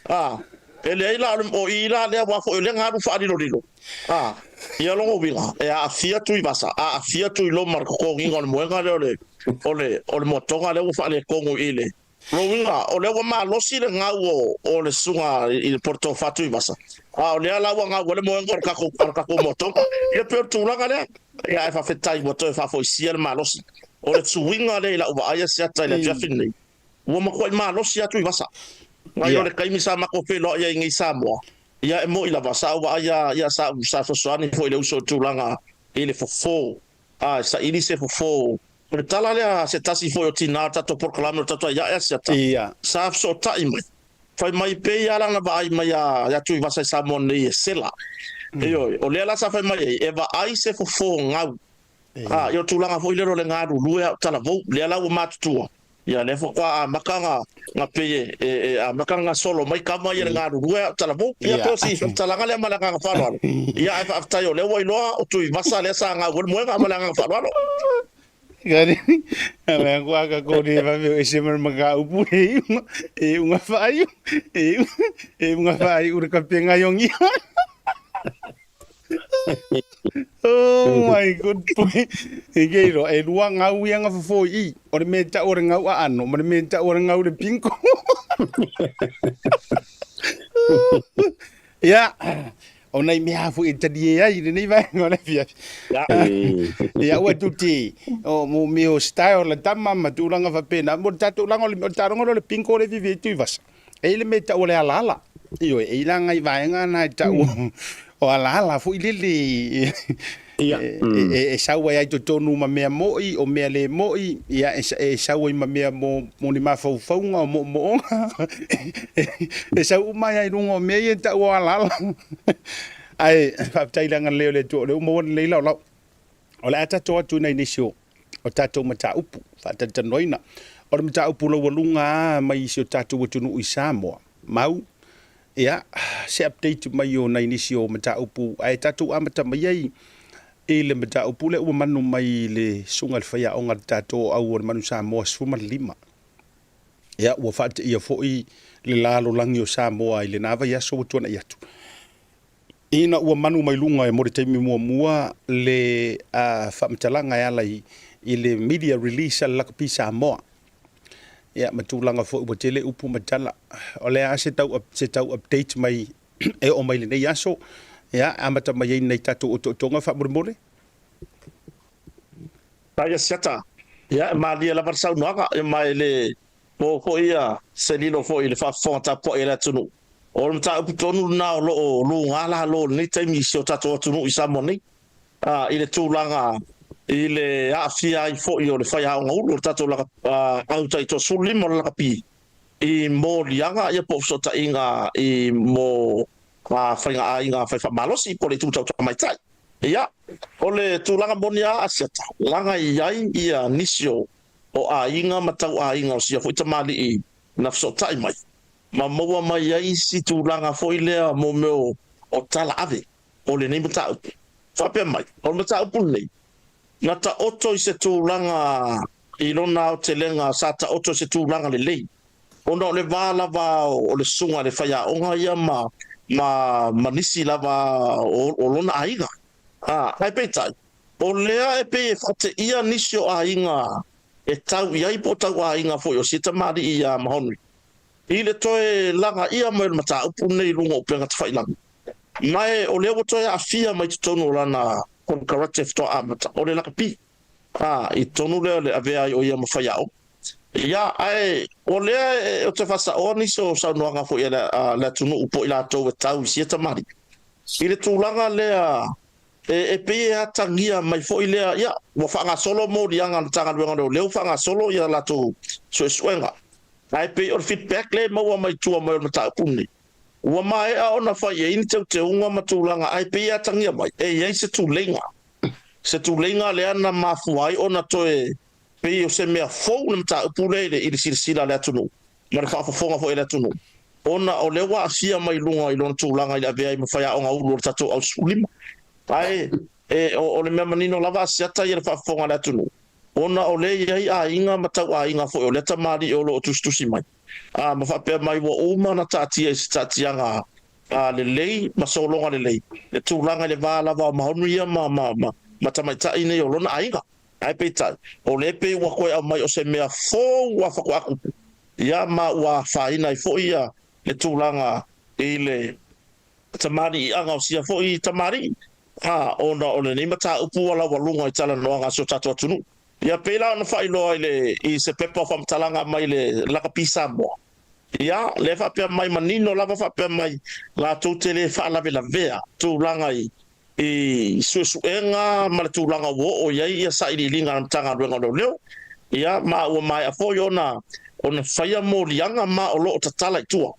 A, e leai la o le, o i la lea aua foi o lea na alu faalilolilo. A, ia lona uiga, e aafia Tuivasa, aafia Tuiloma i le totogiina o le moega lea o le, o le, o le moatoga lea ua faaletonu i le. Lona uiga, o lea ua malosi le gau o, o le susuga i le Polotofa Tuivasa, a o lea la ua gau ai le moega o le tatou, o le tatou moatoga. Ia pei o le tulaga lea. Ia ae faafetai ua toe faafoisia le malosi. O le suiga lea i lau vaai a Siata i le afiafi lenei, ua matuai malosi atu i vasa. Nai o le taimi sa matou feiloai ai nei i Samoa, ia e moni lava, sa ou vaai a, ia sa, sa fesoasoani foi i le uso i le tulaga i le fofo, a e saili se fofo. O le tala lea a se tasi foi o tina o le tatou polokalame o le tatou Aiae a Siata, sa fesootai mai, fai mai pei lava lana vaai mai a ia Tuivasa i Samoa nei e sela. Ioe, o lea la sa fai mai ai, e vaai se fofo gau. A, ia o tulaga foi lea o le galulue a o talavou, lea la ua matutua, ia lea faatoa amata na, na pei e, e, e amata na gasolo mai tama ia le galulue a o talavou. Ia pei o si faamatalaga lea ma le agaga faaaloalo. Ia ae faafetai o lea ua iloa o Tuivasa lea sa gau ai le moega ma le agaga faaaloalo. Kari, mea kua ka kore vave o ese mara maka upu e unga, e unga whaiu, e unga, e unga whaiu ura ka penga yongi. Oh my good boy. E ke iro, e rua ngau ia nga fofo i. O le mea tau o le ngau a ano, ma le mea tau o le ngau le pinko. Ia, o nei mea foi e tali e ai lenei vaega o le afiafi. Ia, ua tuti, o mo mea o style la tama ma tulaga faapena, mo le tatou laga o le taaloga lea o le pinko lea e fiafia ai Tuivasa. E i ai le mea e tau o le alaala. Ioe, e i la ngai vaega na e tau o alaala foi lele e sau ai ai totonu ma mea mo'i, o mea le mo'i, ia e sau ai ma mea mo ni mafaufauga, o moomooga, e sau uma ai i luga o mea ia e tau o alaala. Ae faafetai i le agalelei o le Atua o lea ua maua lelei laolao. O le a tatou atu i nai nisi o o tatou mataupu faatalatalanoaina. O le mataupu laualuga lava mai si o tatou atunuu i Samoa, mau, ia, se update mai o nai nisi o mataupu, ae tatou amata mai ai i le mataupu lea ua manu mai i le susuga i le faiaoga a le tatou au o le Manu Samoa 15. Ia, ua faateia foi le lalolagi o Samoa i lena vaiaso ua tuanai atu. Ina ua manu mai luga e mo le taimi muamua le faamatalaga e ala i le media release a le Lakapi Samoa. Ia, ma tulaga foi ua tele upu ma tala. O le a se tau, se tau update mai e oo mai lenei aso, ia, amata mai ai nei tatou otootoga faamolemole. Tai Asiata, ia, e malie lava le saunoaga, ma e le po foi ia se lilo foi i le faafofoga tapuai a le atunuu. O le mataupu tonu lena o lo o luga lalo i lenei taimi i si o tatou atunuu i Samoa nei, i le tulaga i le aafia ai foi o le faiaoga ulu o le tatou au taitoa-15 o le lakapi i moliaga ia po o fesootaiga i mo faigaaiga fai faamalosi po o le itu tau tamaitai. Ia, o le tulaga moni lava Asiata, leaga e i ai ia nisi o aiga ma tauaiga o sia foi tamalii na fesootai mai ma maua mai ai isi tulaga foi lea mo mea o tala ave o lenei mataupu. Faapea mai, o le mataupu lenei, na taoto i se tulaga i lona aotelega sa taoto i se tulaga lelei, ona o le va lava o le susuga i le faiaoga ia ma, ma, ma nisi lava o, o lona aiga. A, ae peitai, o lea e pei e faateia nisi o aiga e tau i ai po o tauaiga foi o sia tamalii ia Mahonri i le toe lagaia mai o le mataupu lenei i luga o upega tafailagi. Ma e o lea ua toe aafia mai totonu o lana konekarate faatoa amata, o le lakapi, a, i totonu lea o le avea ai o ia ma faiaoga. Ia, ae o lea ou te faasaoa nisi o saunoaga foi a le atunuu po o i latou e tau i sia tamalii i le tulaga lea E pei e atagia mai foi lea, ia, ua faagasolo moliaga a le Matagaluega o Leoleo, faagasolo ia latou suesuega. Ae pei o le feedback lea e maua mai tua mai o le mataupu lenei, ua maea ona fai i ai ni teuteuga ma tulaga, ae pei e atagia mai, e i ai se tuleiga, se tuleiga lea na mafua ai ona toe pei o se mea fou le mataupu lea i le silasila a le atunuu ma le faafofoga foi a le atunuu, ona o lea ua aafia mai luga i lona tulaga i le avea ai ma faiaoga ulu o le tatou au 15. Ae e, o, o le mea manino lava a siata ia le faafofoga a le atunuu, ona o lea e i ai aiga ma tauaiga foi o lea tamalii o lo o tusitusi mai, a, ma faapea mai ua uma ona taatia i se taatiaga a, lelei ma sologa lelei le tulaga i le va lava o Mahonu ia ma, ma, ma, ma tamaitai nei o lona aiga. Ae peitai, o lea pei ua toe aumai o se mea fou ua faatoa tupu, ia ma ua afaina ai foi ia le tulaga i le tamaliiaga o sia foi tamalii, a, ona o lenei mataupu ua laualuga i talanoaga a si o tatou atunuu. Ia pei la ona faailoa i le i se pepa o faamatalaga mai le Lakapi Samoa, ia, lea faapea mai manino lava faapea mai latou te le faalavelavea tulaga i i suesuega ma le tulaga ua oo i ai ia sailiiliga a le Matagaluega o Leoleo, ia, ma ua maea foi ona ona faia moliaga ma o lo o tatala i tua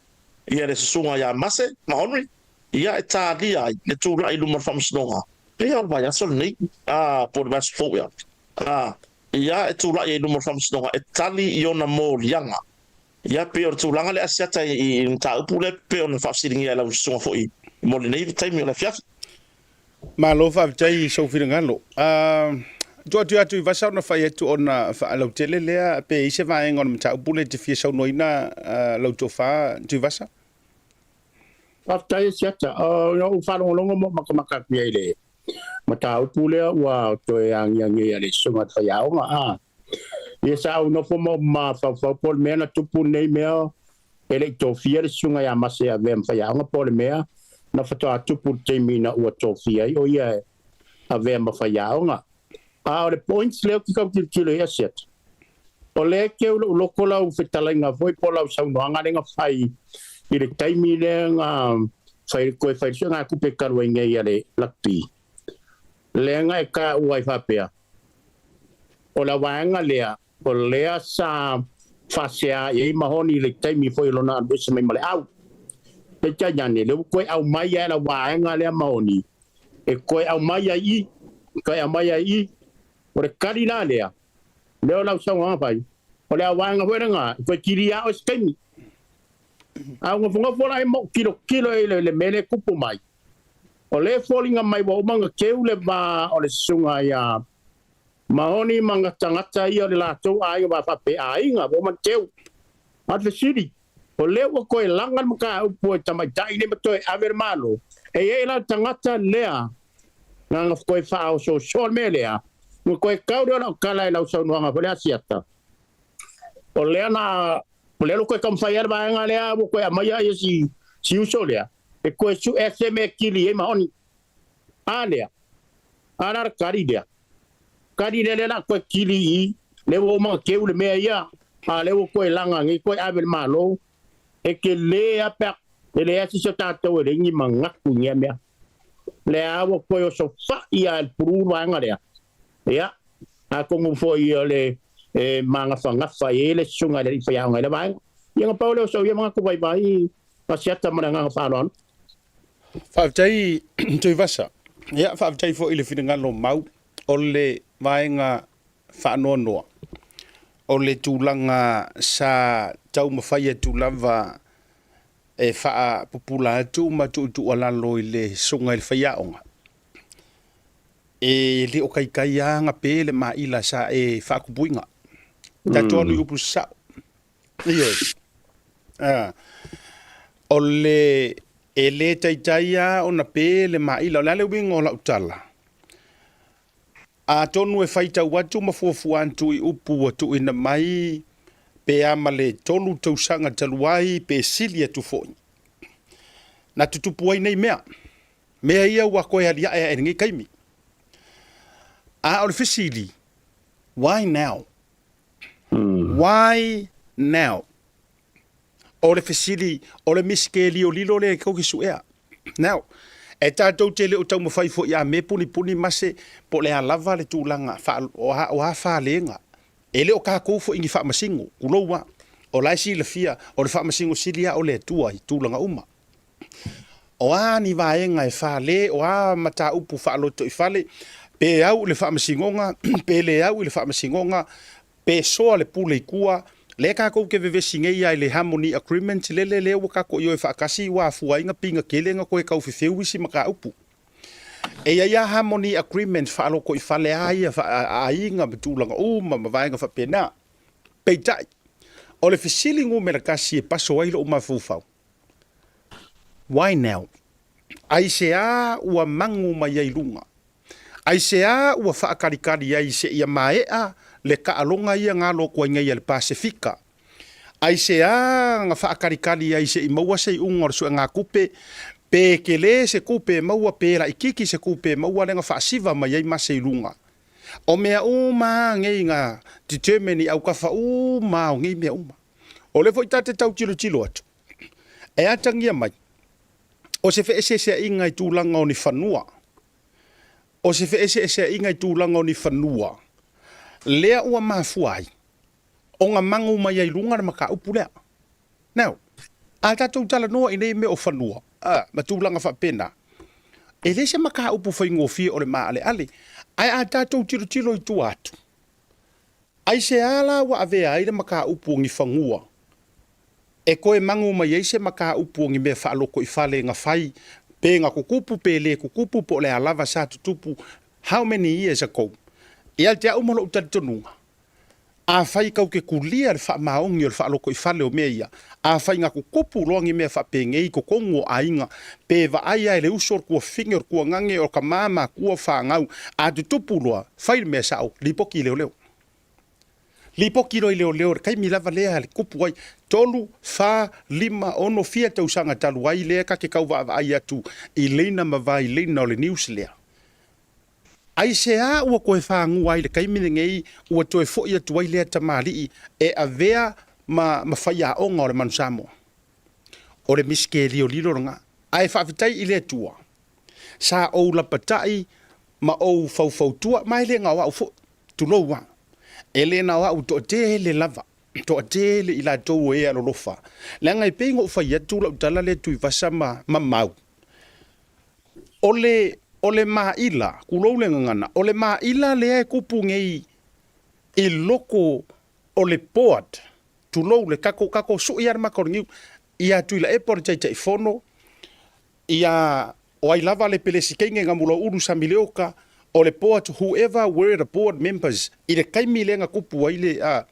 ia le susuga ia Mase Mahonri, ia, e talia ai le tulai i luma o le Faamasinoga pei o le vaiaso lenei, a, po o le vaiaso fou ea, a, ia, e tulai ai i luma o le Faamasinoga e tali i ona moliaga. Ia, pei o le tulaga lea Asiata i le mataupu lea pei ona faafesiligia e lau susuga foi mo lenei taimi o le afiafi. Malo faafetai i sou finagalo. Tuu atu ia Tuivasa ona fai atu ona faalautele lea pe i ai se vaega o le mataupu lea e te fia saunoaina lau tofa Tuivasa. Faafetai Asiata. Ina ua ou faalogologo ma ou makamaka atu i ai i le mataupu lea ua toe agiagi ai a le susuga i le faiaoga. Ia sa ou nofo ma ou mafaufau po o le mea na tupu lenei mea e le i tofia le susuga ia Mase e avea ma faiaoga po o le mea na faatoa tupu i le taimi ina ua tofia ai o ia e avea ma faiaoga. A o le points lea ou te tau tilotilo i ai Asiata, o lea e keu lou loko lau fetalaiga foi po o lau saunoaga lea na fai i le taimi lea na fai toe fai le suegatupe talu ai nei a le Lakapi, lea na e taua ai faapea, O le vaega lea, o lea sa faasea i ai Mahoni i le taimi foi o lona alu ese mai ma le au. Peitai ane, lea ua toe aumai ai la vaega lea Mahoni, e toe aumai ai i, toe aumai ai i. O le tali la lea, Lea o lau saunoaga fai, o le auvaega foi lena, e toe kili lava oe se taimi. A ou nofonofo la ma ou tilotilo i le mea lea e tupu mai, o lea e foliga mai ua uma ona teu le va o le susuga ia Maoni ma na tagata ia o le latou aiga va faapea aiga ua uma ona teu. A o le fesili, o lea ua toe laga le mataupu e tamaitai nei ma toe ave le Malo, e i ai la le tagata lea na na toe faaosoosoa le mea lea, na toe tau lea o lau tala i lau saunoaga foi lea Asiata, o lea na o lea ua toe taumafai lava le vaega lea ua toe aumaia ia si, si uso lea e toe sue se mea e kili ai Maoni. A lea, a la le kali lea. Kali lea lea la toe kili i, lea ua uma ona teu le mea ia, a lea ua toe laga nei toe ave le Malo. E tele lava pe a, e leai se isi o tatou e leai ni manatu i nea mea. Lea ua toe osofai lava e le pulu le vaega lea. Ia, atonu foi o le e magafagafa i ai le susuga i le alii faiaoga i lea vaega. Ia na pau lea o sou ia manatu vaivai Asiata ma le agaga faaaloalo. Faafetai Tuivasa. Ia, faafetai foi i le finagalo mau o le vaega faanoanoa o le tulaga sa taumafai atu lava e faapupula atu ma tuutuualalo i le susuga i le faiaoga. E le o kaikai lava gape le maila sa e faatupuina. Tatou alu i upu sasao. Ioe. Ah. O le e le taitai lava ona pe le maila. O le a le uiga o lau tala? Atonu e faitau atu ma fuafua atu i upu ua tuuina mai pe a ma le 3 tausaga talu ai pe sili atu foi. Na tutupu ai nei mea. Mea ia ua toe aliae ae i lenei taimi. A o le fesili, why now? Why now? O le fesili, o le misike liolilo lea e tou te suea. Now, e tatou te le o taumafai foi a me punipuni ma se po o le a lava le tulaga faa, o a, o a falega. E le o tatou foi ni faamasino, tulou a. O la e silafia, o le faamasino sili lava o le Atua i tulaga uma. O a ni vaega e fale, o a mataupu faalotoifale, pe au i le faamasinoga, pe le au i le faamasinoga, pe soa le pule i tua, lea tatou te vevesi nei lava i le Harmony Agreement lele lea ua tatou ioe faatasi ua afua ai na piga tele na toe tau fefeu isi mataupu. E i ai lava Harmony Agreement faalotoifale a ia faa-aiga ma tulaga uma ma vaega faapena. Peitai, o le fesili numera tasi e paso ai lou mafaufau, Why now? Aisea ua magu mai ai luga? Aisea ua faakalikali ai seia maea le taaloga ia na alo atu ai nei a le Pasefika? Aisea na faakalikali ai se i maua se iuga o le suegatupe? Pe tele se tupe e maua pe laititi se tupe e maua lea na faasiva mai ai mase i luga? O mea uma a nei na determine i autafa uma a o nei mea uma. O lea foi ta te tau tilotilo atu, e atagia mai, o se feeseeseaiga i tulaga o ni fanua, o se feeseeseaiga i tulaga o ni fanua, lea ua mafua ai ona magu mai ai luga le mataupu lea. Now, a tatou talanoa i nei mea o fanua, a, ma tulaga faapena, e le se mataupu faigofie o le maaleale, ae a tatou tilotilo i tua atu, Aisea la ua avea ai le mataupu o ni fanua e toe magu mai ai se mataupu o ni mea faalotoifale na fai pe na tutupu pe le tutupu po o le a lava sa tutupu how many years ago? Ia te au ma lou talitonuga, afai tau te kulia le faamaoni o le faalotoifale o mea ia, afai na tutupu loa ni mea faapenei i totonu o aiga, pe vaai lava e le uso, o le tuafafine, o le tuagane, o le tama, matua, fanau, a tutupu loa, fai le mea sao, lipoti i leoleo. Lipoti loa i leoleo i le taimi lava lea e tupu ai, 3, 4, 5, 6, fia tausaga talu ai lea ta te tau vaavaai atu i leina ma vaileina o le news lea. Aisea ua toe fagua ai i le taimi lenei ua toe foi atu ai lea tamalii e avea ma ma faiaoga o le Manu Samoa? O le misike liolilo lena. Ae faafetai i le Atua, sa ou lapatai ma ou faufautua, ma e le na o au foi, tulou a, e le na o au, toatele lava, toatele i latou o e alolofa. Leaga e pei ona ou fai atu lau tala lea Tuivasa ma ma Mau, o le o le maila, tulou le gagana, o le maila lea e tupu nei. I loko o le board, tulou le kako, kako sui lava le maka o le niu, ia Tuilaepa o le Taitaifono, ia o ai lava le Pelesikeine Gamulauulu Samileoka, o le board, whoever were the board members i le taimi lea na tupu ai le, a,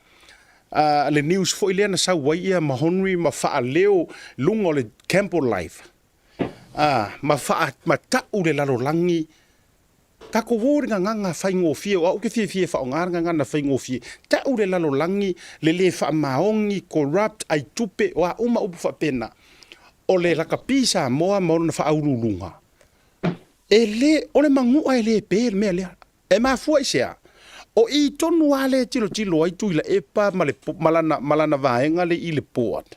a, le news foi lea na sau ai ia Mahonri ma faaleo luga o le Campbell Live, a, ma faa, ma tau le lalolagi. Takou o i le gagana faigofie, o au ou te fiafia e faaaoga le gagana faigofie, tau le lalolagi le le faamaoni, corrupt, ai tupe, o a uma upu faapena. O le lakapi Samoa ma lona faauluuluga, e le, o le manua e le pe le mea lea. E mafua i se a? O i tonu lava lea e tilotilo ai Tuilaepa ma le, ma lana, ma lana vaega lea i le board.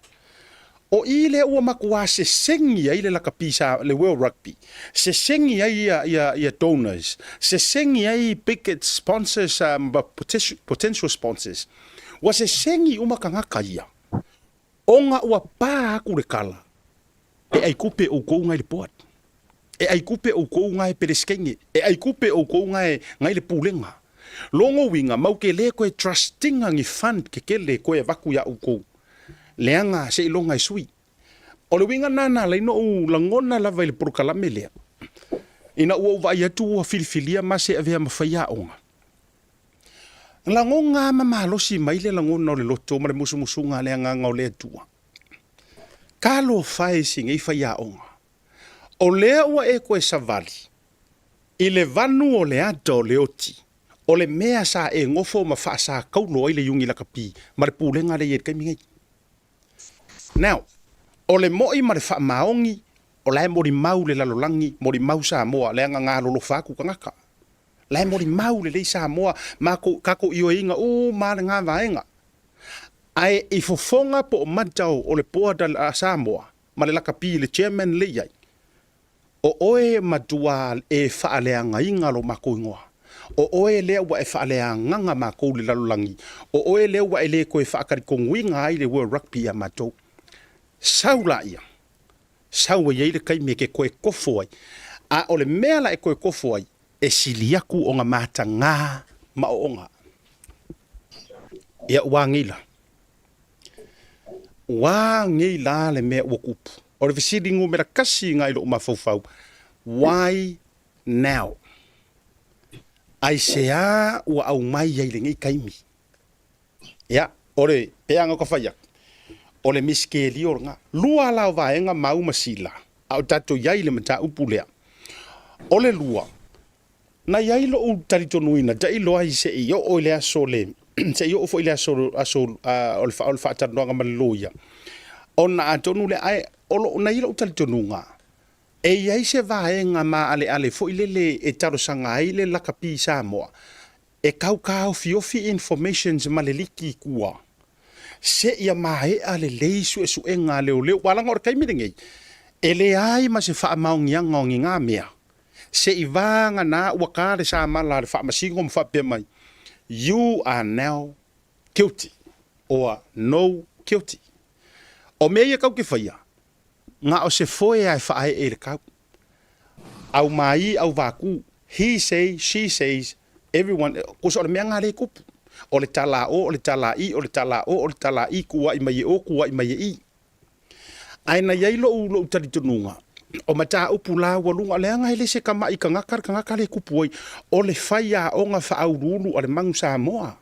O i lea ua matua sesegi ai le lakapi sa, le World Rugby, sesegi ai ia, ia, ia donors, sesegi ai big sponsors ma potential sponsors. Ua sesegi uma tagata ia, ona ua pa atu le tala, e aikupe outou nai le board, e aikupe outou nai Pelesikeine, e aikupe outou nai, nai le pulega. Logo uiga, mau te le toe trust ina ni fund kekele toe avatu ia outou. Leaga seiloga e sui. O le uiga lena na ala ai ona ou lagona lava i le polokalame lea, ina ua ou vaai atu ua filifilia ma se avea ma faiaoga. Lagona lava ma malosi mai le lagona o le loto ma le musumusuga a le Agaga o le Atua. Talofa e i si nei faiaoga, o lea ua e toe savali i le vanu o le ata o le oti, o le mea sa e nofo ma faasakaulo ai le iugi lakapi ma le pulega lea e i ai i le taimi nei. Now, o le mo'i ma le faamaoni, o la e molimau le lalolagi, molimau Samoa, leaga galolofa atu tagata. La e molimau lelei Samoa, makou, tatou ioeina uma lava lena vaega. Ae i fofoga po o matau o le board a Samoa ma le lakapi le chairman lea i ai, O oe e matua e faaleagaina lo makou igoa. O oe lea ua e faaleagaga makou i le lalolagi. O oe lea ua e le toe faatalitonuina ai le World Rugby ia matou. Sau laia. Sau e i ai le taimi e te toe tofo ai. A o le mea la e toe tofo ai, e sili atu ona matagā ma oona. Ia ua agei la. Ua agei la le mea ua tupu. O le fesili numera kasi lena i lou mafaufau, why now? Aisea ua aumai ai lenei taimi? Ia, o le peaga o ka fai atu, o le miskelio lena. Lua la o vaega mau ma sila, a o tatou i ai i le mataupu lea. O le lua, Na i ai lou talitonuina, tailo ai se i oo i le aso le, se i oo foi i le aso, aso o le, o le faatalanoaga ma le loia, ona atonu lea, ae o lou, na i ai lou talitonuga, e i ai se vaega maaleale foi lele e talosaga ai le lakapi i Samoa, e tau taofiofi informations ma le liki i tua, seia maea lelei suesuega a leoleo, aua leaga o le taimi lenei, e leai ma se faamaoniaga o ni na mea Se i vagana ua ta le samala a le faamasino ma faapea mai, You are now guilty or no guilty. O mea ia tau te faia, na o se foe a e faaee i le tau. Au māi, au vākū, he say, she says, everyone, kosa o le mea nga le kupu. O le tala a o, o le tala a i, o le tala a o, o le tala a i, kuaʻi mai e o, kuaʻi mai e i. Ae na i ai lou, lou talitonuga, o mataupu laualuga, leaga e le se kamaʻi tagata le tagata lea e kupu ai, o le faiaoga faauluulu a le Manu Samoa.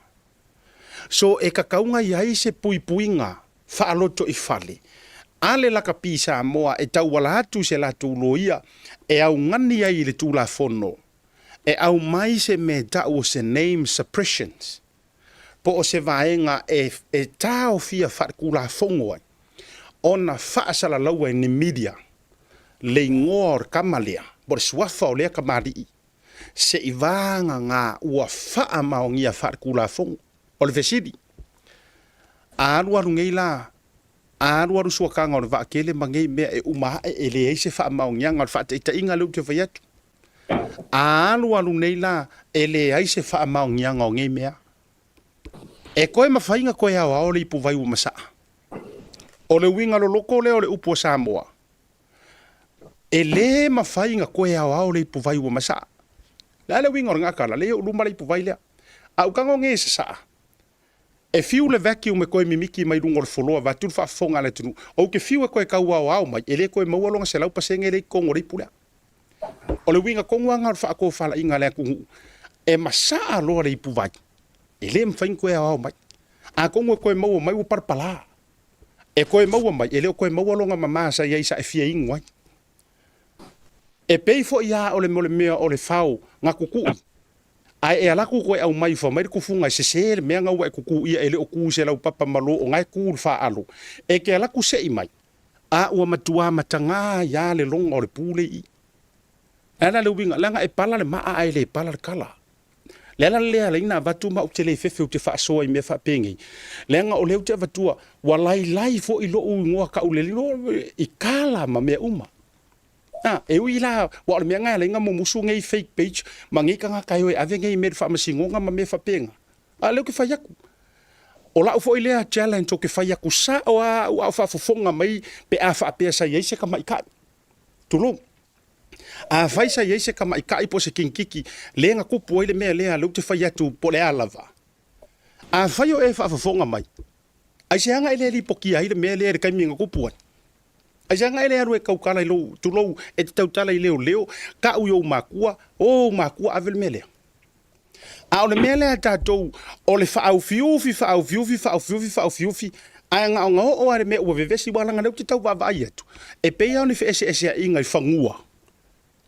So e tatau ona i ai se puipuiga faalotoifale a le lakapi Samoa e tauala atu i se latou loia e augani ai i le Tulafono e aumai se mea e tau o se name suppressions. po o se vaega e e taofia faaletulafono ai ona faasalalaua e ni media le igoa o le tama lea po o le suafa o lea tamalii se'i vagagā ua faamaonia faaletulafono. O le fesili, a alualu nei la, a alualu suataga o le vaatele ma nei mea e uma ae e leai se faamaoniaga o le faataitaiga lea ou te fai atu, A alualu nei la, e leai se faamaoniaga o nei mea. E toe mafai na toe aoao le ipuvai ua masaa. O le uiga loloto lea o le upu a Samoa, e le mafai na toe aoao le ipuvai ua masaa. Le a le uiga o lena tala? Lea e i ou luma le ipuvai lea. A ou tago nei e sasaa. E fiu le vacuum e koe mimiki mai luga o le foloa vaeatu le faafofoga a le atunuu, ou te fiu e koe tauaoao mai, e le toe maua lona 100% lea i totonu o le ipu lea. O le uiga tonu lava lena o le faatofalaiga a le atunuu, e masaa loa le ipuvai, e le mafai ona toe aoao mai. Atonu e toe maua mai ua palapala. E toe maua mai, e le o toe maua lona mama sa i ai sa e fia inu ai. E pei foi lava o le mea o le fao na tutui, ae e alu atu toe aumai fai mai le tufuga e sese le mea na ua e tutuia e le o tu i se laupapa malo o na e tu i le faaalo. E te alu atu sei mai, a ua matua mataga ai lava le loga o le pu le i i. O le a la le uiga? Leaga e pala le maa ae le pala le kala. O le ala lea e ala ai ona avatu ma ou te le fefe ou te faasoa i mea faapenei, leaga o lea ou te avatua, ua lailai foi lou igoa taulelei i kala ma mea uma. A, e ui la, aua o le mea lena e ala ai ona mumusu nei fake page ma nei tagata e o e ave nei mea i le faamasinoga ma mea faapena. A o lea ou te fai atu, o lau foi lea challenge ou te fai atu sao lava au a o faafofoga mai pe a faapea sa i ai se tamaitai, tulou. Afai sa i ai se tamaitai po o se kinikiki lea na tupu ai le mea lea, lea ou te fai atu po o le a lava. Afai o e faafofoga mai, aisea na e le lipotia ai le mea lea i le taimi na tupu ai? Aisea na e le alu e tautala i lou, tulou, e te tautala i leoleo, tau i ou matua, o ou matua ave le mea lea. A o le mea lea a tatou, o le faaufiufi, faaufiufi, faaufiufi, faaufiufi, ae na ona oo lava i le mea ua vevesi, aua leaga o lea ou te tau vaavaai atu, e pei lava o ni feeseeseaiga i fanua,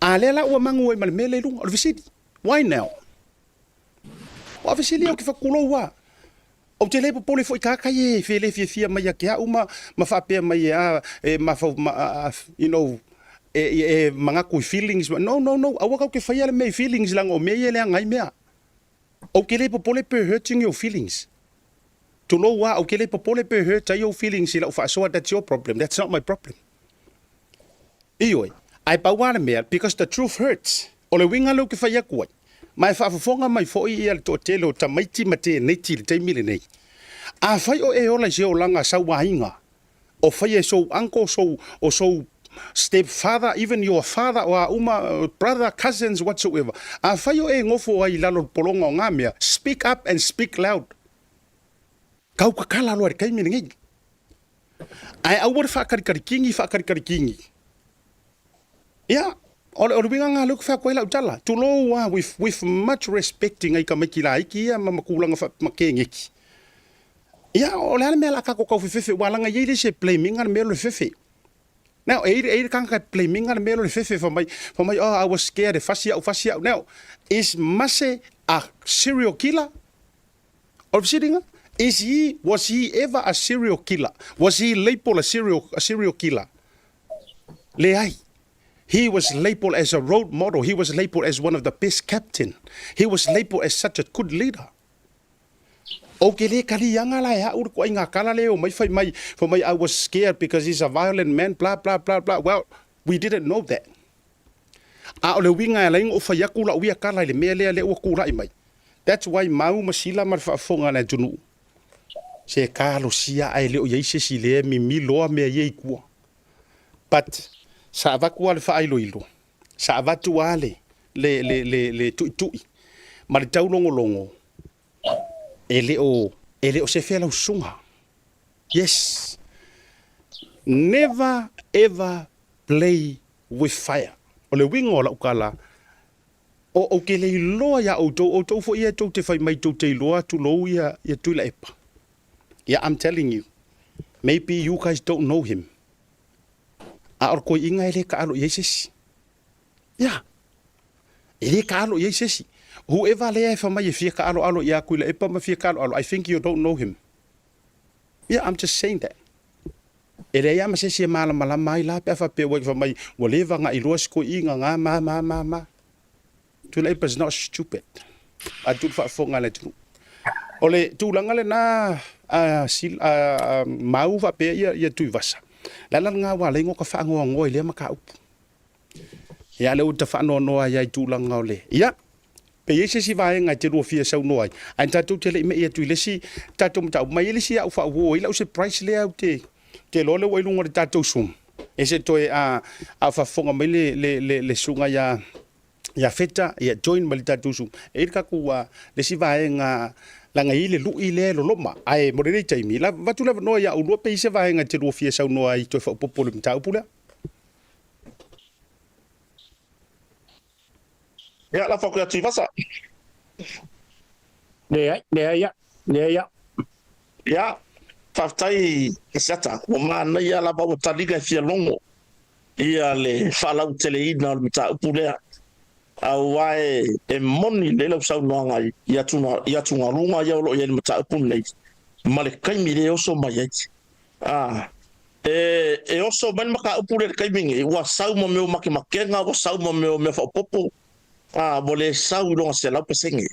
a lea la ua magu ai ma le mea lea i luga. O le fesili, why now? Aua o fesili ia ou te fatulou lava. Ou te le popole foi tagata ia e le fiafia mai ia te au ma, ma faapea mai e a, e mafau, ma, a, you know, e, e manatu i feelings. No, no, no, aua tatou te faia le mea i feelings leaga o mea ia e leaga ai mea. Ou te le popole pe hurting your feelings. Tulou lava, ou te le popole pe hurt ai ou feelings i lau faasoa, that's your problem, that's not my problem. Ioe, ae pau lava le mea, because the truth hurts. O le uiga lea ou te fai atu ai, ma e faafofoga mai foi ia le toatele o tamaiti ma teeneiti i le taimi lenei, afai o e ola i se olaga sauaina, o faia e sou uncle, sou, o sou step father, even your father, o a uma, brother, cousins, whatsoever, afai o e nofo ai i lalo o le pologa o nga mea, speak up and speak loud. Kau kakala loa i le taimi lenei. Ae aua le faakalikali kingi, faakalikali kingi. Ia, o le, o le uiga lena lea ou te fai atu ai lau tala. Tulou lava, with, with much respect i nai tamaiti laiti ia ma, ma tulaga fa, ma keneki. Ia, o le a le mea o le a tatou tau fefefe, aua leaga e i ai le isi e blame ina le mea lea o le fefe. Now, e i, e i le tagata e blame ina le mea lea o le fefe, fai mai, fai mai, oh, I was scared, e fasi au, fasi au. Now, is Mase a serial killer? O le fesiliga, is he, was he ever a serial killer? Was he labelled a serial, a serial killer? Leai. He was labelled as a role model. He was labelled as one of the best captain. He was labelled as such a good leader. Ou te le kaliaga la e au le koaiga kala lea e omai fai mai, fai mai I was scared because he's a violent man, blah, blah, blah, blah. Well, we didn't know that. A o le uiga e ala ai ona ou fai atu lau ia tala i le mea lea lea ua tulai mai. That's why mau ma sila ma le faafofoga a le atunuu, se talosia ae le o i ai se isi lea e mimilo a mea ia i tua. But sa avatu lava le faailoilo, sa avatu lava le, le, le, le, le tuitui ma le taulogologo, e le o, e le o sefe lau susuga. Yes. Never ever play with fire. O le uiga o lau tala, o ou te le iloa iā outou, outou foi ia tou te fai mai tou te iloa tulou ia ia Tuilaepa. Yeah, I'm telling you, maybe you guys don't know him. A o le koiʻiga e le kaalo i ai se isi. Yeah. E le kaalo i ai se isi. Whoever lea e fai mai e fia kaaloalo iā Tuilaepa ma fia kaaloalo, I think you don't know him. Yeah, I'm just saying that. E leai lava ma se isi e malamalama ai la pe a faapea ua fai mai ua leva ona iloa si toeaina na ma ma ma ma. Tuilaepa is not stupid. A tu le faafofoga a le atunuu. O le tulaga lena a, a, a mau faapea ia, ia Tuivasa. Le ala lena ua ala ai ona faanoanoa i lea mataupu. Ia lea ua ta faanoanoa ai i tulaga o le, ia, pe i ai se isi vaega e te lua fia saunoa ai, ae tatou te le i me'i atu i le isi tatou mataupu. Ma e i ai le isi au faauo ai lau surprise lea ou te, te iloa lea ua i luga o le tatou Zoom. E se toe a, a o faafofoga mai le, le, le, le susuga ia, ia Feta, ia join mai le tatou Zoom. E i ai le tatou, le isi vaega Leaga e i ai le lu'i lea e loloma. Ae mo lenei taimi, la, avatu le avanoa ia oulua pe i ai se vaega e te lua fia saunoa ai toe faaopoopo i le mataupu lea. Ia, lafo atu ia Tuivasa. Leai, leai au, leai au. Ia, faafetai Asiata, ua manaia lava ua taliga e fia logo ia le faalauteleina o le mataupu lea, aua e moni lelei lau saunoaga i atugaluga ia o lo o i ai i le mataupu lenei ma le taimi lea e oso mai ai. A, e oso mai le mataupu lea i le taimi lenei, ua sau ma mea o makemakega, ua sau ma mea o mea faaopoopo, a, ua le sau i luga 100%.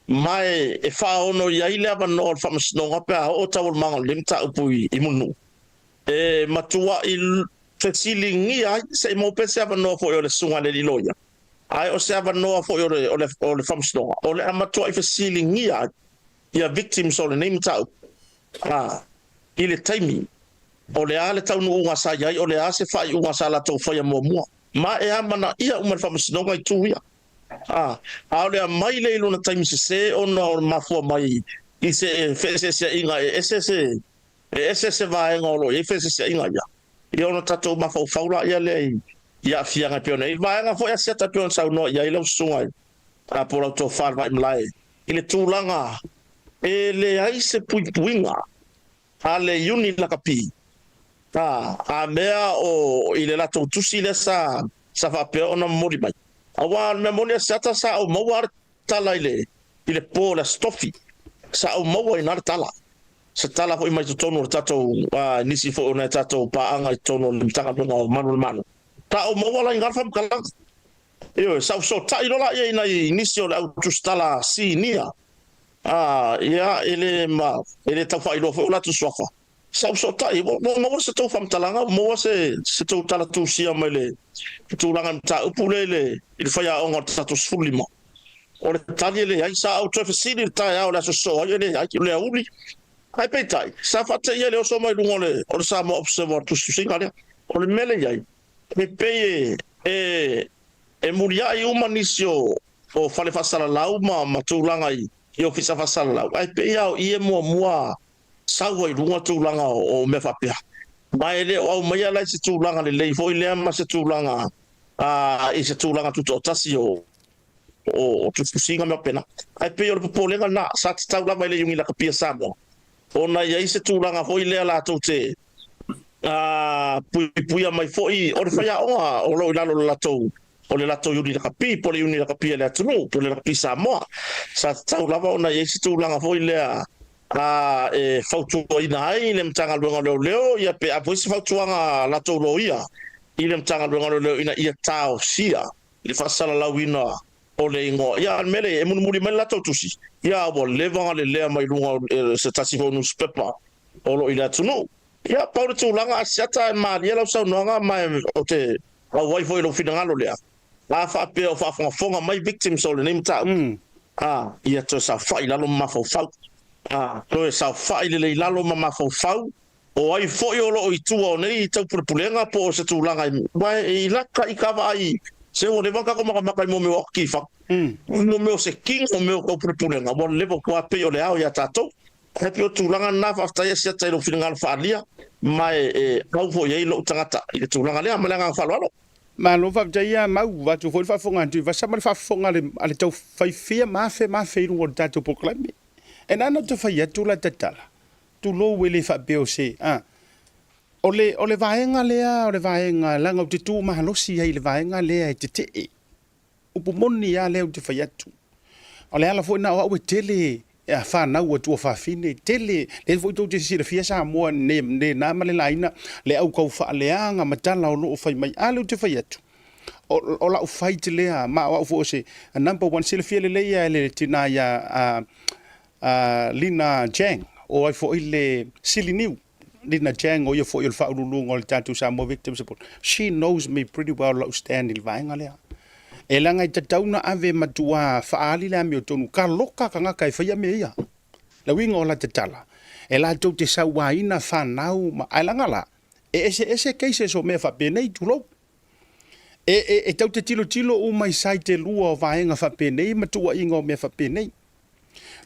Ma e faaono i ai le avanoa o le Faamasinoga pe a oo taualumaga o lenei mataupu i Mulinuu. E matuai fesiligia ai, se i maua pea se avanoa foi o le Susuga i le Alii Loia, ae o se avanoa foi o le o le Faamasinoga, o le a matuai fesiligia ai ia victims o lenei mataupu, a, i le taimi o le a le taunuuga sa i ai, o le a se faaiuga sa latou faia muamua. Ma e amanaia uma e le Faamasinoga itu ia. A, a o le aumai lea i lona taimi sese ona o le mafua mai i se feeseeseaiga e ese se E ese se vaega o lo o i ai feeseeseaiga ia, ia ona tatou mafaufau laia lea i i aafiaga e pei ona i ai. Vaega foi Asiata e pei ona saunoa i ai lau susuga i a po o lau tofa i le Vaimalae i le tulaga e leai se puipuiga a le Iuni Lakapi a a mea o i le latou tusi lea sa sa faapea ona momoli mai. Aua o le mea moni Asiata sa ou maua lava le tala i le i le po o le Aso Tofi, sa ou maua i ina le tala. Se tala foi mai totonu o le tatou, nisi foi o nai tatou paaga i totonu o le Matagaluega o Malu o le Malo. Sa ou maua la i ina le faamatalaga. Ioe, sa ou fesootai loa laia i nai nisi o le au tusitala sinia, ia, e le ma, e le tau faailoa foi o latou suafa. Sa ou fesootai, ua, ua maua se tou faamatalaga, ua maua se, se tou tala tusia mai le tulaga i le mataupu lea i le, i le faiaoga o le tatou 15. O le tali e leai. Sa ou toe fesili i le taeao o le aso sosoo ai, e leai, o le aoauli. Ae peitai, sa faateia le oso mai luga o le, o le Samoa Observer o le tusitusiga lea. O le mea lea e i ai, e pei e, e, e muliai uma nisi o, o fale faasalalau ma, ma tulaga i, i ofisa faasalalau, ae pei lava o i e muamua sau ai i luga tulaga o, o mea faapea. Ma e le o aumaia la i se tulaga lelei foi lea ma se tulaga, a, i se tulaga tutoatasi o, o tusitusiga ma mea faapena. Ae pei o le popolega lena, sa tatau lava i le Iuni Lakapi a Samoa ona i ai se tulaga foi lea latou te puipuia mai foi, o le faiaoga o lo o i lalo o le latou o le latou Iuni Lakapi po o le Iuni Lakapi a le atunuu po o le Lakapi Samoa. Sa tatau lava ona i ai se tulaga foi lea e fautuaina ai le Matagaluega o Leoleo ia pe ave foi se fautuaga a latou loia i le Matagaluega o Leoleo ina ia taofia i le faasalalauina o le igoa. Ia, a o le mea lea, e mulimuli mai le latou tusi, ia, ua leva ona lelea mai luga o se tasi foi o nusipepa o lo o i le atunuu. Ia, pau le tulaga, Asiata, e malie lau saunoaga ma ou te auai foi i lou finagalo lea, a faapea o faafogafoga mai victims o lenei mataupu, a, ia toe saofai i lalo ma mafaufau, a, toe saofai lelei i lalo ma mafaufau O ai foi o lo o i tua o nei taupulepulega po o se tulaga i, aua e laka i ka vaai, se ua leva ona tatou makamaka i mea o atifa, mo mea o se king, mo mea o taupulepulega, ua leva ua pei o le ao ia tatou. Ae pei o tulaga na, faafetai Asiata i lou finagalo faaalia, ma e au foi i ai lou tagata i le tulaga lea. Ma le agaga faaaloalo. Malo faafetai ia Mau, vaeatu foi le faafofoga a Tuivasa ma le faafofoga a le taufai fia ma afe ma afe i luga o le tatou polokalame. E na ona ou fai atu la tatala, Tulou e le faapea o se, a. O le, o le vaega lea, o le vaega, leaga ou te tu malosi ai i le vaega lea e tetee. Upu moni lava lea ou te fai atu. O le ala foi lena o au e tele a fanau a tuafafine, tele, lea foi tou te silafia Samoa ne, ne na ma le laina le au tau faaleaga ma tala o lo o fai mai. A lea ou te fai atu, o, o lau fight lea, ma o au foi o se number one, silafia lelei lava e le tina ia, a, a Lina Jang, o ai foi le Sili Niu, Lina Jang, o ia foi o le faauluuluga o le tatou Samoa Victim Support. She knows me pretty well lou stand i le vaega lea. E leaga e tatau ona ave matua faaali le amiotonu, ka loka tagata e faia mea ia. Le uiga o la tatala, e latou te sauaina fanau ma, ae leaga la, e eseese cases o mea faapenei, tulou. E, e, e tau te tilotilo uma i side e lua o vaega faapenei ma tuuaiga o mea faapenei.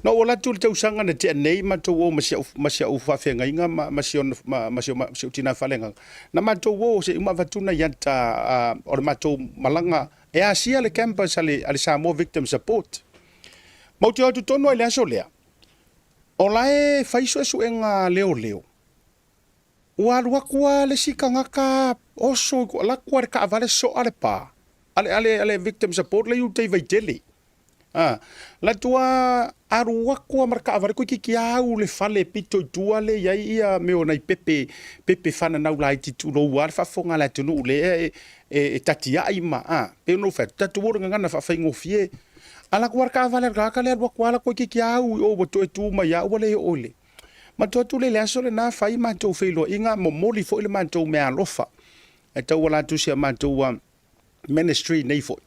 Na ou alu atu i le tausaga na tea nei matou o ma si au ma si au faafeagaiga ma ma si ona ma ma si si ou tina faaleagaga. Na matou o se i uma avatu nai ata o le matou malaga e asia le campus a le a le Samoa Victim Support. Ma ou te o atu tonu lava i le aso lea, o la e fai suesuega a leoleo. Ua alu atu lava le isi tagata oso i alu atu lava i le taavale soa le pa a le, a le, a le victim support lea i uta i Vaitele. A, alu atu lava, alu atu lava ma le taavale toeitiiti au le fale pito i tua lea e i ai ia mea o nai pepe, pepe fananau laiti tulou lava le faafofoga a le atunuu lea e, e, e tatiai ma, a, pei ona ou fai atu, tatou o i le gagana faafaigofie. Alu atu lava le taavale a le tagata lea alu atu lava toeitiiti au i o ua toe tu mai lava ua le oo i le Matou atu lea i le aso lena fai matou feiloaiga, momoli foi le matou meaalofa e tauala atu i si a matou ministry nei foi.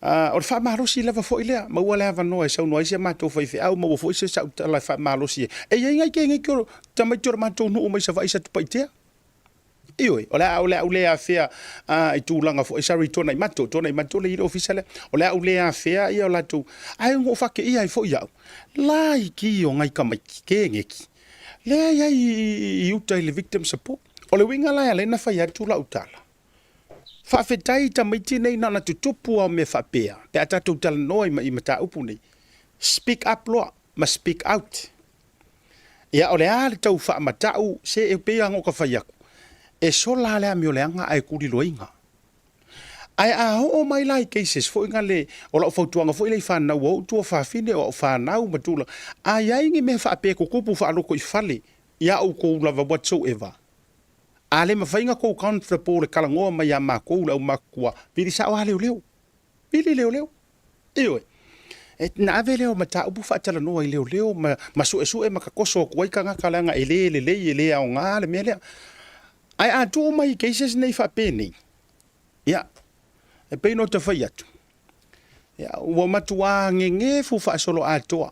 O le faamalosi lava foi lea, maua le avanoa e saunoa ai si a matou faifeau, maua foi se sau tala e faamalosi ai. E i ai nai teineiti o tamaiti o le matou nuu mai Savaii i Satupaitea. Ioe, o le a, o le a ou le afea i tulaga foi, sorry Tuanaimato, Tuanaimato lea e i ai le ofisa lea. O le a ou le afea ia o latou, ae ua ou faateia ai foi au, laiti o nai tamaiti keneti, lea e i ai i uta i le victim support. O le uiga la e ala ai ona fai atu lau tala, faafetai i tamaiti nei na ona tutupu lava o mea faapea, pe a tatou talanoa i mataupu nei, speak up loa ma speak out. Ia, o le a le tau faamatau, se e pei lava ona ou fai atu, e sola lava le amioleaga ae tuliloaina. Ae a oo mai la i cases foi na le, o lau fautuaga foi lea i fanau a ou tuafafine, o au fanau ma tulaga, a i ai ni mea faapea e tutupu faalotoifale ia outou lava whatsoever, a le mafai ona tou comfortable e talanoa mai ia matou le aumatutua, vili sao lava leoleo. Vili leoleo. Ioe. E na ave lea o mataupu faatalanoa i leoleo ma, ma suesue ma tatoso atu ai tagata leaga e le lelei, e le aoga le mea lea. Ae a tuu mai i cases nei faapenei, ia, e pei ona ou fai atu, ia, ua matuā gegefu faasoloatoa,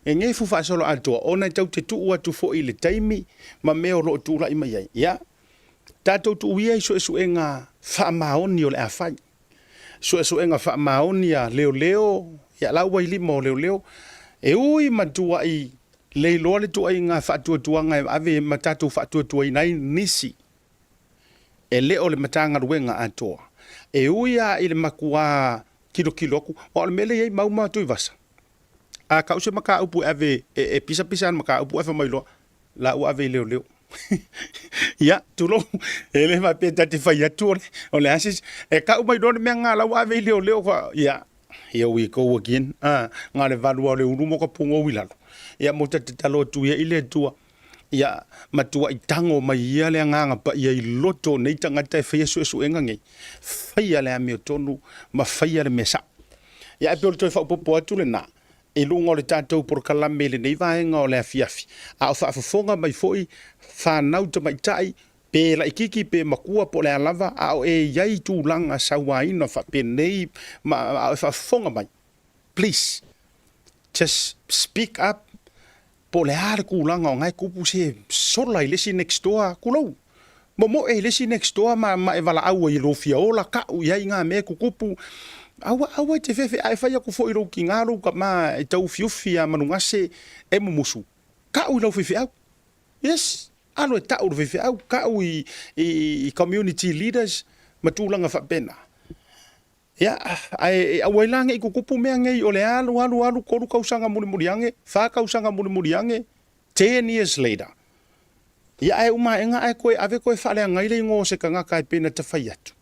gegefu faasoloatoa ona e tatou te tuu atu foi i le taimi ma mea o lo o tulai mai ai. Ia, tatou tuu ia i suesuega faamaoni o le a fai. Suesuega faamaoni a leoleo, ia la ua i lima o leoleo, e ui ma tuuai le iloa le tuuaiga faatuatuaga e ave ma tatou faatuatuaina ai nisi e le o le Matagaluega atoa. E ui lava i le matuā tilotilo atu, aua o le mea lea e i ai mau ma Tuivasa, a tau se mataupu e ave e pisapisa le mataupu ae fai mai loa, la ua ave i leoleo. Ia, tulou, e le faapea ta te fai atu o le a se isi, e tau mai loa le mea lena la ua ave i leoleo, ia, here we go again, na o le valu lava o le ulu ma ka pugou i lalo. Ia, mo ta tatalo atu ia i le Atua, ia matuai tago mai ia le Agaga Paia i loto o nei tagata e faia suesuega nei, faia le amiotonu ma faia le mea sao. Ia, ae pei o le toe faaopoopo atu lena, i luga o le tatou polokalame i lenei vaega o le afiafi, a o faafofoga mai foi fanau tamaitai, pe laitiiti pe matua po o le a lava, a o e i ai tulaga sauaina faapenei ma a o e faafofoga mai, please just speak up po o le a le tulaga o na e tupu se sola i le isi next door, tulou, momoe i le isi next door ma, ma e valaau ai i lou fia ola, tau i ai ngā mea e tutupu. Aua, aua e te fefe, a e fai atu foi i lou tinā, lou tama e tauufiufi ia manugase e mumusu, tau i lau faifeau. Yes, alu e tau i le faifeau, tau i, i, i community leaders ma tulaga faapena. Ia, ae aua ai la ne i tutupu mea nei o le alu, alu, alu, tolu tausaga mulimuli ane, fa tausaga mulimuli ane, 10 years later. Ia, ae uma aega ae toe ave toe faaleaga ai le igoa o se tagata e pei ona ta fai atu.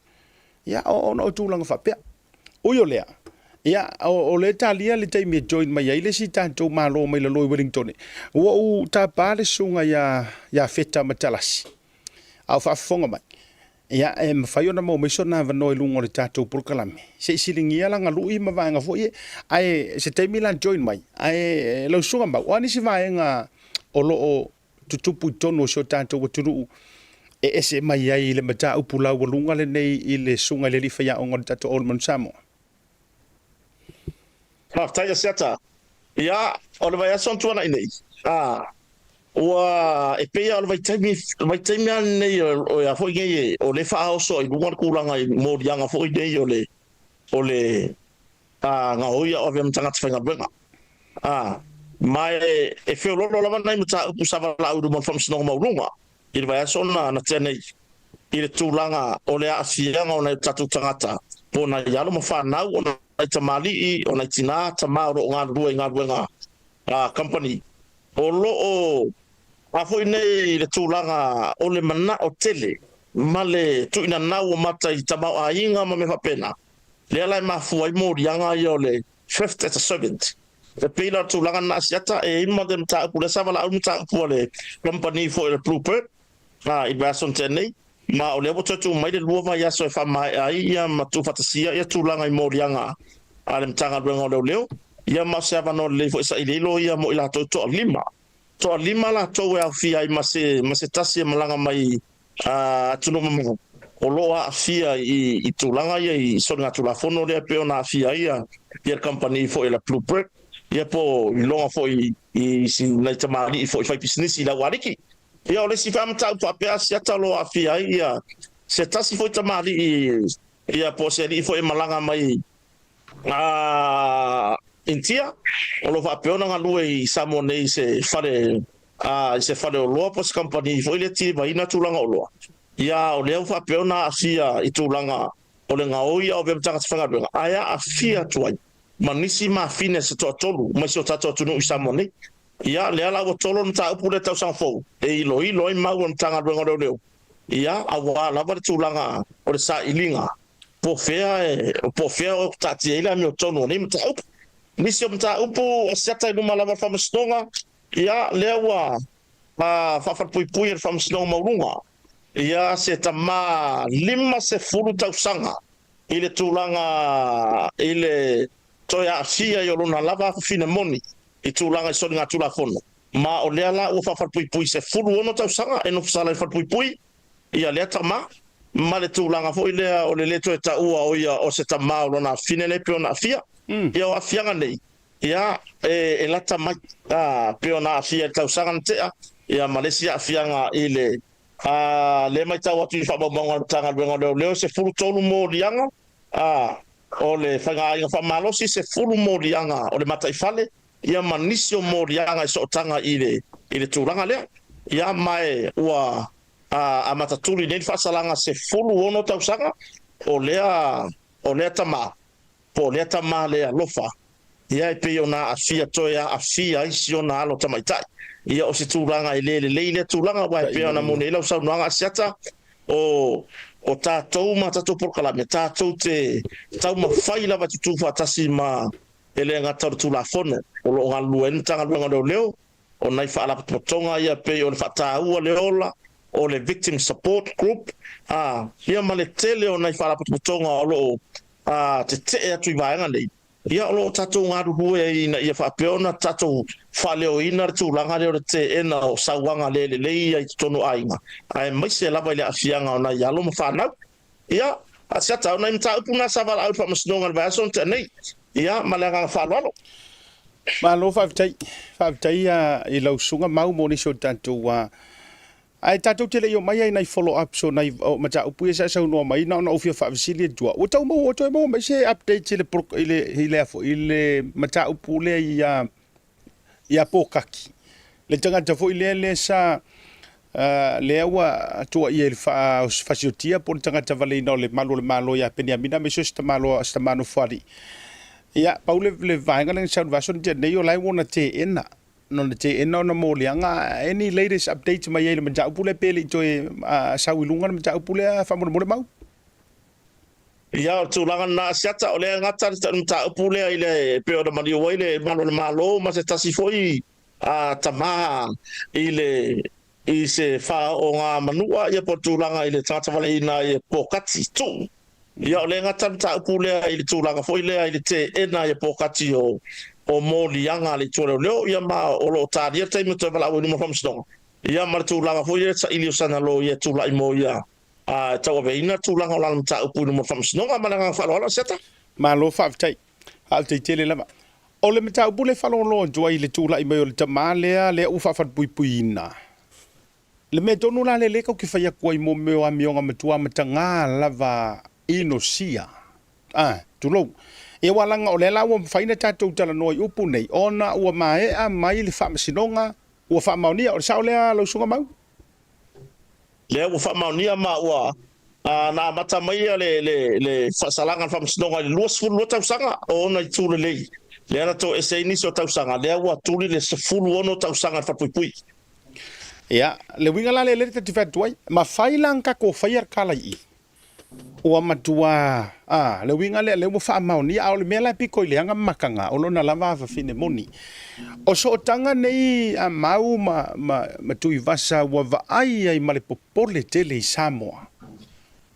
Ia, ona o tulaga faapea. Ui o lea, ia, o lea e talia le taimi e join mai ai le isi tatou Malo mai lalo i Wellington. Ua ou tapa le susuga ia Feta Matalasi, a o faafofoga mai. Ia, e mafai ona maua mai sona avanoa i luga o le tatou polokalame, se i siligia lana lui ma vaega foi ia, ae se taimi la join mai, ae lau susuga Mau, o a nisi vaega o lo o tutupu i totonu o si o tatou atunuu e ese mai ai i le mataupu laualuga lenei i le susuga i le alii faiaoga o le tatou Old Manu Samoa? Faafetai Asiata. Ia, o le vaiaso na tuanai nei, a, ua, e pei lava o le vaitaimi, vaitaimi lava lenei o a foi nei, o lea e faaoso ai i luga le tulaga i moliaga foi nei o le, o le, a, gaoia o avea ma tagata faigaluega. A, ma e, e feoloolo lava nai mataupu sa valaau i luma o le Faamasinoga Maualuga i le vaiaso na, na tea nei, i le tulaga o le aafiaga o nai o tatou tagata, po o nai alo ma fanau, o nai tamalii, o nai tinā, tamā o lo o galulue i galuega a kamupani, o lo o a foi nei i le tulaga o le manao tele ma le tuuinanau o mata i tamaoaiga ma mea faapena, lea la e mafua ai moliaga ia o le thrift as a servant. E pei la o le tulaga lena Asiata, e i ai ma le mataupu lea sa valaau le mataupu a le kamupani foi o le Bluebird i le vaiaso na tea nei, ma o lea ua toe tuu mai le lua vaiaso e faamaea ai ia ma tuufaatasia ia tulaga i moliaga a le Matagaluega o Leoleo, ia ma o se avanoa lelei foi e saili ai loia mo i latou e toalima. Toalima latou e aofia ai ma se ma se tasi e malaga mai atunuu mamao o lo o aafia i tulaga ia i soligatulafono lea e pei ona aafia ai ia le kamupani foi a le Bluebird ia po o iloga foi i si nai tamalii foi faipisinisi i le aualiki. Ia o le isi faamataupu faapea Asiata o lo o aafia ai ia se tasi foi tamalii ia po o se alii foi e malaga mai Initia, o lo o faapea ona galue i Samoa nei i se fale i se faleoloa po o se kamupani foi lea e tilivaina tulaga oloa. Ia, o lea ua faapea ona aafia i tulaga o le gaoi a o avea ma tagata faigaluega, ae aafia atu ai ma nisi mafine se toatolu mai si o tatou atunuu i Samoa nei. Ia, lea la ua tolo le mataupu lea i le tausaga fou e iloilo ai mau a le Matagaluega o Leoleo, ia, aua lava le tulaga o le sailiga Po fea e, po o fea o taatia ai le amiotonu o nei mataupu. Nisi o mataupu a siata i luma lava o le Faamasinoga, ia, lea ua faafalepuipui e le Faamasinoga Maualuga, ia, se tama 50 tausaga i le tulaga i le toe aafia i o lona lava afafine moni i tulaga i soligatulafono. Ma o lea la ua faafalepuipui 16 tausaga e nofosala i le falepuipui, ia lea tama, ma le tulaga foi lea o le le toe taua o ia o se tama o lona afine lea pei ona aafia. Ia o aafiaga nei, ia, e, e lata mai, a, pei ona aafia i le tausaga na tea, ia ma le isi aafiaga i le, a, lea e matau atu i faamaumauga a le Matagaluega o Leoleo, e 13 moliaga, a, o le faigaaiga faamalosi, 10 moliaga o le mataifale, ia ma nisi o moliaga i sootaga i le i le tulaga lea. Ia ma e ua amata tuli nei le faasalaga 16 tausaga o lea o lea tama po o lea tama le alofa ia e pei ona aafia toe aafia ai si ona alo tamaitai. Ia o se tulaga e le lelei lea tulaga aua e pei ona moni ai lau saunoaga Asiata o o tatou ma tatou polokalame tatou te taumafai lava e tutū faatasi ma E le gata o le Tulafono o lo o galulue ai le Matagaluega o Leoleo, o nai faalapotopotoga ia pei o le Faataua le Ola, o le Victim Support Group, a, ia ma le tele o nai faalapotopotoga o lo o tetee atu i vaega nei, ia o lo o tatou galulue ai ina ia faapea ona tatou faaleoina le tulaga lea o le teena o sauaga le lelei ia i totonu o aiga, aemaise lava i le aafiaga o nai alo ma fanau. Ia, a siata, o nai mataupu na sa valaau i le Faamasinoga i le vaiaso na tea nei. Ia, ma le agaga faaaloalo. Malo faafetai. Faafetai i lau susuga Mau mo nisi o tatou ae tatou te le i omai ai nai follow ups o nai o mataupu ia sa e saunoa mai na ona ou fia faafesili atu ua tau maua ua toe maua mai se update i le i le i le i le mataupu lea i ia Pōkaki, le tagata foi lea lea sa lea ua tuuaia i le faafasiotia po o le tagata valeina o le malu o le Malo ia Peniamina aemaise o se tamaloa se tama nofoalii. Ia, pau le, le vaega lea na sau i le vaiaso na tea nei, o la e ua ona teena, na ona teena ona moliaga. Any latest updates mai ai i le mataupu lea pe le i toe sau i luga le mataupu lea faamolemole Mau? Ia, o le tulaga lena Asiata, o lea e gata le mataupu lea i le, e pei ona maliu ai le Malu o le Malo ma se tasi foi tama i le, i se faaoogamanua, ia po o le tulaga i le tagata valeina i Pōkati, Tuu. Ia, o lea e gata le mataupu lea i le tulaga foi lea i le teena i Pōkati o, o moliaga a le Itu o Leoleo, ia ma o lo o talia le taimi o toe valaau ai i luma o le Faamasinoga, ia ma le tulaga foi lea i le saili o sana loia e tulai mo ia A e tauaveina tulaga o lana mataupu i luma o le Faamasinoga. Ma le agaga faaaloalo, Asiata. Malo faafetai. Faafetai tele lava. O le mataupu lea e faalogologo atu ai i le tulai mai o le tama lea, lea ua faafalepuipuiina. Le mea tonu la lea lea tatou te fai atu ai mo mea o amioga matua mataga lava inosia. A, tulou. Ia aua leaga o lea la ua mafai ona tatou talanoa i upu nei ona ua maea mai le Faamasinoga ua faamaonia. O le sao lea lau Susuga Mau? Lea ua faamaonia ma ua na amata mai le le le faasalaga a le Faamasinoga i le 22 tausaga o ona itu lelei. Lea na toese ai nisi o tausaga, lea ua tuli le 16 tausaga i le falepuipui. Ia, le uiga la lea lea ta te fai atu ai, mafai la ona tatou faia le tala i i. Ua matua, a, le uiga lea, lea ua faamaonia, a o le mea la e pito i leaga ma mataga, o lona lava afafine moni. O sootaga nei a Mau ma, ma, ma Tuivasa ua vaai ai ma le popole tele i Samoa,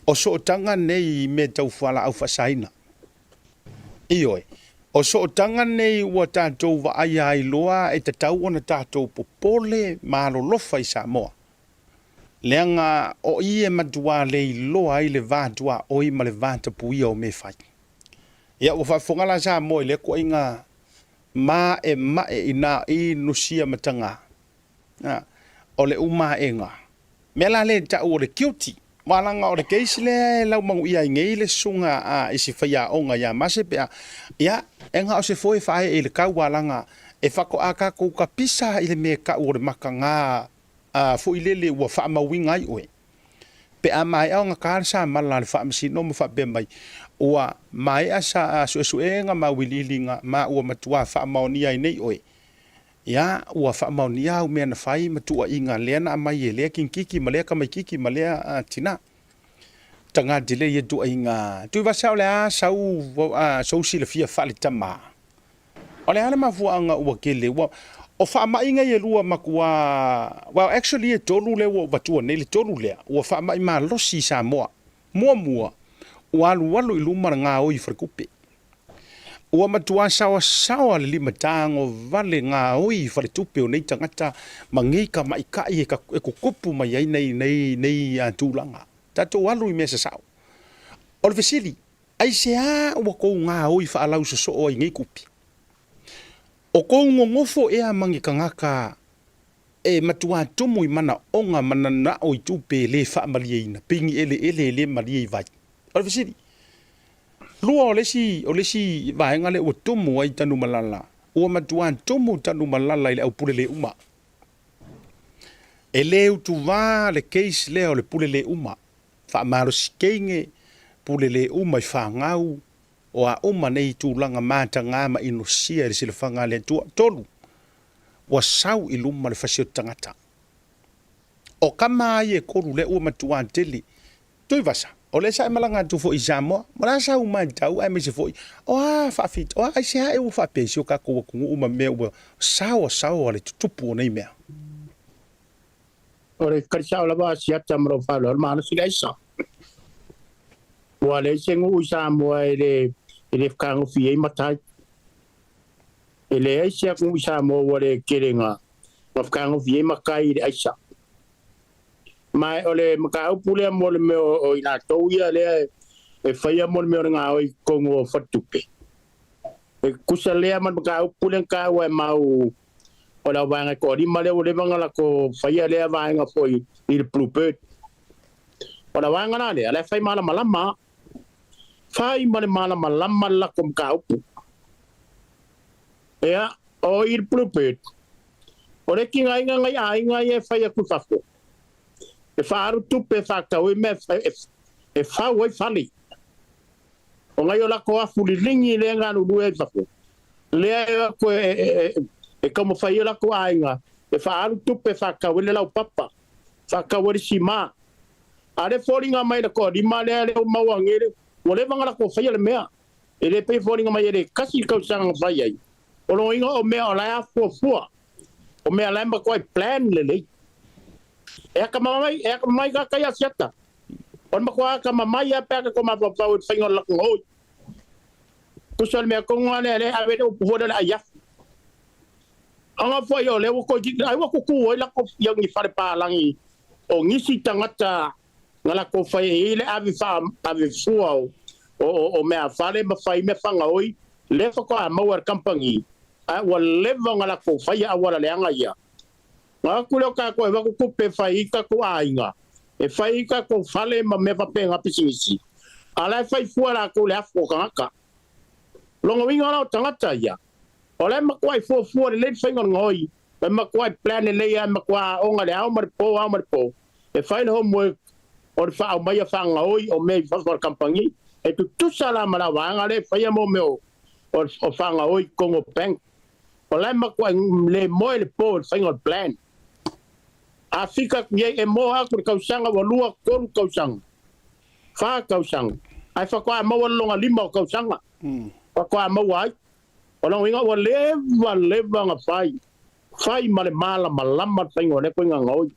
o sootaga nei i mea tau fualaau faasaina. Ioe, o sootaga nei ua tatou vaaia ai loa e tatau ona tatou popole ma alolofa i Samoa. Leaga o i e matua le iloa ai le va tuaoi ma le va tapuia o mea fai. Ia, ua faafofoga la Samoa i lea tuaiga maemae ina i nusia mataga. A, o le umaega. Mea la lea e tau o le guilty. Aua leaga o le case lea e laumanuia ai nei le susuga a i si faiaoga ia Mase pe a, ia, e na o se foe e faaee i le tau aua leaga e faatoa tatou tapisa i le mea e tau o le mataga a foi lele ua faamauina ai oe. Pe a maea ona ta le samala a le faamasino ma faapea mai, ua maea sa suesuega ma auiliiliga ma ua matua faamaonia ai nei oe. Ia, ua faamaonia au mea na fai ma tuuaiga lea na aumai e lea kinikiki ma lea tamaititi ma lea tina. Tagatele ia tuuaiga. Tuivasa o le a sau sou silafia faaletama? O le a le mafuaaga ua tele ua o faamai nei e lua matua, well actually e tolu lea ua ou avatua nei, le tolu lea ua faamai malosi i Samoa. Muamua, ua alualu i luma le gaoi i faletupe. Ua matua saoasaoa le limatagovale gaoi i faletupe o nei tagata ma nei tamaitai e tutupu mai ai nei, nei, nei tulaga. Tatou alu i mea sasao. O le fesili, aisea ua tou gaoi faalausosoo ai nei tupe? O tou nonofo ea ma ni tagata e matua tumu i manaoga ma nanao i tupe e le faamalieina, pei ni eleele e le malie i vai? O le fesili. Lua, o le isi, o le isi vaega lea ua tumu ai Tanumalala, ua matua tumu Tanumalala i le aupule le uma. E le utuvā le case lea o le pule le uma, faamalosi teine, pule le uma i fanau, o a uma nei tulaga matagā ma inosia i le silafaga a le Atua. Tolu, ua sau i luma le fasioti tagata. O tama ai e tolu lea ua matuā tele Tuivasa, o lea sa e malaga atu foi i Samoa, o le a sau matau aemaise foi o a faafita, o a aisea ea ua faapea i si o tatou atunuu ma mea ua saoasaoa le tutupu o nei mea. O le tali sao lava a Siata ma lou faaaloalo malosi le aisa. Ua leai se nuu i Samoa e le e le fetagofi ai matai. E leai se atunuu i Samoa ua le tele na na fetagofi ai matai i le aisa. Ma o le mataupu lea mo le mea o i latou ia lea e faia mo le mea o le gaoi i totonu o faletupe. E tutusa lea ma le mataupu lea na taua e mau o le auvaega e toalima lea ua leva ona latou faia lea vaega foi i le Blue Bird. O le vaega la lea, la e fai malamalama. Fai ma le malamalama le latou mataupu. Ea, o i le Blue Bird, o le tigaina nai aiga ia e fai atu i fafo, e faaalu tupe e faatau ai mea e fau ai fale. O nai o latou afu liligi lea e galulue ai i fafo, lea e o atu e taumafai ai o latou aiga e faaalu tupe e faatau ai le laupapa, faatau ai le sima. A o lea e foliga mai le toalima lea lea ua maua nei, ua leva ona latou faia le mea. E le pei e foliga mai e le tasi le tausaga na fai ai. O lona uiga o mea o la e afuafua, o mea la e matuai plan lelei. E akamamai, e akamamai ka kai Asiata. O le matua akamamai lava pe a tatou mafaufau i le faiga o le latou gaoi. Tusa o le mea tonu lava lea lea e ave ai le upu foi lea o le aiafu. Aga foi o lea ua toeitiiti, ai ua tutu ai latou ia ni fale palagi o nisi tagata na latou fai ai i le ave faa ave fua o o o meafale ma fai mea fagaoi lea faatoa maua e le kamupani ae ua leva ona latou faia auala leaga ia. Na atu lea o tatou e avatu tupe e fai ai tatou aiga, e fai ai tatou fale ma mea faapena pisinisi, a o la e fai fua e latou le afu o tagata. Lona uiga la o tagata ia, o la e matuai fuafua lelei le faiga o le gaoi, e matuai plan lelei lava, e matua aoga i le ao ma le po, ao ma le po, e fai le homework o le faaaumaia faagaoi o mea i fafo a le kamupani. E tutusa la ma la vaega lea e faia mo mea o faagaoi i totonu o bank. O la e matuai le moe le po i le faiga o le plan. A fika atu i ai, e moa atu le tausaga ua lua, tolu tausaga, fa tausaga, ae faatoa maua le lona lima o tausaga, faatoa maua ai. O lona uiga ua leva leva ona fai, fai ma le malamalama le faiga o lea koiga gaoi.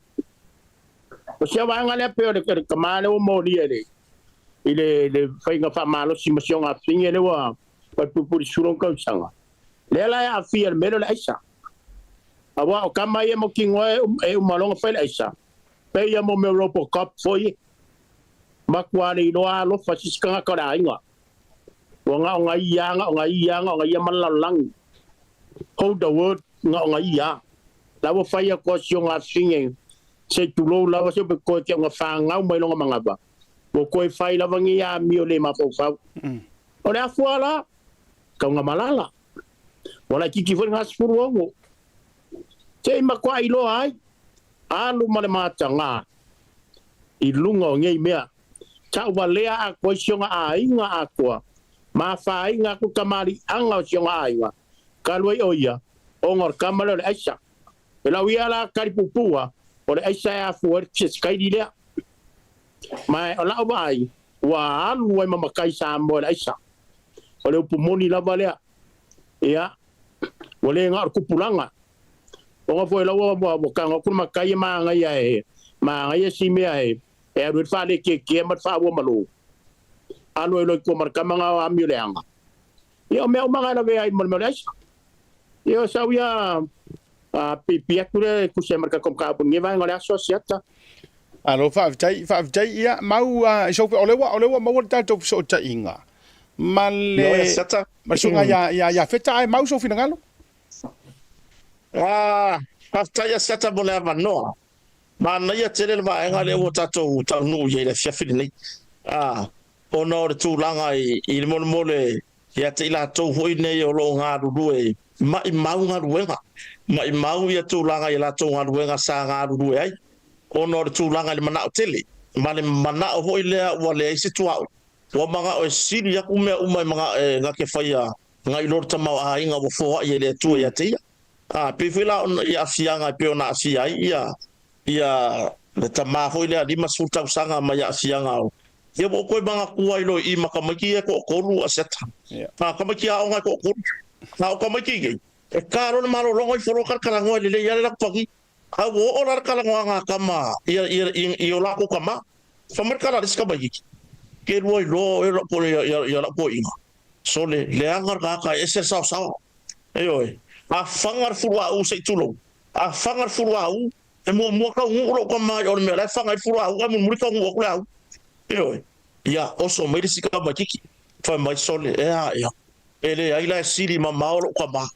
O sia vaega lea pei o le tama lea ua molia i le i le le faiga faamalosi ma si ona afine lea ua paipupuli sulu tausaga. Lea la e aafia i le mea lea o le aisa. Aua o tama ia mautinoa e uma loa ona fai le aisa, pei ia mo mea o Robocop foi e. Matua le iloa alofa se isi tagata o le aiga. Ua na o na ia, na o na ia, na o na ia ma le lalolagi. Hold the word na o na ia. La ua fai atu a si ona afine se i tulou lava se pe koe ke ona whāngau mai longa mangawa. Ua koe whai lava ni amio le mafaufau. O le afua la, kauga malala. Ua laitiiti foi le 16. Se i makuaʻi loa ai, alu ma le matagā i luga o nei mea. Tauvalea atoa i si ona aiga atoa, ma afaina atu tamaliʻaga o si ona aiga, talu ai o ia, ona o le tama lea o le aisa. E lau ia la tali puupuu o le aisa e afua ai le sikaili lea. Ma o la'u vaai, ua alu ai ma matai Samoa i le aisa. O le upu moni lava lea. Ia, ua le na o le tupulaga. Ona foi lau ua tago atu le matai e manaia e manaia si mea e e alu ai le faalekeekea ma le faaua malo. Alu ai loa i tua ma le tama na o amio leaga. Ia o mea uma na e lavea ai ma le mea o le aisa. Ia o sau ia pipi atu lea e tusa ai ma le tatou mataupu i lenei vaega o le aso Asiata. Malo faafetai, faafetai ia mau a so o le ua o le ua maua le tatou fesootaiga ma le ma le susuga ia ia Iafeta ae mau sou finagalo. Ah, faafetai Asiata mo le avanoa. Manaia tele le vaega lea ua tatou taunuu i ai i le afiafi lenei. Ah, ona o le tulaga i, i le molemole ia te i latou foi nei o lo o galulue maʻimau galuega, maʻimau ia tulaga i a latou galuega sa galulue ai, ona o le tulaga i le manao tele, ma le manao foi lea ua leai se tuaoi, ua manao e sili aku mea uma e manao e gake faia nai lo le tamaoaiga ua foai e le Atua ia te ia. A, pei foi la ona i aafiaga e pei ona aafia ai ia ia le tama foi lea 50 tausaga mai aafiaga o ia ua ou toe manatua ai loa i i ma tamaiti ia e toatolu a Seta. A tamaiti aoga e toatolu. A o tamaiti nei, e ta loa le malologa ifo loa talatalanoa e lelei lava le latou pagi. A ua oo la le talanoaga a tama ia ia i o latou tama. Fai mai le tala a le isi tamaititi, Ke lua iloa oe lau ia ia lau toeaina. Sole, leaga le tagata e ese le saosaoa. Ioe. A faga le fuluauu se i tulou. A faga le fuluauu, e muamua taunuu lou tama i o le mea la e faga ai le fuluauu ae mulimuli taunuu atu le au. Ioe. Ia, oso mai le isi tamaititi, fai mai, Sole, e a ea? E leai la e sili mamao lou tama.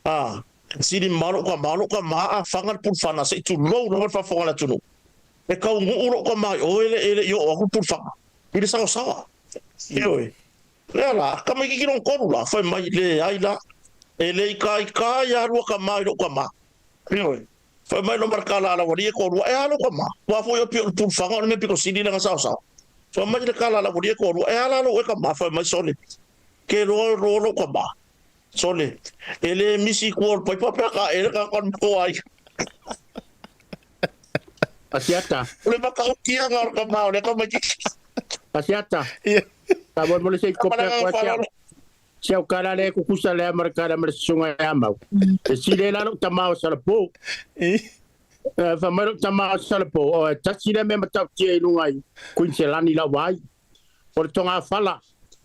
A, e sili mamao lou tama, o lou tama a faga le pulufana se i tulou lava le faafofoga a le atunuu. E taunuu lou tama i o e le i oo atu le pulufana i le saosaoa. Ioe. Lea la, tamaititi lona tolu la, fai mai, Leai la, e le itaita ia lua tama i lou tama. Ioe. Fai mai loma le tala a Laualii e toalua, E a lou tama? Aua foi o pio o le pulufaga o le mea pito sili lana saosao. Fai mai le tala a Laualii e toalua, E a la lou e tama? Fai mai, Sole, ke loa loa lou tama. Sole, e le misi i tua o le paipa pe a ka e le tagata o le matua ai. Asiata. O le matautia na o le tama o lea tamaititi. Asiata. Faamolemole se i kope atu ai si au. Si au kala lea e kukusa lea ma le kala ma le susuga ia Mau. E sili ai la lou tama o Salapo. Fai mai lou tama o Salapo, o e tasi lea mea matautia i luga i Kuiniselani lau vaai. O le togafala.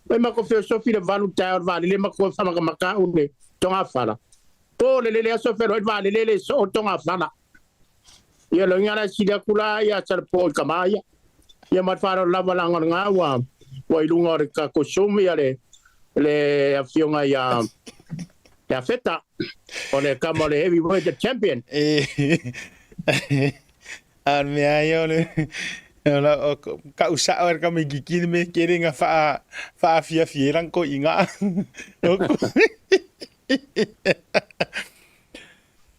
Mai matou feosofi le 8 taeao i le vaalele matou faamatamata au le togafala. Po le lele aso feloai le vaalele le soo le togafala. Ia loiga la e sili atu la ia Salapo i tama ia. Ia ma le faaaloalo lava leaga o lena ua ua i luga o le tatou Zoom ia le le afioga ia ia Feta o le tama o le heavyweight champion. A o le mea ia o le Ka'u sa'o e ka mikiki me kere nga fa fa'afiafi e lang ko inga.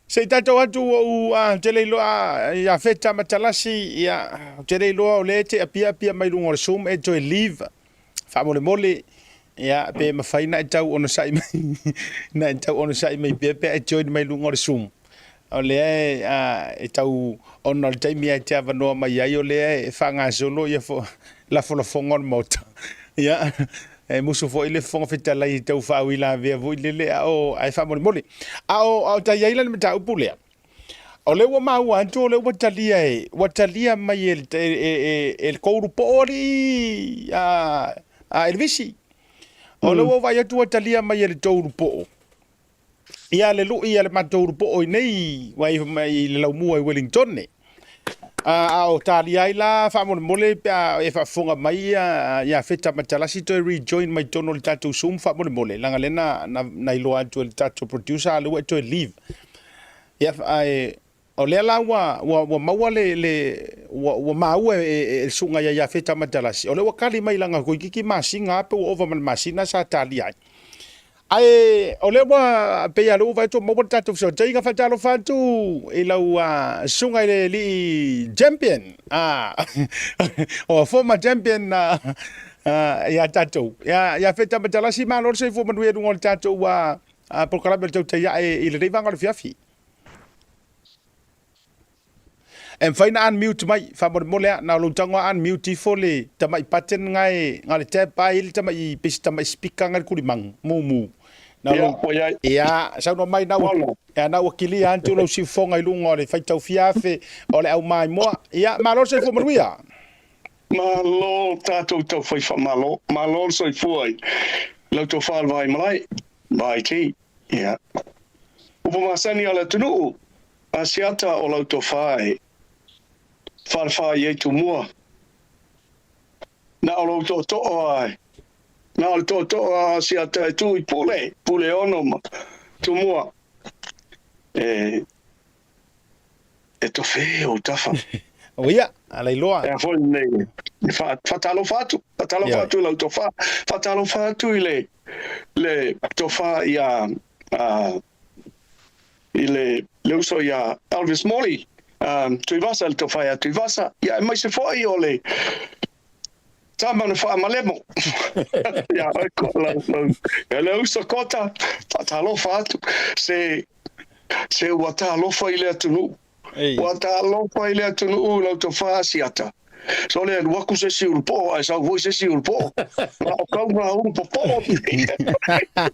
Se i tatou atu ua ou tele iloa ia Feta Matalasi, ia, tele iloa o lea e te apia apia mai luga o le Zoom e toe leave faamolemole, ia, pe mafai na e tau onosai mai, na e tau onosai mai pea pe a e join mai luga o le Zoom. O lea e, e tau, ona o le taimi e te avanoa mai ai o lea e faagasolo ia lafolafoga o le Maota. Ia, e musu foi le Fofoga Fetalai e tau faauilavea foi lele, a o, ae faamolemole. A o, a o tai ai la le mataupu lea. O lea ua maua atu, o lea ua talia e, ua talia mai e, e, e, e, e le koulu po'o alii a, a Elevisi. O lea ua vaai atu ua talia mai e le toulu po'o. Ia le lu'i a le matou ulupoo i nei wai mai i le laumua i Wellington. A, a o talia ai la faamolemole pe a e faafofoga mai ia ia Feta Matalasi toe rejoin mai totonu o le tatou Zoom faamolemole leaga lea na, na, na iloa atu e le tatou producer a lea ua e toe leave. Ia, ae o lea la ua, ua, ua maua le, le ua, ua maua e, e, e le susuga ia Iafeta Matalasi, o lea ua kali mai lana toeitiiti masina lava pe ua ova ma le masina sa talia ai. Ae o lea ua pei lava o lea ua vaai atu ua maua le tatou fesootaiga. Faatalofa atu i lau susuga i le alii champion, o former champion ia tatou, ia Iafeta Matalasi, malo le soifua manuia i luga o le tatou polokalame o le tautai ae i lenei vaega o le afiafi. E mafai na unmute mai, faamolemole a, na o lou tago a unmute ifo le tamai button nga e, nga le tab pa e i ai le tamai, pei se tamai speaker nga i le kulimagu, mumu. Na o Ia, lou, ua i ai. ia, saunoa mai na ua, Paolo. ia, na ua kilia atu lau siufofoga i luga o le faitau fia afe o le aumaimoa. Ia, malo le soifua manuia. Malo tatou taufai faamalo, malo le soifua i lau tofa le Vaimalae, Vaiti. Ia. Upu masani a le atunuu, Asiata o lau tofa e falefa i ai Tumua. Na o lou tootoo a e, na o le tootoo a Asiata e tu i Pule, Puleono ma Tumua e, e tofe ou tafa. O ia, ala iloa. Ea foi lenei, e faatalofa atu, faatalofa atu i lau tofa, faatalofa atu i le, le tofa ia, i le, le uso ia Elvis Morley, Tuivasa, le tofa ia Tuivasa, ia aemaise foi o le tama na faamalemo. Ia oe ko lau, lau, ia le uso Kota, faatalofa atu, se, se ua talofa i le atunuu. Ua talofa i le atunuu lau tofa Asiata. Sole alu aku se isi ulu po'o ae sau foi se isi ulu po'o. Na o kau ngā ulu popo'o. A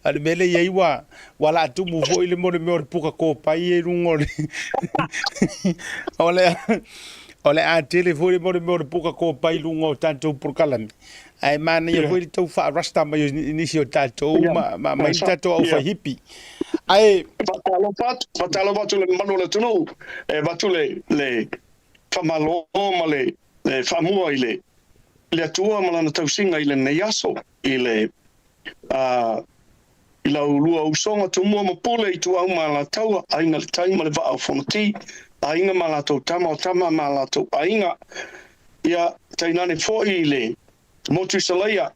o le mea lea i ai ua, ua laa tumu foi le mo le mea o le puka kopai e luga o le o le o le a tele foi le mo le mea o le puka kopai i luga o tatou polokalame. Ae manaia foi le tau faa-rasta mai o nisi o tatou ma, ma mai le tatou aufai hipi. Ae Faatalofa atu, faatalofa atu i le mamalu o le atunuu, e avatu le, le faamalo ma le, le faamua i le, le Atua ma Lana tausiga i lenei aso, i le, a, i la ulua usoga Tumua ma Pule, Ituau ma Alataua, Aiga i le Tai ma le Vaa o Fonoti, aiga ma latou tama o tama ma latou aiga, ia, tainane foi i le motu i Salaia,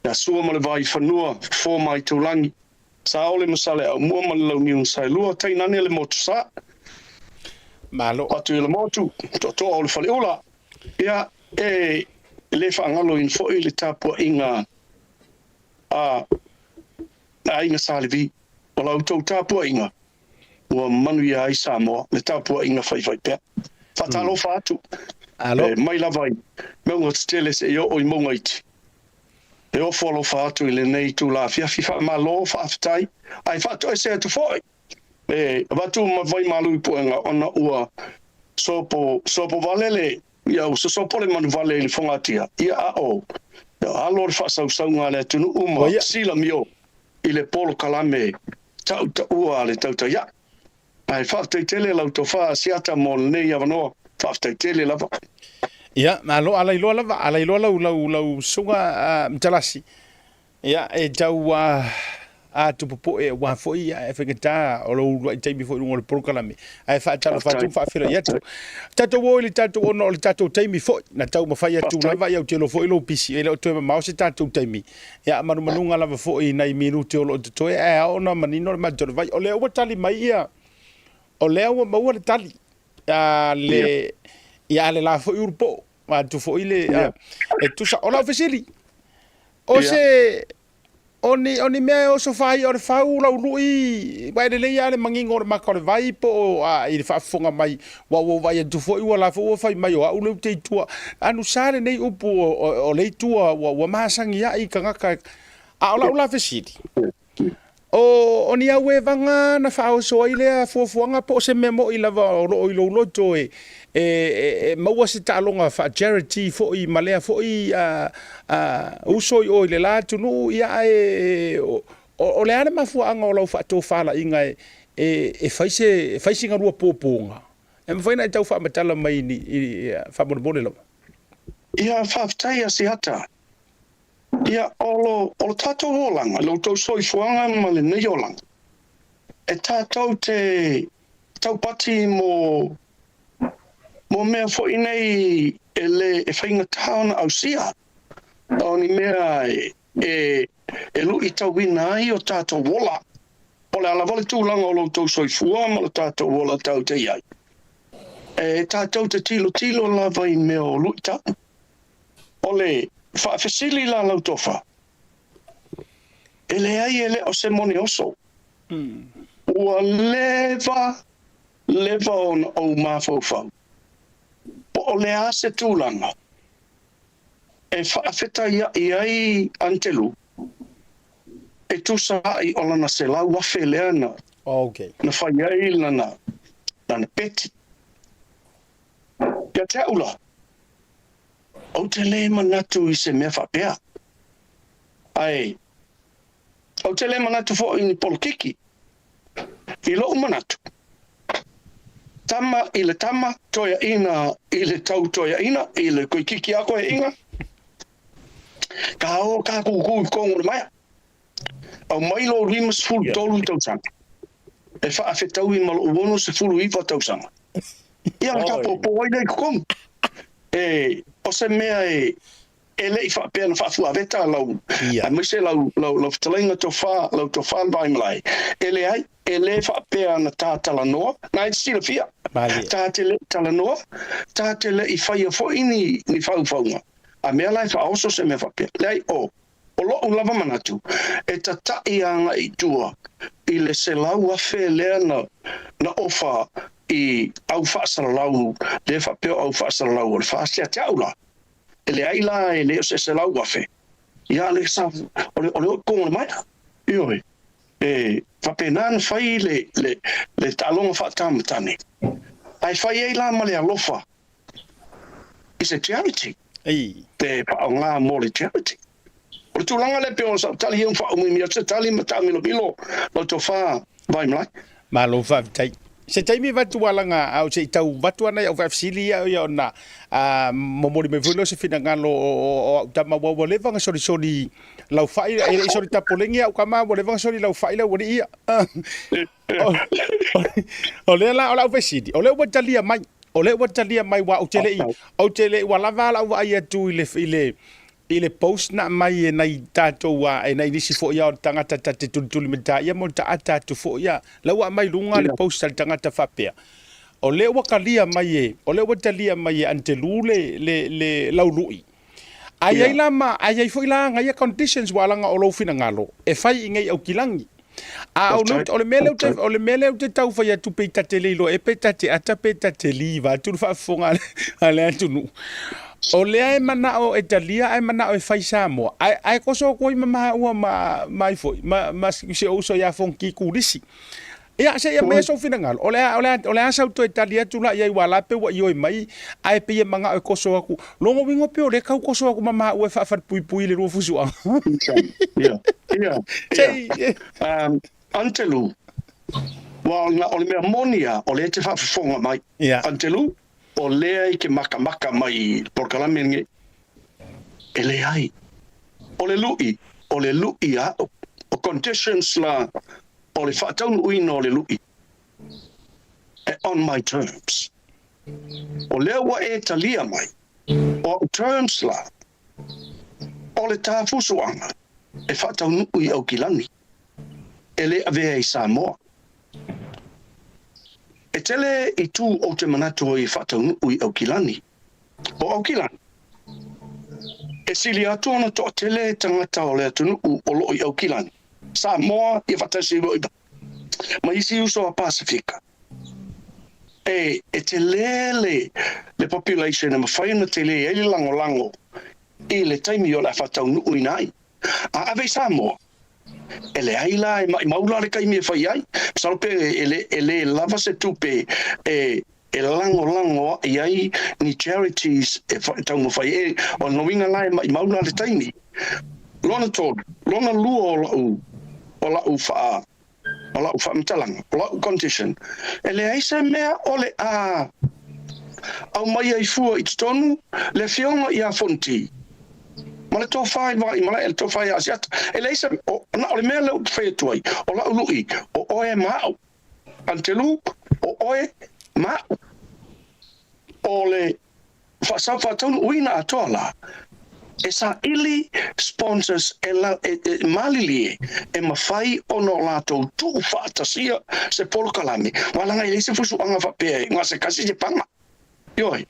ia Sua ma le Vaifanua, Fofo ma Aitulagi, Saole ma Saleaaumua ma le Launiu na Saelua, tainane le motu Sa. Malo. Atu i le motu, toatoa o le Faleula, ia, e le faagaloina foi le tapuaiga a Aiga Sa Levi, o la outou tapuaiga ua manuia ai Samoa, le tapuaiga faifaipea. Faatalofa atu, e mai lava i mauga tetele seia oo i mauga iti. E ofo alofa atu i lenei itula afiafi, faamalo, faafetai, ae faatoese atu foi e avatu ma vaimalu i puega ona ua sopo sopo vale le ia ua sosopo le manuvale i le fogatia, ia a o alo le faasausauga a le atunuu ma silamio i le polokalame tautaua a le tautai ae. Ae faafetai tele lau tofa Asiata mo lenei avanoa. Faafetai tele lava. Ia, malo, ala iloa lava, ala iloa lau, lau, lau susuga Matalasi. Ia, e tau, atu popoe aua foi e faigata o lou uluai taimi foi i luga o le polokalame, ae faatalofa atu ma faafeiloai atu. Tatou o i le tatou ona o le tatou taimi foi na taumafai atu lava, ia ou te iloa foi lou pisi, e le o toe mamao se tatou taimi, ia manumanuga lava foi i nai minute o lo o totoe, ae ao ona manino le matou vai. O lea ua tali mai ia, o lea ua maua le tali a le ia a le la foi ulupo atu foi le e tusa o lau fesili o se o ni, o ni mea e oso fāia o le fau lau lui, ua e lelei lava le magigo o le maka o le vai po o a, i le faafofoga mai, ua ua ou vaai atu foi ua la foi ua fai mai o au le ou te i tua. Anu sa lenei upu o, o, o le i tua ua, ua masani ai i tagata. A o lau la fesili, o, o ni auevaga na faaoso ai lea fuafuaga po o se mea moni lava o lo o i lou loto e, e, e, e maua se taaloga faa-charity foi ma lea foi a, uso i o i le la atunuu, ia ae o, o le a le mafuaaga o lau faatofalaiga e, e, e fai se, e fai sina lua pōpōga? E mafai ona e tau faamatala mai ni, i, faamolemole lava. Ia, faafetai Asiata. Ia, o lo, o lo tatou olaga, lo outou soifuaga ma lenei olaga, e tatou te taupati mo, mo mea foi nei e lē e faigata ona ausia, o ni mea e, e, e luitauina ai o tatou ola. O le a lava le tulaga o lo outou soifua ma lo tatou ola tatou te i ai, e tatou te tilotilo lava i mea o luitau. O le faafesili la lau tofa, e leai e le o se moni oso. Ua leva, leva ona ou mafaufau po o le a se tulaga e faafetaiaʻi ai Antelu e tusa ai o lana 100,000 lea na, na fai ai lana, lana peti. Ia te au la, ou te le manatu i se mea faapea. Ae, ou te le manatu foi i ni polokiki. I loʻu manatu, tama i le tama, toeaina i le tau toeaina, i le koikiki a koeaina, ka o ka kūkū i kongo le maea. Aumai lou 53 tausaga e faafetaui ma lou 69 tausaga. Ia ona tapopo ai lea i totonu. E, o se mea e, e le i faapea na faafuaveta lau, aemaise lau, lau, lau fetalaiga tofa, lau tofa le Vaimalae. E leai, e le faapea na ta talanoa, na e te silafia. Ta te le i talanoa, ta te le i faia foi ni, ni faufauga. A mea la e faaoso se mea faapea. Leai, o, O loʻu lava manatu, e tataʻi agaʻi i tua i le 100,000 lea na na ofa i au faasalalau lea faapea o au faasalalau o le FAST ia te au la. E leai la e le o se 100,000 ia le sa o le o le oo i totonu o le maea. Ioe, e faapena na fai le le le taaloga faatamatane ae fai ai la ma le alofa is a charity. Te whaonga mo le charity. O le tulaga lea pei ona sa tali ai faaumimi atu se tali ma taamilomilo lau tofa Vaimalae. Malo faafetai. Se taimi vatu alaga a o se i tau vatu ana i au faafesili ia ia ona a momoli mai foi lea o se finagalo o au tama ua ua leva ona solisoli laufai e le i soli tapoleni au kama ua leva ona soli laufai le aualii ia. O lea la o lau fesili, o lea ua talia mai, o lea ua talia mai aua ou te le i, ou te le i, ua lava lau vaai atu i le, i le, i le post na aumai e nai tatou a, e nai nisi foi a o le tagata ta te tulituli me ta ia mo le taata atu foi a, la ua aumai luga le post a le tagata faapea, o lea ua talia mai e, o lea ua talia mai e Antelu le, le, le laului. A i ai la ma, a i ai foi la aga ia conditions ua alaga o lou finagalo e fai i nei aukilagi. A o le, o le mea lea ou te, o le mea lea ou te tau fai atu pei ta te le iloa ea pe ta te ata pe ta te li vaeatu le faafofoga a le atunuu. O lea e manao e talia ae manao e fai Samoa. Ae, ae koso atu ai ma maua ma, ma ai foi, ma, ma si ou uso ia Fonoti Kulisi. Ia, se i aumaia sou finagalo. O le a, o le a, o le a sau toe tali atu la i ai ua la pe ua ioe mai, ae pei e manao e koso atu. Logo uiga pei o lea tau koso atu ma maua e faafalepuipui i le lua fusuaga. Ia, ia, Se i, ia. Antelu, ua o le mea moni a, o lea e te faafofoga mai. Ia. Antelu, o lea i te makamaka mai i le polokalame lenei. E leai. O le lui, o le lui a au. O conditions la o le faataunuuina o le lui e on my terms. O lea ua e talia mai, o au terms la o le tafusuaga e faataunuu i Aukilani, e le avea i Samoa. E tele itu ou te manatu ai e faataunuu i Aukilani. O Aukilani, e sili atu ona toatele tagata o le atunuu o loo i Aukilani, Samoa ia faatasi ai ma isi uso a Pasefika. E e telē le le population e mafai ona telē ai le lagolago i le taimi o le a faataunuuina ai. A ave i Samoa, e leai la e maʻimau la le taimi e fai ai. Masalo pe e le e le lava se tupe e e lagolago ai ai ni charities e taumafai e o lona uiga la e maʻimau la le taimi. Lona tolu, lona lua o la'u o la'u faa o la'u faamatalaga, o la'u condition, e leai se mea o le a aumai ai fua i totonu le afioga ia Fonoti ma le tofa i Vaimalae, le tofa ia Asiata. E leai se, o, na o le mea lea ou te fai atu ai, o la'u lu'i, o oe ma a'u. Antelu, o oe ma a'u. O le faataunuuina atoa la, e saili sponsors e, la, e, e malilie e mafai ona o latou tuufaatasia se polokalame. Ua laga e leai se fusuaga faapea e gasekasi se paga. Ioe,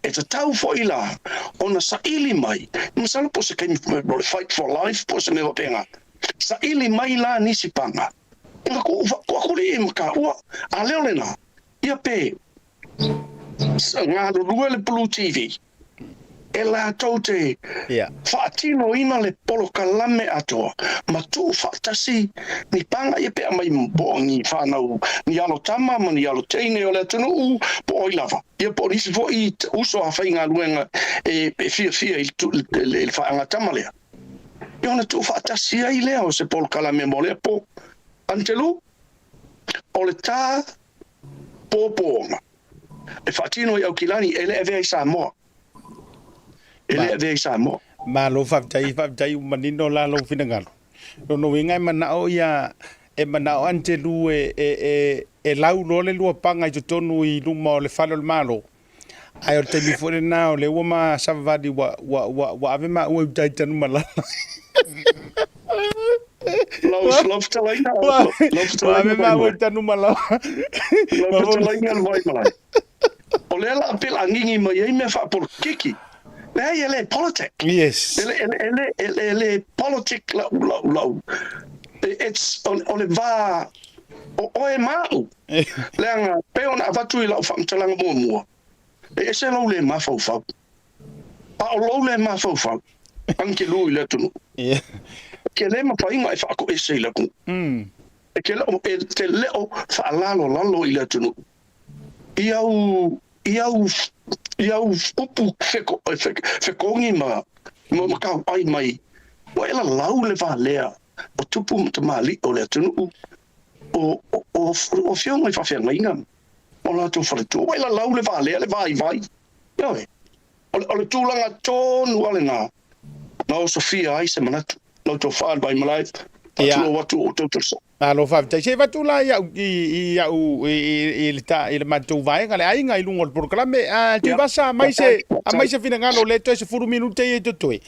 e tatau foi la ona saili mai, masalo po o se taimi o le Fight for Life po o se mea faapena. Saili mai la nisi paga, ona tuuakulii ma taua, a lea o lena, ia pe galulue le Blue TV e latou te faatinoina le polokalame atoa ma tuufaatasi ni paga ia pe aumai po o ni fanau ni alo tama ma ni alo teine o le atunuu po o ai lava ia po o nisi foi uso a faigaluega e fiafia i le faaagatama lea ia ona tuufaatasi ai lea o se polokalame mo lea po. Antelu, o le ta pōpōga e faatino i Aukilani e le avea i Samoa. E le avea i Samoa. Malo faafetai, faafetai ua manino la lou finagalo. Lona uiga e manao ia e manao Antelu e e e e lau loa le lua paga i totonu i luma o le fale o le Malo. Ae o le taimi foi lena o lea ua ma savavali ua ua ua ua ave maua i uta i Tanumalala. Lau lau fetalaiga Ua lau ua fetalaiga ave maua Vaimalae. i Tanumalala. Lau fetalaiga le Vaimalae. O lea la pei o le a gigi mai ai mea faapolokiki. Leai e le politic. Yes. E le e le e le e le politic lau lau lau. It's o le va o oe ma a'u. Leaga pei ona avatu i lau faamatalaga muamua, e ese lou le mafaufau. A o lou le mafaufau, agelu i le atunuu. E te le mafai ona e faatoese i le atunuu. E te leo, e te leo faalalolalo i le atunuu. I au, i au, i au upu feko, fekogi ma, ma kauai mai, ua e lalau le valea o tupu ma tamalii o le atunuu o, o, o, o afioga i faafeagaiga ma o latou faletua. Ua e lalau le valea, le vaivai. Ioe. O le, o le tulaga tonu lava lena na osofia ai se manatu. Lau tofa le Vaimalae, faatulou atu o outou tausaga. Malo faafetai. Se i avatu la i au i i au i i i le ta i le matou vaega le aiga i luga o le polokalame. A Tuivasa, aumai se aumai se finagalo o lea toe 10 minute ia i totoe.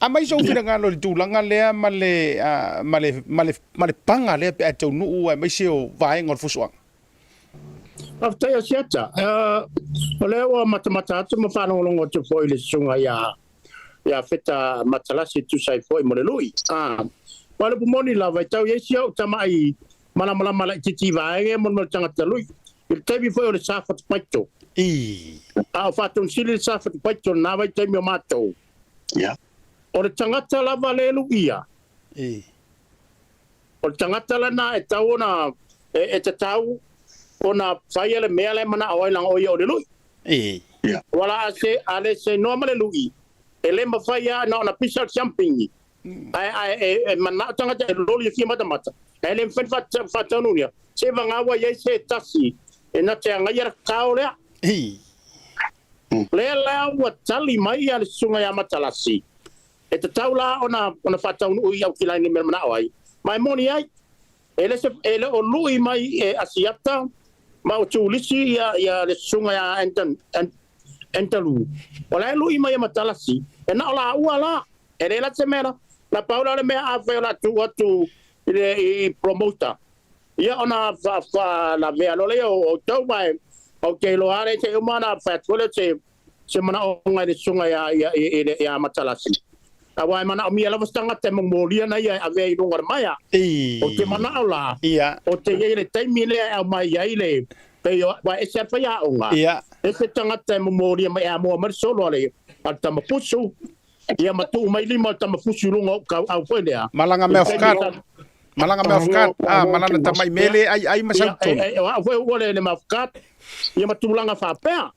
Aumai sou finagalo i le tulaga lea ma le ma le ma le ma le paga lea pe a taunuu aemaise o vaega o le fusuaga. Faafetai Asiata. O lea ua matamata atu ma faalogologo atu foi i le susuga ia ia Feta Matalasi e tusa ai foi mo le lui. Aua o le upu moni lava, e tau i ai si au tama'i malamalama laitiiti i vaega ia mo le tagata lui. I le taimi foi o le sa fatupaito. A o faatonsili le sa fatupaito i lena vaitaimi o matou. O le tagata lava le luia. O le tagata lena e tau ona e tatau ona faia le mea la e manao ai leaga o ia o le lui. Ua la a se a le seinoa ma le lui, e le mafai lava na ona pisa le siampigi ae ae e, e manao tagata e loli e fia matamata ae le mafai ona faataunuunia se vagā ua i ai se tasi e na te agaia le kao lea. Lea la ua tali mai a le susuga ia Matalasi, e tatau la ona ona faataunuu i Aukilani i le mea e manao ai. Ma e moni ai, e le se e le o lui mai e Asiata ma o Tulisi ia ia le susuga ia Anton Antalu. O la e lui mai e Matalasi, e na o laua la, e le la se mea la. Na pau la o le mea afai o le a tuu atu i le i promoter, ia ona fa fa lavea loa lea o outou ma e ou te iloa lava le se i uma ona fai atu foi lea o se se manaoga i le susuga ia, ia, ia, ia Matalasi. Aua e manaomia lava se tagata e momolia na ia e avea i luga o le maea. O te manao la, o te i ai le taimi lea e aumai ai le, pei o, aua e ese lava le faiaoga, ese tagata e momolia mai e amoa mai le solo a le, a le tamapusu, ia ma tuu mai lima o le tamafusu i luga o ou kauau foi lea. Malanga mea whakaaro. Malanga mea whakaaro. Ah, malana tamai mele ai ai ma sau tonu. Ia, o au foi ua le le mea ia ma tulaga faapea.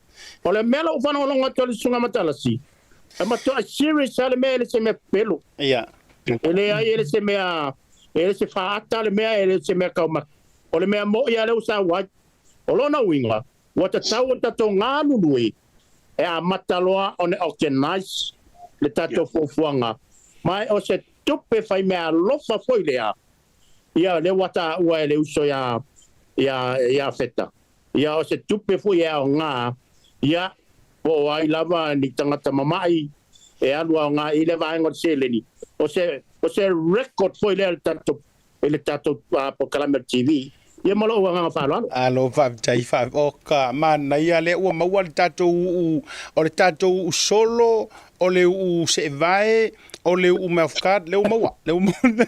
O le mea la ua faalogologo atu ai le Susuga Matalasi, e matuai serious lava le mea e le se mea pepelo. Ia. E leai e le se mea, e le se faata le mea, e le se mea taumate. O le mea moi lava lea ua sau ai. O lona uiga, Ua tatau ona tatou galulue e amata loa ona organise le tatou fuafuaga, ma o se tupe fai meaalofa foi lea, ia lea ua taua e le uso ia ia ia Feta, ia o se tupe foi e aoga, ia po o ai lava ni tagata mamai e alu aoga i lea vaega o le seleni, o se o se record foi lea i le tatou i le tatou polokalame o le TV. Ia ma lou agaga faaaloalo. Alo faafetai faafetai. Oka manaia lea ua maua le tatou uu o le tatou uu solo o le uu seevae o le uu mouth guard lea ua maua lea ua maua.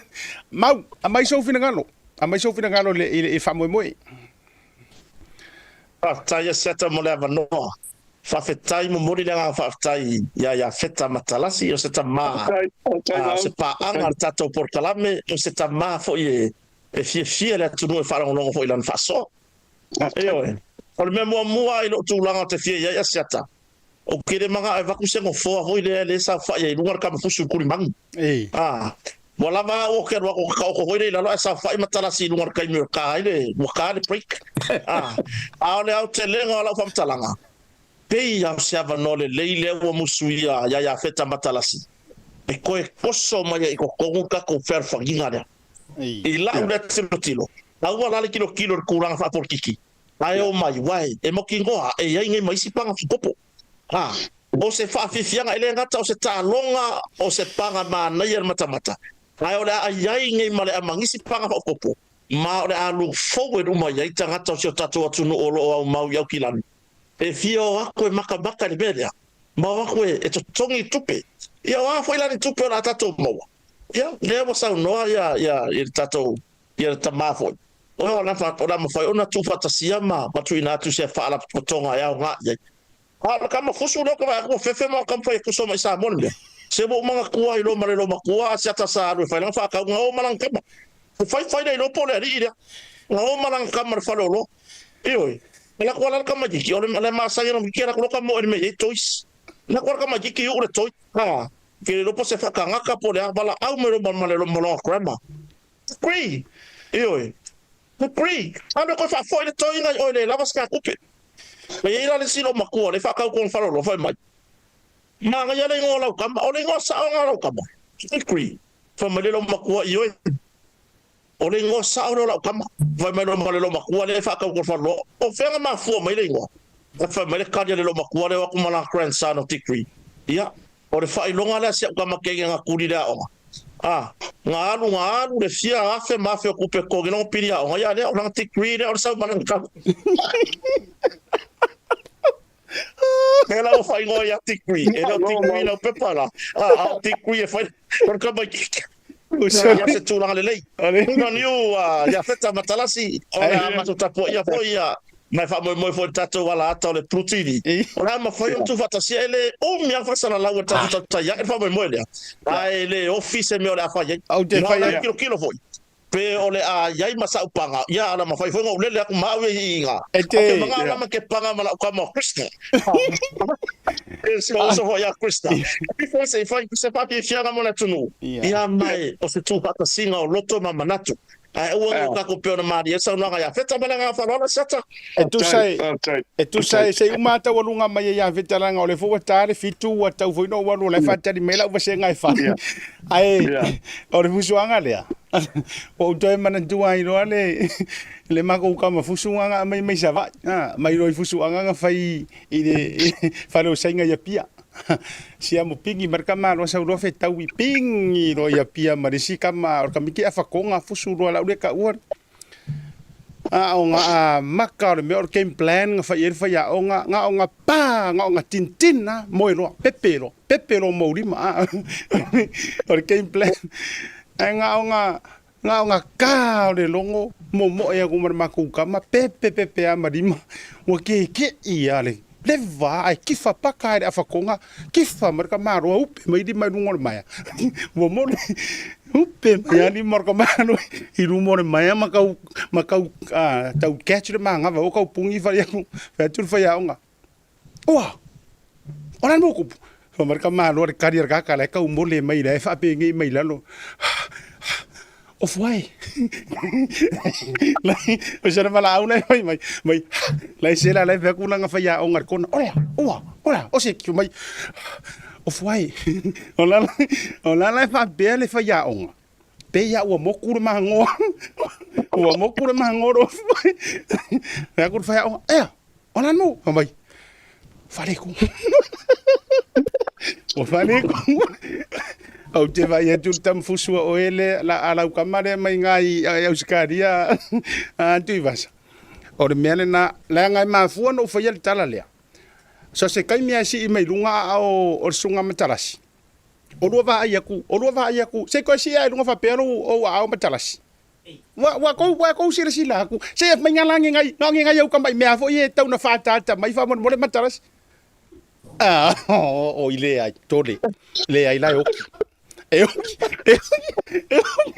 Mau aumai sou finagalo aumai sou finagalo i le i le faamoemoe. Faafetai Asiata mo le avanoa. Faafetai momoli le agaga faafetai ia Iafeta Matalasi o se tama o se paaga a le tatou polokalame o se tama foi e fiafia le atunuu e faalogologo foi i lana faasoa. Ioe. O le mea muamua i lou tulaga ou te fia i ai Asiata, ou te le manao e avatu se nofoa foi lea lea e saofai ai i luga le kamafusu i le kulimanu. A, ua lava au ou te alu atu ou te taoto foi lea i lalo ae saofai Matalasi i luga i le taimi ua ta ai le, ua ta le break. A, a o le aotelega o lau faamatalaga, pei lava o se avanoa lelei lea ua musuia ia Iafeta Matalasi e toe toso mai ai i totonu le tatou fealofaniga lea. I lau lea tilotilo, aua la le tilotilo i le tulaga faapolokiki, ae omai, uae, e mautinoa e i ai nei ma isi paga faaopoopo. A, o se faafiafiaga, e le gata o se taaloga, o se paga manaia le matamata, ae o le a i ai nei ma le amanisi paga faaopoopo, ma o le a look forward uma i ai tagata o si o tatou atunuu o lo o aumau i Aukilani, e fia o atu e makamaka i le mea lea, ma o atu e totogi i tupe. Ia o a foi la ni tupe o le a tatou maua? Ia, lea ua saunoa ia, ia, ia le tatou, ia le tama foi, o le a mafai ona tuufaatasia ma tuuina atu se faalapotopotoga e aoga i ai. A o le kama fusu lea ou te vaai atu ua fefe ma taumafai e toso mai Samoa le mea. Se ua ou manatua ai loa ma le loomatua a siata sa alu e fai lana faatau na o ma lana tama. E fai fai le iloa po o le alii lea. Na o ma lana tama i le fale oloa. Ioe. E lako ala le tamaititi o le masani ona miki e lako loa ka moe i le mea e i ai toys. Lako ala le tamaititi i uu le toy. Ha. Ke le iloa po o se faakagaka po o le a valaau mai loa ma le lona grandma. Agree. Ioe. Agree. Alu e toe faafoi le toy ina i oe le lava se tupe. E i ai la le isi loomatua lea e faatau kona faleoloa fai mai, Manaia le igoa o lau tama, o le igoa sao lena o lau tama. Agree. Fai mai le loomatua, Ioe, o le igoa sao lea o lau tama. Fai mai loa ma le loomatua lea e faatau kona faleoloa, O fea na mafua mai le igoa? Ae fai mai le tali a le loomatua lea, O atu ma lana grandson o Degree. Ia, O le faailoga lea a si au tama teine na tuli i le aoga. A, na alu, na alu le fia afe ma afe o tupe totogi lona pili aoga, ia lea, o lana degree lea o le sau ma lana tama. Pēlā ua faaigoa ia degree, e le o degree lau pepa la, a, a o degree e fai, o le tamaitiiti. Ia se tulaga lelei. Puna niu ia Feta Matalasi, o le a matou tapuaia foi ia, ma e faamoemoe foi i le tatou ala ata o le Blue TV. O le a mafai ona tuufaatasia, e le umi lava faasalalau e le tatou tautai ae le faamoemoe lea, ae e le ofi se mea o le a fai ai. Ma o le a tilotilo foi, pe o le a i ai ma sa'u paga, ia a na mafai foi ona ou lele atu ma au ia i ina. Ou te manao la ma ke paga ma la'u tama o Krista. E si ou uso foi ia Krista. E fai se fai se faafiafiaga mo le atunuu, ia ma e o se tuufaatasiga o loto ma manatu. Ae aua ne i tatou pei ona malie ai le saunoaga ia Feta ma le agaga faaaloalo, Siata. E tusa e, e tusa e, se i uma taualuga mai ai ia Feta leaga o lea foi ua ta le fitu ua tau foi ona ou alu o la e faatali mai lau vasega e fai. Ae o le fusuaga lea. Ua ou toe manatua ai loa le le makou kama fusuaga aumai mai Savaii, a, mai loa i fusuaga na fai i le fale o Saina i Apia. Siamo pigi mai le tama loa sau loa fetaui pigi loa i Apia ma le isi tama o le tamaiti afakoga fusu loa lau lea taua le a o ga amata o le mea o le game plan na fai i ai le faiaoga na o na pa na o na tintin a moe loa pepe loa pepe loa mou lima a o le game plan ae na o na na o na ka o le logo momoe atu ma le matou tama pepe pepe a ma lima ua keke'i a le leva ae kifa paka e le afatoga kifa mai le tamaloa upe mai lima i luga o le maea ua mole upe mai a lima o le tamaloa i luma o le maea ma tau ma tau tau catch le manava o tau puni fai atu fai atu le faiaoga ua o le a le mea ua tupu fai mai le tamaloa le kali a le tagata la e tau mole mai la e faapenei mai lalo Ofu ai. Lai, o se valaau lai mai mai mai lai se la lai fai atu lana faiaoga i le kona, ola, ua, ola, o se mai ofu ai. O la o la la e faapea le faiaoga, pei lava ua moku le magoa, ua moku le magoa o le ofu ai. Fai atu le faiaoga, ea, o le a le mea ua, fai mai, Faleku. Ua faleku. Ou te vaai atu le tamafusu a oe le la a lau tama lea mai ina i Ausetalia a Tuivasa. O le mea lena, leaga e mafua ona ou faia le tala lea. So se taimi lava e sii mai luga aao o le Susuga Matalasi, o lua vaai atu, o lua vaai atu, se i toe sii lava i luga faapea lou ou aao Matalasi. Ua, ua tou, ua tou silasila atu, se mai na la ni nai, na o ni nai au tama'i mea foi e tau na faaataata mai faamolemole matalasi. Ah, oi leai, tole, leai la e oki. E oki, e oki, e oki,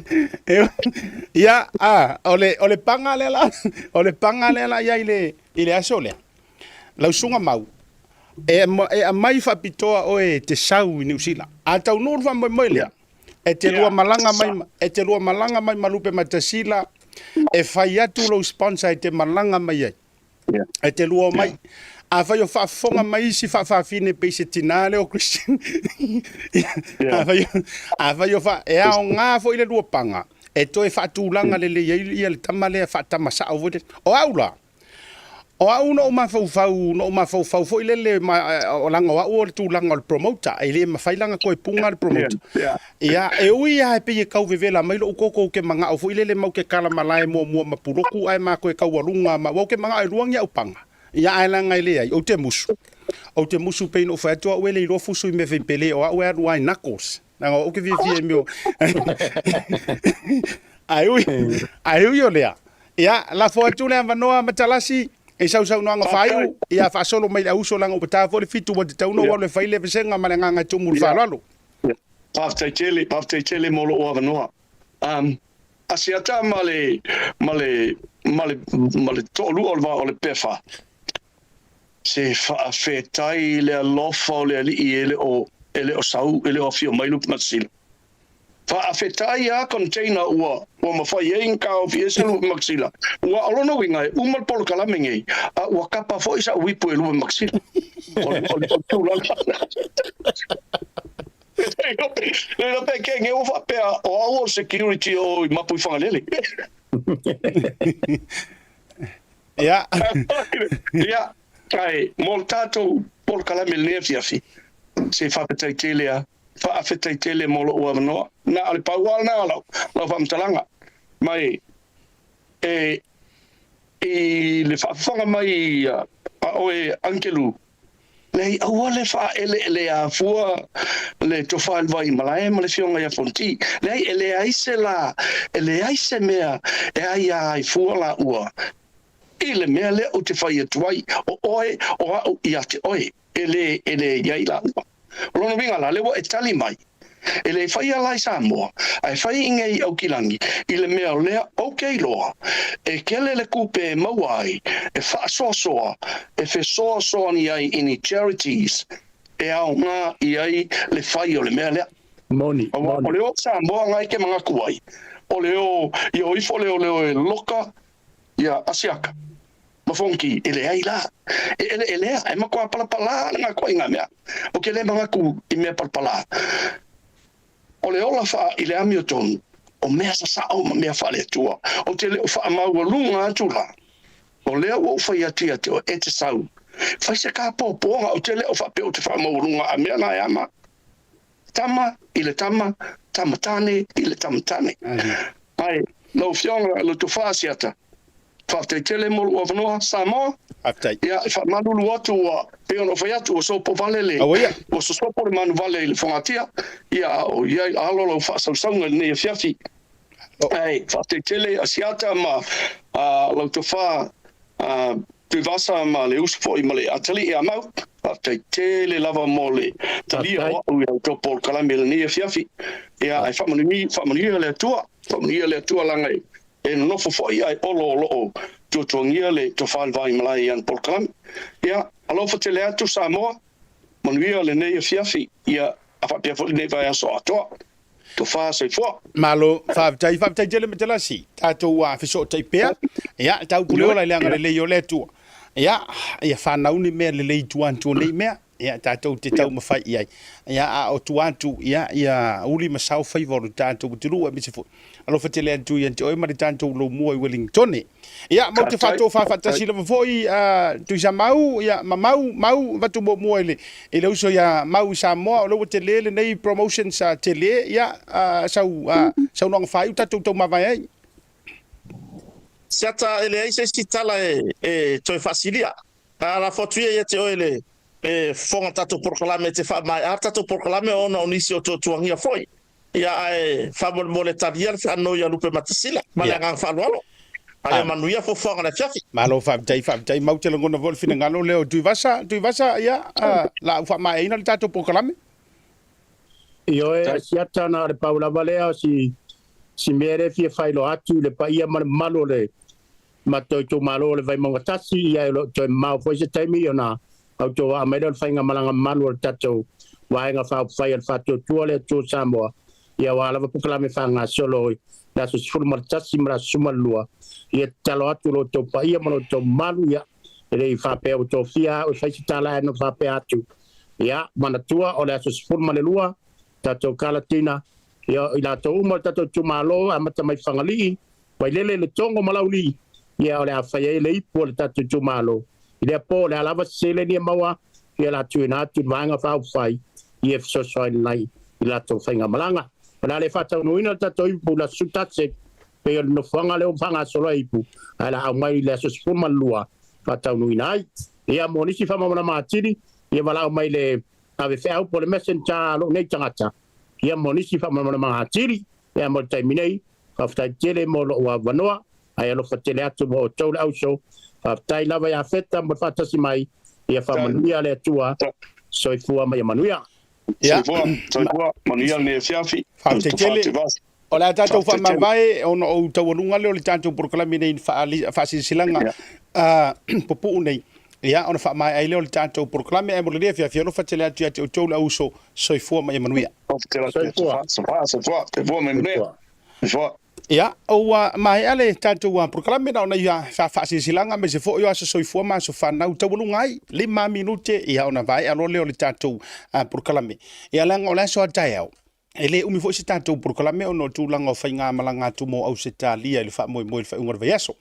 e oki. Ia, ah, o le, o le paga lea la, o le paga lea la i ai i le, i le aso lea. Lau susuga Mau, e, e aumai faapitoa oe e te sau i Niu Sila. A taunuu le faamoemoe lea, E te lua malaga mai, e te lua malaga mai ma Lupematasila, e fai atu lou sponsor e te malaga mai ai. E te lua omai. Afai o faafofoga mai isi faafafine pei se tinā lea o Christian. Afai, afai o fa, e aoga foi le lua paga e toe faatulaga lelei ai ia le tama lea faatama sao foi lele. O au la, O au na ou mafaufau, na ou mafaufau foi lele, ma, o laga o au o le tulaga o le promoter, e le mafai la ona toe puga le promoter. Ia, e ui lava e pei e tau vevela mai lou toto ou te manao foi lele mau te kala malae muamua ma Puloku ae ma toe taualuga ma, aua ou te manao e lua ni au paga. Ia, ae laga e leai, ou te musu. Ou te musu pei na ou fai atu au e le iloa fusu i mea faipele, o au e alu lava i knuckles. Leaga o au ou te fiafia i mea o... Ae ui, ae ui o lea, Ia, lafo atu le avanoa Matalasi i sau saunoaga faaiu, ia faasolo mai le auso leaga ua ta foi le fitu ua tatau ona ou alu e fai le vasega ma le agaga e tumu i le faaaloalo. Faafetai tele, faafetai tele mo lou avanoa. Um, Asiata ma le, ma le, ma le, ma le toalua o le vaa o le PFA. Se faafetai i le alofa o le Alii e le o, e le o sau, e le o afio mai Lupematasila. Faafetai a container ua ua mafai ai na taofi ese lupe makasila. Ua o lona uiga e uma le polokalame nei a ua kapa foi sa'u ipu e lupe makasila. O le o le tulaga Le iloa pe kenge ua faapea o au o le security o i Mapu i Fagalele. Ia. Ia, ae mo le tatou polokalame i lenei afiafi, se faafetai tele a. Faafetai tele mo lou avanoa. Na o le pau lava lena o lau faamatalaga mai e i le faafofoga mai a oe Angelu, leai aua le faaeleelea fua le tofa i le vai malae ma le afioga ia Fonti. Leai e leai se la, e leai se mea e aia ai fua laua i le mea lea ou te fai atu ai, o oe o au ia te oe. E le, e le i ai lāua. O lona uiga la, lea ua e tali mai, e le faia la i Samoa, ae fai i nei i Aukilani, i le mea o lea ou ke iloa, e kele le kupe e maua ai, e faasoasoa, e fesoasoani ai i ni charities e aoga i ai le fai o le mea lea. Moni, Aua moni. o le o Samoa na e ke manatu ai, o le o, ia o ifo le o le o e loka ia Asiaka. Ma Fonki, e leai la. E ʻeleʻele a, e makuā palapalā ana nā koʻiga mea. ʻO ke lē manatu i mea palapalā, o le ola wha i le amiotonu, O mea sasao ma mea faale-Atua. Ou te le o faamaualuga atu la, o lea ua ou fai atu ia te oe, e te sau, fai se kapoapoaga, ou te le o faapea ou te faamaualuga a mea na e ama. Tama i le tama, tama tane i le tama tane. Ae, lau Afioga, lau Tofa Asiata, faafetai tele mo lou avanoa, Samoa. Faafetai. Ia, e faamalulu atu ua, pei ona ou fai atu, ua sopo vale le, ua sosopo le manuvale i le fogatia, ia, a o i ai alo lau faasausauga i lenei afiafi. Ae, faafetai tele Asiata ma lau Tofa Tuivasa ma le uso foi ma le atalii a Mau, faafetai tele lava mo le talia o a'u i la outou polokalame i lenei afiafi. Ia, ae faamanuia le Atua, faamanuia le Atua leaga e nonofo foi ae olo o lo o tuatuagia le tofa i le vaimalae i ana polokalame. Ia, alofa tele atu Samoa, manuia lenei afiafi, ia, a faapea foi lenei vaiaso atoa. Tofa soifua. Malo, faafetai, faafetai tele Matalasi. Tatou fesootai pea. Ia, tau pule ola i le agalelei o le Atua. Ia, ia fanau ni mea lelei i tua atu o nei mea. Ia, tatou te taumafai i ai. Ia, a o tua atu, ia, ia uli ma sao faiva o le tatou atunuu aemaise foi. Alofa tele atu ia te oe ma le tatou lomua i Wellingtone. Ia, matou te faatofa faatasi lava foi Tuisamau, ia, ma Mau, Mau, avatu muamua i le, i le uso ia Mau i Samoa, o lea ua tele lenei promotion sa tele, ia, sau saunoaga faaiu tatou taumavae ai. Siata e leai se isi tala e toe faasilia. A lafo atu ia ia te oe le fofoga o le tatou polokalame e te faamaea le tatou polokalame ona o nisi o tuatuagia foi. Ia ae faamolemole talia le faanoi a Lupematasila ma le agaga faaaloalo. A ia manuia fuafuaga o le afiafi. Malo faafetai, faafetai. Mau te lagona foi le finagalo lea o Tuivasa. Tuivasa, ia, la u faamaeaina le tatou polokalame. Ioe, Asiata, na o le pau lava lea o si, si mea lea e fia faailoa atu i le paia ma le mamalu o le matou itumalo o le Vaimauga 1, ia e le o toe mamao foi se taimi ona autovaa mai lea o le faigamalaga mamalu o le tatou Vaega Faaupufai a le Faatuatua le Atua Samoa, ia aua lava polokalame faagasolo i le aso 11 ma le aso 12. Ia tatalo atu lo outou paia ma lo outou mamalu, ia e le i faapea ua tofia au e fai se tala ae na faapea atu, ia manatua o le aso 12 tatou kalatina, ia i latou uma o le tatou itumalo amata mai Fagalii, Vailele, Letogo ma Laulii, ia o le a fai ai le ipu o le tatou itumalo. I lea po o le a lava se seleni e maua, ia o le a tuuina atu i le Vaega Faaupufai ia e fesoasoani mai i latou faigamalaga. O le a le faataunuuina le tatou ipu i le aso 11 e pei o le nofoaga lea ua faagasolo ai ipu, ae o le a aumai i le aso 12 faataunuuina ai. Ia mo nisi faamalamalama atili, ia valaau mai i le ave feau po o le messenger a lou nei tagata, ia mo nisi faamalamalamaga atili. Ia mo le taimi nei, Faafetai tele mo lou avanoa, ae alofa tele atu mo outou le auso. Faafetai lava ia Feta mo le faatasi mai, ia faamanuia le Atua. Soifua ma ia manuia. Soifua, soifua, manuia lenei afiafi. Faafetai tele. O le a tatou faamavae ona o taualuga lea o le tatou polokalame nei i faasilasilaga pupuu nei. Ia, ona faamaea ai lea o le tatou polokalame. Ae mo lenei afiafi, alofa tele atu ia te outou le auso. Soifua ma ia manuia. Soifua. Soifua, soifua, soifua ma ia manuia. Soifua. Ia, ua maea le tatou polokalame na ona ia faasilasilaga aemaise foi o aso soifua ma aso fanau taualuga ai, 5 minute, ia ona vaea loa lea o le tatou polokalame. Ia leaga o le aso a taeao, e le umi foi se tatou polokalame ona o tulaga o faigamalaga atu mo Ausetalia i le faamoemoe i le faaiuga o le vaiaso.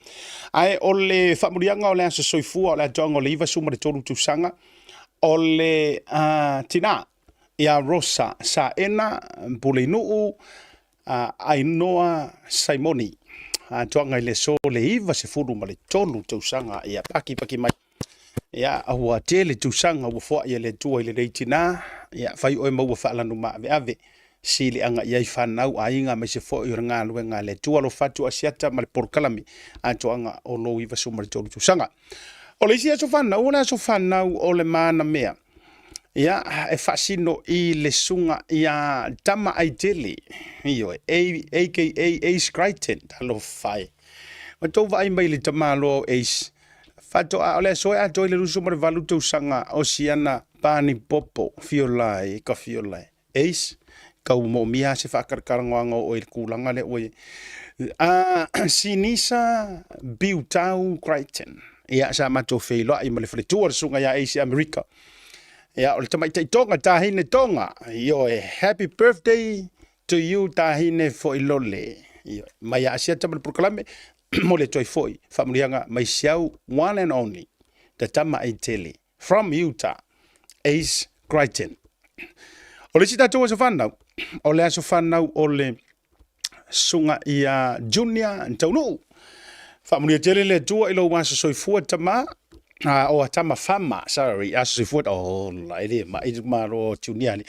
Ae o le faamuliaga o le aso soifua o le atoaga o le 93 tausaga o le tina ia Rosa Saena Pulenuu Ainoa Saimoni, atoaga i le aso le 93 tausaga. Ia pakipaki mai. Ia, ua tele tausaga ua foai e le Atua i lenei tina. Ia, fai oe ma ua faalanu maaveave. Siliaga i ai fanau, aiga, aemaise foi o le galuega a le Atua. Alofa atu Asiata ma le polokalame atoaga o lou 93 tausaga. O le isi aso fanau, o le aso fanau o le manamea. Ia, e faasino i le susuga ia Tama Aitele, ioe, aka Ace Crichton, talofa e. Ua tou vaai mai i le tamaloa o Ace, faatoa o le aso e atoa i le 28 tausaga o si ana pani popo, fiola e, ka fiola e. Ace, kau moomia se faakarakaragoaga o oe i le kulaga lea ua i ai. Sinisa Biutau Crichton, ia, sa matou feiloai ma le faletua o le susuga ia Ace i Amerika. Ia, o le tamaitai Tonga, Tahine Tonga, ioe, happy birthday to you Tahine Foilole. Ioe. Mai a Asiata ma le polokalame, mo le toe foi, faamanuiaga mai si au one and only, the tama ai tele, from Utah, Ace Crichton. O le isi tatou aso fanau, o le aso fanau o le susuga ia Junior Taunuu. Faamanuia tele le Atua i lou aso soifua tama, o a tama fama, sorry, aso soifua, oh, la, e le mai le malo o Junior ni.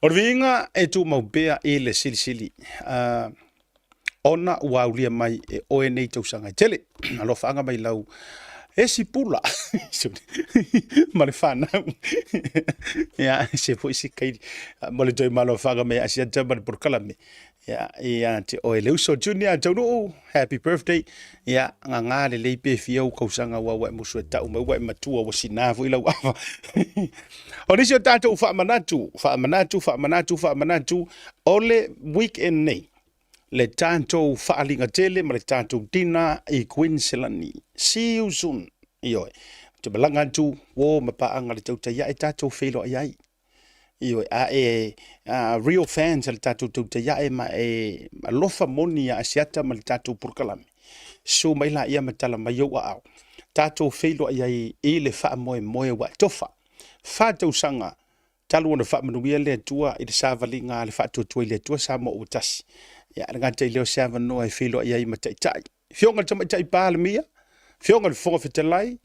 O le viiga e tumau pea i le Silisili, ona ua aulia mai e oe nei tausaga e tele. Alofaaga mai lau esi pula ma le whanau. Ia, se foi si kairi. Mo le toi malo whanga me asiata ma le porokalame. Ia, ia te oe le uso Junior Taunuu, happy birthday. Ia, nga ngā le lei pe fia u kausanga ua ua e musu e tau mai ua e matua ua sina foi lau ava. O nisi o tātou whaamanatu, whaamanatu, whaamanatu, whaamanatu, o le weekend nei, le tatou faaaliga tele ma le tatou dinner i Queensland. See you soon. Ioe. Ou te malaga atu, uo ma paaga le tautai ae tatou feiloai ai. Ioe, a e real fans a le tatou tautai ae ma e alofa moni ia Asiata ma le tatou polokalame. Susu mai laia ma tala mai ou aao. Tatou feiloai ai i le faamoemoe ua e tofa. Fa tausaga Talu ona faamanuia le Atua i le savaliga a le Faatuatua i le Atua Samoa ua tasi. Ia, e le gata i lea o se avanoa e feiloai ai ma Taitai. Afioga i le Tamaitai Palemia, Afioga i le Fofoga Fetalai,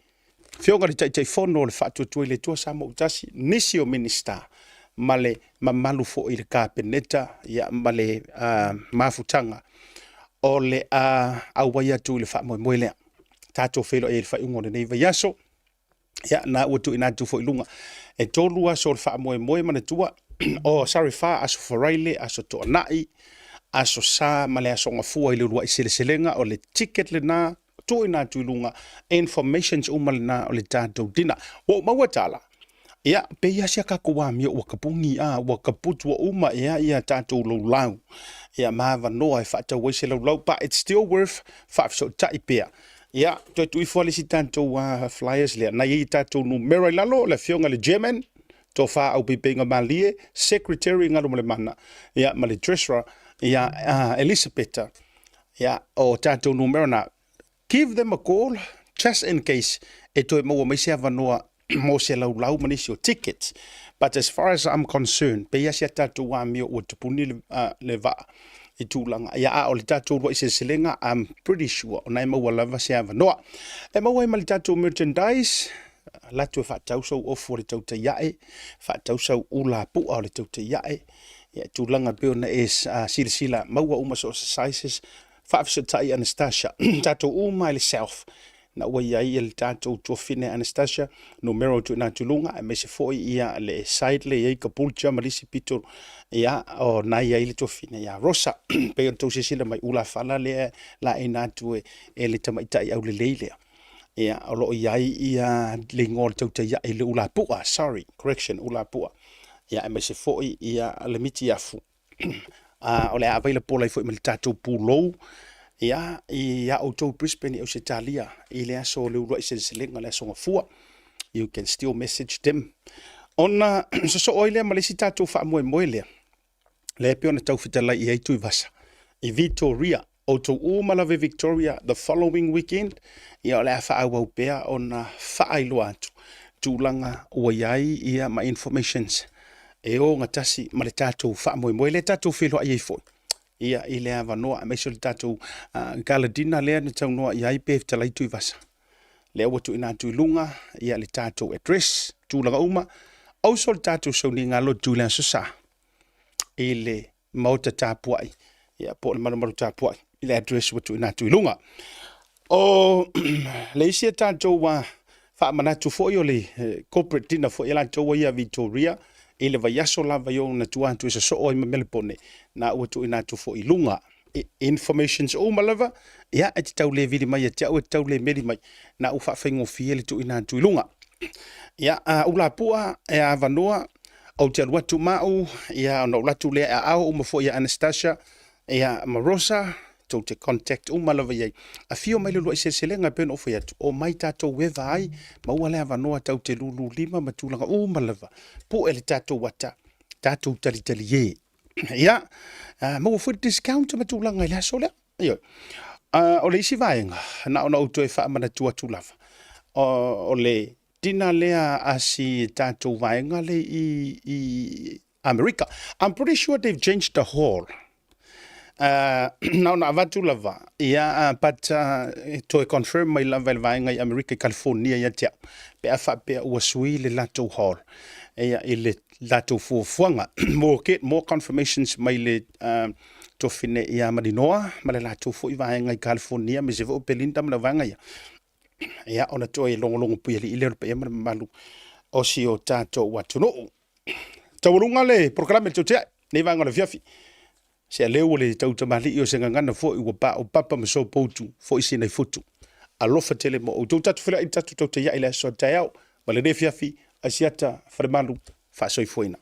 Afioga i le Taitaifono o le Faatuatua i le Atua Samoa ua tasi, nisi o Minisita ma le mamalu foi i le Kapeneta, ia, ma le mafutaga o le a auai atu i le faamoemoe lea. Tatou feiloai ai i le faaiuga o lenei vaiaso. Ia, na ua tuuina atu foi i luga. E 3 aso o le faamoemoe manatua, oh, sorry, 4 aso Faraile, aso Toonai, aso Sa ma le aso Gafua i le uluai seleselega o le ticket lena, tuuina atu i luga, informations uma lena o le tatou dinner. Ua ou maua tala, ia, pei lava si a tatou amio ua tapuni, a, ua taputu ua uma ea ia tatou laulau, ia, ma avanoa e faatau ai se laulau, but it's still worth faafesootai pea. Ia, toe tuu ifo lava le isi tatou flyers lea. Na i ai tatou numera i lalo, le afioga i le Chairman, Tofa Aupeipeiga Malie, Secretary Galumalemana, ia, ma le Treasurer, ia, Elisapeta. Ia, o tatou numera na. Give them a call, just in case e toe maua mai se avanoa mo se laulau ma nisi o tickets. But as far as I'm concerned, pei lava si a tatou amio ua tupuni le, le vaa i tulaga. Ia, a o le tatou uluai seleselega, I'm pretty sure o na e maua lava se avanoa. E maua ai ma le tatou merchandise, alu atu e faatau sou ofu o le tautai ae, faatau sau ula pu'a o le tautai ae, ia, tulaga pei ona e silasila, maua uma so o se sizes, faafesootai Anastasia, tatou uma i le South, na ua i ai le tatou tuafine Anastasia, numera o tuuina atu i luga, aemaise foi ia le side le i ai Kapulcha ma le isi pito, ia, o na i ai le tuafine ia Rosa. Pei ona tou silasila mai, ulafala lea laeina atu e le tamaitai aulelei lea. Ia, o lo o i ai ia le igoa o le tautaia'i i le ulapu'a, sorry, correction, ulapu'a. Ia, aemaise foi ia le mitiafu. O le a available ai foi ma le tatou pulou ia i a outou Brisbane i Ausetalia i le aso o le uluai seleselega, le aso Gafua. You can still message them. Ona sosoo ai lea ma le isi tatou faamoemoe lea, lea e pei ona tau fetalai i ai Tuivasa i Victoria. Outou uma lava i Victoria the following weekend, ia o le a faaauau pea ona faailoa atu tulaga ua i ai ia ma informations e ogatasi ma le tatou faamoemoe lea tatou feiloai ai foi ia i le avanoa aemaise o le tatou gala dinner lea na taunoa i ai pe fetalai Tuivasa lea ua tuuina atu i luga ia le tatou address tulaga uma also le tatou sauniga lotu i le aso Sa i le Maota tapuai, ia, po o le malumalu tapuai i le address ua tuuina atu i luga. O le isi a tatou faamanatu foi o le corporate dinner foi a latou ia Victoria i le vaiaso lava i ona tua atu e sosoo ai ma Melepone, na ua tuuina atu foi i luga. Informations uma lava, ia, e te tau le vili mai ia te au, e te tau le meli mai, na ua faafaigofie le tuuina atu i luga. Ia, Ulapua e avanoa, Ou te alu atu ma au, ia, ona ou alu atu lea e aao uma foi ia Anastasia, ia, ma Rosa, tou te contact uma lava i ai. Afio mai le uluai seleselega e pei ona ou fai atu, omai tatou eva ai, maua le avanoa tatou te lulu lima ma tulaga uma lava. Pue le tatou ata, tatou talitalie. Ia, maua foi le discount ma tulaga i le aso lea. Ioe. O le isi vaega, na ona ou toe faamanatu atu lava, o le dinner lea a si tatou vaega le i Amerika. I'm pretty sure they've changed the hall. Na ona avatu lava, ia, but toe confirm mai lava e le vaega i Amerika i California ia te au, pe a faapea ua sui le latou hall, ia, i le latou fuafuaga. We'll get more confirmations mai le tofine ia Maninoa ma le latou foi vaega i California, aemaise foi o Belinda ma le vaega ia. Ia, ona toe logologo puialii lea o le paia ma le mamalu o si o tatou atunuu. Taualuga le polokalame le tauteai, nei vaega o le afiafi. Se aleu o le tautamalii o se gagana foi ua paopapa ma sopoutu foi sina i futu. Alofa tele mo outou tatu feiloai tatu tautaiai le aso a taeao ma lenei afiafi Asiata Falemalu faasoifuaina.